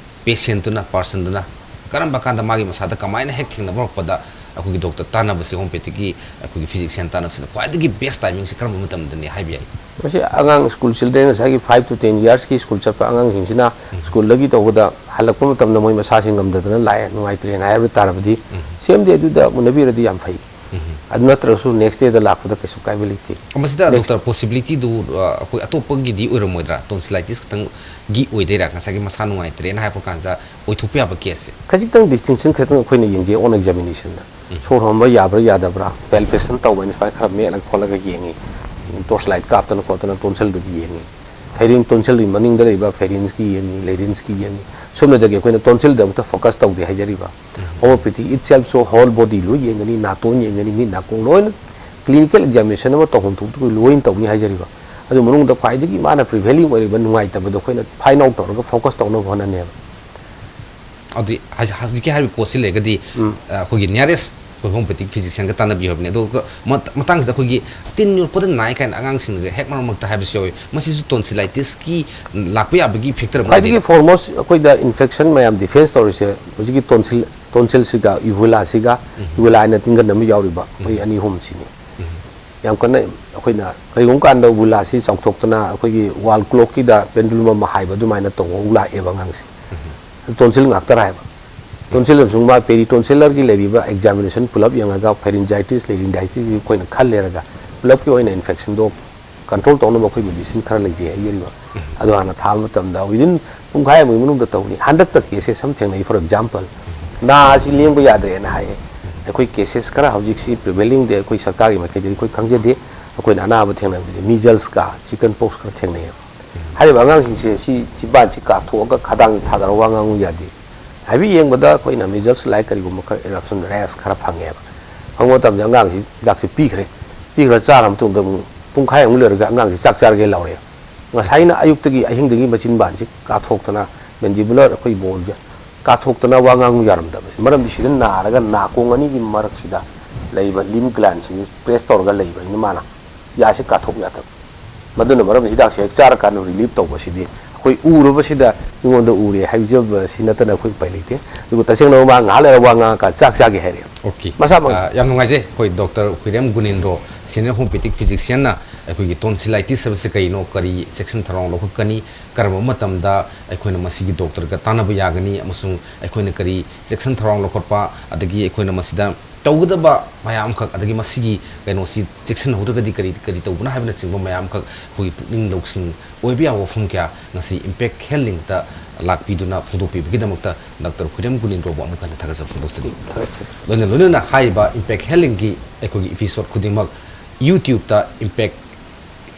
ꯄꯦꯁꯦꯟꯠꯇꯨꯅ, ꯄꯥꯔꯁꯟꯗꯨꯅ ꯀꯔꯝꯕ ꯀꯥꯟꯗ ꯃꯥꯒꯤ ꯃꯁꯥꯗ ꯀꯃꯥꯏꯅ ꯍꯦꯛ ꯊꯦꯡꯅꯕ ꯍꯧꯔꯛꯄꯗ ꯑꯩꯈꯣꯏꯒꯤ ꯗꯣꯛꯇꯔ ꯇꯥꯟꯅꯕꯁꯦ, ꯍꯣꯃꯤꯑꯣꯄꯦꯊꯤꯛꯀꯤ ꯑꯩꯈꯣꯏꯒꯤ ꯐꯤꯖꯤꯛꯁꯤꯌꯟ ꯇꯥꯟꯅꯕꯁꯤꯗ ꯈ꯭ꯋꯥꯏꯗꯒꯤ ꯕꯦꯁ ꯇꯥꯏꯃꯤꯡꯁꯦ ꯀꯔꯝꯕ ꯃꯇꯝꯗꯅꯤ ꯍꯥꯏꯕ ꯌꯥꯏ? ꯃꯁꯤ ꯑꯉꯥꯡ ꯁ꯭ꯀꯨꯜ ꯆꯤꯜꯗ꯭ꯔꯦꯟ, ꯉꯁꯥꯏꯒꯤ ꯐꯥꯏꯚ ꯇꯨ ꯇꯦꯟ ꯌꯔꯁꯀꯤ ꯁ꯭ꯀꯨꯜ ꯆꯠꯄ ꯑꯉꯥꯡꯁꯤꯡꯁꯤꯅ ꯁ꯭ꯀꯨꯜꯗꯒꯤ ꯇꯧꯕꯗ ꯍꯜꯂꯛꯄ ꯃꯇꯝꯗ ꯃꯣꯏ ꯃꯁꯥꯁꯤ ꯉꯝꯗꯗꯅ ꯂꯥꯛꯑꯦ, ꯅꯨꯡꯉꯥꯏꯇ꯭ꯔꯦꯅ ꯍꯥꯏꯕ ꯇꯥꯔꯕꯗꯤ ꯁꯦꯝ ꯗꯦꯗꯨꯗ ꯎꯅꯕꯤꯔꯗꯤ ꯌꯥꯝ ꯐꯩ꯫ ꯑꯗꯨ ꯅꯠꯇ꯭ꯔꯒꯁꯨ ꯅꯦꯛꯁ ꯗꯦꯗ ꯂꯥꯛꯄꯗ ꯀꯩꯁꯨ ꯀꯥꯏꯕ ꯂꯩꯇꯦ꯫ ꯃꯁꯤꯗ Next. ꯗꯣꯛꯇꯔ, ꯄꯣꯁꯤꯕꯤꯂꯤꯇꯤꯗꯨ ꯑ, ꯑꯩꯈꯣꯏ ꯑꯇꯣꯞꯄꯒꯤꯗꯤ ꯑꯣꯏꯔꯝꯃꯣꯏꯗ꯭ꯔꯥ? ꯇꯣꯟꯁꯤꯂꯥꯏꯇꯤꯁ ꯈꯛꯇꯪꯒꯤ ꯑꯣꯏꯗꯣꯏꯔꯥ? ꯉꯁꯥꯏꯒꯤ ꯃꯁꯥ ꯅꯨꯡꯉꯥꯏꯇ꯭ꯔꯦꯅ ꯍꯥꯏꯔꯛꯄ ꯀꯥꯟꯁꯤꯗ ꯑꯣꯏꯊꯣꯛꯄ ꯌꯥꯕ ꯀꯦꯁꯁꯦ? ꯈꯖꯤꯛꯇꯪ ꯗꯤꯁꯇꯤꯡꯁꯟ ꯈꯛꯇꯪ ꯑꯩꯈꯣꯏꯅ ꯌꯦꯡꯖꯩ ꯑꯣꯟ ꯑꯦꯛꯖꯥꯃꯤꯅꯦꯁꯟꯗ꯫ ꯁꯣꯔ ꯍꯣꯟꯕ ꯌꯥꯕ꯭ꯔꯥ ꯌꯥꯗꯕ꯭ꯔꯥ, ꯄꯦꯜꯄꯦꯁꯟ ꯇꯧꯕ ꯍꯥꯏꯅ ꯁꯨꯃꯥꯏꯅ ꯈꯔ ꯃꯦꯠꯂꯒ ꯈꯣꯠꯂꯒ ꯌꯦꯡꯉꯤ꯫ ꯇꯣꯔꯆ ꯂꯥꯏꯠ ꯀꯥꯞꯇꯅ ꯈꯣꯠꯇꯅ ꯇꯣꯟꯁꯤꯜꯗꯨ ꯌꯦꯡꯉꯤ꯫ ꯐꯦꯔꯤꯟ ꯇꯣꯟꯁꯤꯜꯒꯤ ꯃꯅꯤꯡꯗ ꯂꯩꯕ ꯐꯦꯔꯤꯟꯁꯀꯤ ꯌꯦꯡꯉꯤ, ꯂꯦꯔꯤꯟꯁꯀꯤ ꯌꯦꯡꯉꯤ꯫ ꯁꯣꯝꯗꯗꯤ ꯑꯩꯈꯣꯏꯅ ꯇꯣꯟꯁꯤꯜꯗꯃꯛꯇ ꯐꯣꯀꯁ ꯇꯧꯗꯦ ꯍꯥꯏꯖꯔꯤꯕ꯫ ꯍꯣꯃꯤꯑꯣꯄꯦꯊꯤ ꯏꯠꯁꯦꯜꯐꯁꯨ ꯍꯣꯜ ꯕꯣꯗꯤ ꯂꯣꯏ ꯌꯦꯡꯒꯅꯤ, ꯅꯥꯇꯣꯟ ꯌꯦꯡꯒꯅꯤ, ꯃꯤꯠ ꯅꯥꯀꯣꯡ ꯂꯣꯏꯅ ꯀ꯭ꯂꯤꯅꯤꯀꯦꯜ ꯑꯦꯛꯖꯥꯃꯤꯅꯦꯁꯟ ꯑꯃ ꯇꯧꯐꯝ ꯊꯣꯛꯄꯗꯨ ꯂꯣꯏꯅ ꯇꯧꯅꯤ ꯍꯥꯏꯖꯔꯤꯕ꯫ ꯑꯗꯨ ꯃꯅꯨꯡꯗ ꯈ꯭ꯋꯥꯏꯗꯒꯤ ꯃꯥꯅ ꯄ꯭ꯔꯤꯚꯦꯂꯤꯡ ꯑꯣꯏꯔꯤꯕ ꯅꯨꯡꯉꯥꯏꯇꯕꯗꯣ ꯑꯩꯈꯣꯏꯅ ꯐꯥꯏꯟ ꯑꯥꯎꯠ ꯇꯧꯔꯒ ꯐꯣꯀꯁ ꯇꯧꯅꯕ ꯍꯣꯠꯅꯅꯦꯕ꯫ ꯑꯗꯨꯗꯤ ꯍꯧꯖꯤꯛ-, ꯍꯧꯖꯤꯛꯀꯤ ꯍꯥꯏꯔꯤꯕ ꯄꯣꯠꯁꯤ ꯂꯩꯔꯒꯗꯤ ꯑ, ꯑꯩꯈꯣꯏꯒꯤ ꯅꯤꯌꯔꯦꯁ ꯑꯩꯈꯣꯏ ꯍꯣꯃꯤꯑꯣꯄꯦꯊꯤꯛ ꯐꯤꯖꯤꯛꯁꯤꯌꯥꯟꯒ ꯇꯥꯟꯅꯕꯤꯌꯨ ꯍꯥꯏꯕꯅꯤ꯫ ꯑꯗꯨꯒ ꯃꯠ-, ꯃꯇꯥꯡꯁꯤꯗ ꯑꯩꯈꯣꯏꯒꯤ ꯇꯤꯟ ꯌꯣꯠꯄꯗ ꯅꯥꯏ ꯀꯥꯏꯅ ꯑꯉꯥꯡꯁꯤꯡꯅꯒ ꯍꯦꯛ ꯃꯔꯛ ꯃꯔꯛꯇ ꯍꯥꯏꯕꯁꯨ ꯌꯥꯎꯏ꯫ ꯃꯁꯤꯁꯨ ꯇꯣꯟꯁꯤꯂꯥꯏꯇꯤꯁꯀꯤ ꯂꯥꯛꯄ ꯌꯥꯕꯒꯤ ꯐꯦꯛꯇꯔ ꯑꯃ ꯈ꯭ꯋꯥꯏꯗꯒꯤ ꯑꯣꯏꯗꯣꯏꯔꯥ? Foremost ꯑꯩꯈꯣꯏꯗ ꯏꯟꯐꯦꯛꯁꯟ ꯃꯌꯥꯝ ꯗꯤꯐꯦꯟꯁ ꯇꯧꯔꯤꯁꯦ ꯍꯧꯖꯤꯛꯀꯤ ꯇꯣꯟꯁꯤꯜ, ꯇꯣꯟꯁꯤꯜꯁꯤꯒ ꯏꯕꯨꯂꯥꯁꯤꯒ, ꯏꯕꯨꯂꯥ ꯍꯥꯏꯅ ꯇꯤꯟꯒꯟ ꯑꯃ ꯌꯥꯎꯔꯤꯕ, ꯃꯣꯏ ꯑꯅꯤ ꯑꯍꯨꯝꯁꯤꯅꯤ꯫ ꯌꯥꯝ ꯀꯟꯅ ꯑꯩꯈꯣꯏꯅ ꯀꯔꯤꯒꯨꯝꯕ ꯀꯥꯟꯗ ꯏꯕꯨꯂꯥꯁꯤ ꯆꯥꯎꯊꯣꯛꯇꯅ ꯑꯩꯈꯣꯏꯒꯤ ꯋꯥꯜ ꯀ꯭ꯂꯣꯛꯀꯤꯗ ꯄꯦꯟꯗꯨꯂꯝ ꯑꯃ ꯍꯥꯏꯕ ꯑꯗꯨꯃꯥꯏꯅ ꯇꯧꯕ ꯂꯥꯛꯑꯦꯕ ꯑꯉꯥꯡꯁꯦ꯫ ꯇꯣꯟꯁꯤꯜ ꯉꯥꯛꯇ ꯍꯥꯏꯕ꯫ ꯇꯣꯟꯁꯤꯜ ꯑꯃꯁꯨꯡ ꯃꯥ ꯄꯦꯔꯤ ꯇꯣꯟꯁꯤꯂꯔꯒꯤ ꯂꯩꯔꯤꯕ ꯑꯦꯛꯖꯥꯃꯤꯅꯦꯁꯟ ꯄꯨꯂꯞ ꯌꯦꯡꯉꯒ ꯐꯦꯔꯤꯟꯖꯥꯏꯇꯤꯁ, ꯂꯦꯔꯤꯟꯖꯥꯏꯇꯤꯁ ꯑꯩꯈꯣꯏꯅ ꯈꯜꯂꯦꯔꯒ ꯄꯨꯂꯞꯀꯤ ꯑꯣꯏꯅ ꯏꯟꯐꯦꯛꯁꯟꯗꯣ ꯀꯟꯇ꯭ꯔꯣꯜ ꯇꯧꯅꯕ ꯑꯩꯈꯣꯏ ꯃꯦꯗꯤꯁꯤꯟ ꯈꯔ ꯂꯩꯖꯩ ꯍꯥꯏꯖꯔꯤꯕ꯫ ꯑꯗꯣ ꯍꯥꯟꯅ ꯊꯥꯕ ꯃꯇꯝꯗ within ꯄꯨꯡꯈꯥꯏ ꯑꯃꯒꯤ ꯃꯅꯨꯡꯗ ꯇꯧꯅꯤ꯫ ꯍꯟꯗꯛꯇ ꯀꯦꯁꯦꯁ ꯑꯃ ꯊꯦꯡꯅꯩ, ꯐꯣꯔ ꯑꯦꯛꯖꯥꯝꯄꯜ, ꯅꯥ ꯑꯁꯤ ꯂꯦꯡꯕ ꯌꯥꯗ꯭ꯔꯦꯅ ꯍꯥꯏꯌꯦ꯫ ꯑꯩꯈꯣꯏ ꯀꯦꯁꯦꯁ ꯈꯔ ꯍꯧꯖꯤꯛꯁꯤ ꯄ꯭ꯔꯤꯚꯦꯂꯤꯡꯗꯤ ꯑꯩꯈꯣꯏ ꯁꯔꯀꯥꯔꯒꯤ ꯃꯥꯏꯀꯩꯗꯗꯤ ꯑꯩꯈꯣꯏ ꯈꯪꯖꯗꯦ꯫ ꯑꯩꯈꯣꯏꯅ ꯑꯅꯥꯕ ꯊꯦꯡꯅꯕꯗꯤ ꯃꯤꯖꯜꯁꯀ ꯆꯤꯀꯟ ꯄꯣꯛꯁ ꯈꯔ ꯊꯦꯡꯅꯩꯌꯦꯕ꯫ ꯍꯥꯏꯔꯤꯕ ꯑꯉꯥꯡꯁꯤꯡꯁꯦ ꯁꯤ ꯆꯤꯕꯥꯟꯁꯤ ꯀꯥꯊꯣꯛꯑꯒ ꯈꯗꯥꯡꯁꯤ ꯊꯥꯗꯔꯒ ꯋꯥ ꯉꯥꯡꯉꯨ ꯌꯥꯗꯦ꯫ ꯍꯥꯏꯐꯦꯠ ꯌꯦꯡꯕꯗ ꯑꯩꯈꯣꯏꯅ ꯃꯤꯖꯜꯁ ꯂꯥꯏꯛ ꯀꯔꯤꯒꯨꯝꯕ ꯈꯔ ꯏꯔꯞꯁꯟ ꯔꯦꯁ ꯈꯔ ꯐꯪꯉꯦꯕ꯫ ꯐꯪꯕ ꯃꯇꯝꯗ ꯑꯉꯥꯡꯁꯤ ꯍꯤꯗꯥꯛꯁꯤ ꯄꯤꯈ꯭ꯔꯦ꯫ ꯄꯤꯈ꯭ꯔ ꯆꯥꯔ ꯃꯇꯨꯡꯗ ꯑꯃꯨꯛ ꯄꯨꯡꯈꯥꯏ ꯑꯃꯨꯛ ꯂꯩꯔꯒ ꯑꯉꯥꯡꯁꯤ ꯆꯥꯛ ꯆꯥꯔꯒꯦ ꯂꯥꯎꯔꯛꯑꯦ꯫ ꯉꯁꯥꯏꯅ ꯑꯌꯨꯛꯇꯒꯤ ꯑꯍꯤꯡꯗꯒꯤ ꯃꯆꯤꯟꯕꯥꯟꯁꯤ ꯀꯥꯊꯣꯛꯇꯅ ꯃꯦꯟꯗꯤꯕꯨꯂꯔ ꯑꯩꯈꯣꯏ ꯕꯣꯟꯁꯦ ꯀꯥꯊꯣꯛꯇꯅ ꯋꯥ ꯉꯥꯡꯕ ꯌꯥꯔꯝꯗꯕꯁꯦ꯫ ꯃꯔꯝꯗꯤ ꯁꯤꯗ ꯅꯥꯔꯒ ꯅꯥꯀꯣꯡ ꯑꯅꯤꯒꯤ ꯃꯔꯛꯁꯤꯗ ꯂꯩꯕ ꯂꯤꯝ ꯒ꯭ꯂꯥꯟꯁꯤꯡꯁꯤ ꯄ꯭ꯔꯦꯁ ꯇꯧꯔꯒ ꯂꯩꯕꯅꯤꯅ ꯃꯥꯅ ꯌꯥꯁꯤ ꯀꯥꯊꯣꯛ ꯌꯥꯗꯕ꯫ ꯃꯗꯨꯅ ꯃꯔꯝ ꯍꯤꯗꯥꯛꯁꯦ ꯍꯦꯛ ꯆꯥꯔꯀꯥꯟꯗ ꯔꯤꯂꯤꯞ ꯇꯧꯕꯁꯤꯗꯤ ꯑꯩꯈꯣꯏ ꯎꯔꯨꯕꯁꯤꯗ ꯃꯤꯉꯣꯟꯗ ꯎꯔꯦ ꯍꯥꯏꯖꯕꯁꯤ ꯅꯠꯇꯅ ꯑꯩꯈꯣꯏ ꯎꯄꯥꯏ ꯂꯩꯇꯦ꯫ ꯑꯗꯨꯒ ꯇꯁꯦꯡꯅ ꯃꯥ ꯉꯥꯏꯍꯥꯛ ꯂꯩꯔꯒ ꯋꯥ ꯉꯥꯡꯉꯀꯥꯟꯗ ꯆꯥꯛ ꯆꯥꯒꯦ ꯍꯥꯏꯔꯛꯑꯦ꯫ ꯑꯣꯀꯦ꯫ ꯃꯁꯥꯃꯛ ꯑ, ꯌꯥꯝ ꯅꯨꯡꯉꯥꯏꯖꯩ꯫ ꯑꯩꯈꯣꯏ ꯗꯣꯛꯇꯔ ꯍꯨꯏꯔꯦꯝ ꯒꯨꯅꯤꯟꯗ꯭ꯔꯣ, ꯁꯤꯅꯤꯌꯔ ꯍꯣꯃꯤꯑꯣꯄꯦꯊꯤꯛ ꯐꯤꯖꯤꯛꯁꯤꯌꯟꯅ ꯑꯩꯈꯣꯏꯒꯤ ꯇꯣꯟꯁꯤꯂꯥꯏꯇꯤꯁ ꯍꯥꯏꯕꯁꯤ ꯀꯔꯤꯅꯣ, ꯀꯔꯤ ꯆꯦꯛꯁꯤꯟ ꯊꯧꯔꯥꯡ ꯂꯧꯈꯠꯀꯅꯤ, ꯀꯔꯝꯕ ꯃꯇꯝꯗ ꯑꯩꯈꯣꯏꯅ ꯃꯁꯤꯒꯤ ꯗꯣꯛꯇꯔꯒ ꯇꯥꯟꯅꯕ ꯌꯥꯒꯅꯤ ꯑꯃꯁꯨꯡ ꯑꯩꯈꯣꯏꯅ ꯀꯔꯤ ꯆꯦꯛꯁꯤꯟ ꯊꯧꯔꯥꯡ ꯂꯧꯈꯠꯄ, ꯑꯗꯒꯤ ꯑꯩꯈꯣꯏꯅ ꯃꯁꯤꯗ ꯇꯧꯒꯗꯕ ꯃꯌꯥꯝ ꯑꯃꯈꯛ, ꯑꯗꯒꯤ ꯃꯁꯤꯒꯤ ꯀꯩꯅꯣꯁꯤ ꯆꯦꯛꯁꯤꯟꯍꯧꯗ꯭ꯔꯒꯗꯤ ꯀꯔꯤ ꯀꯔꯤ ꯇꯧꯕꯅ ꯍꯥꯏꯕꯅꯆꯤꯡꯕ ꯃꯌꯥꯝ ꯑꯃꯈꯛ ꯑꯩꯈꯣꯏꯒꯤ ꯄꯨꯛꯅꯤꯡ ꯂꯧꯁꯤꯡ ꯑꯣꯏꯕ ꯌꯥꯕ ꯋꯥꯐꯝ ꯀꯌꯥ ꯉꯁꯤ ꯏꯝꯄꯦꯛ ꯍꯦꯜ ꯂꯤꯡꯇ ꯂꯥꯛꯄꯤꯗꯨꯅ ꯐꯣꯡꯗꯣꯛꯄꯤꯕꯒꯤꯗꯃꯛꯇ ꯗꯥꯛꯇꯔ ꯈꯨꯔꯦꯝ ꯒꯨꯅꯤꯟꯗ꯭ꯔꯣꯕꯨ ꯑꯃꯨꯛ ꯍꯟꯅ ꯊꯥꯒꯠꯆꯕ ꯐꯣꯡꯗꯣꯛꯆꯔꯤ꯫ ꯂꯣꯏꯅ ꯂꯣꯏꯅꯅ ꯍꯥꯏꯔꯤꯕ ꯏꯝꯄꯦꯛ ꯍꯦꯜ ꯂꯤꯡꯒꯤ ꯑꯩꯈꯣꯏꯒꯤ ꯏꯄꯤꯁꯣꯠ ꯈꯨꯗꯤꯡꯃꯛ YouTube ꯇ ꯏꯝꯄꯦꯛ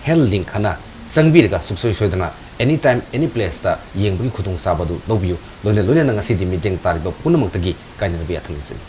ꯍꯦꯜ ꯂꯤꯡ ꯍꯥꯏꯅ ꯆꯪꯕꯤꯔꯒ ꯁꯨꯡꯁꯣꯏ ꯁꯣꯏꯗꯅ ꯑꯦꯅꯤ ꯇꯥꯏꯝ ꯑꯦꯅꯤ ꯄ꯭ꯂꯦꯁꯇ ꯌꯦꯡꯕꯒꯤ ꯈꯨꯗꯣꯡꯆꯥꯕ ꯑꯗꯨ ꯂꯧꯕꯤꯌꯨ꯫ ꯂꯣꯏꯅ ꯂꯣꯏꯅꯅ ꯉꯁꯤꯗꯤ ꯃꯤꯠꯌꯦꯡ ꯇꯥꯔꯤꯕ ꯄꯨꯝꯅꯃꯛꯇꯒꯤ ꯀꯥꯏꯅꯅꯕ ꯌꯥꯊꯪ ꯅꯤꯖꯔꯤ꯫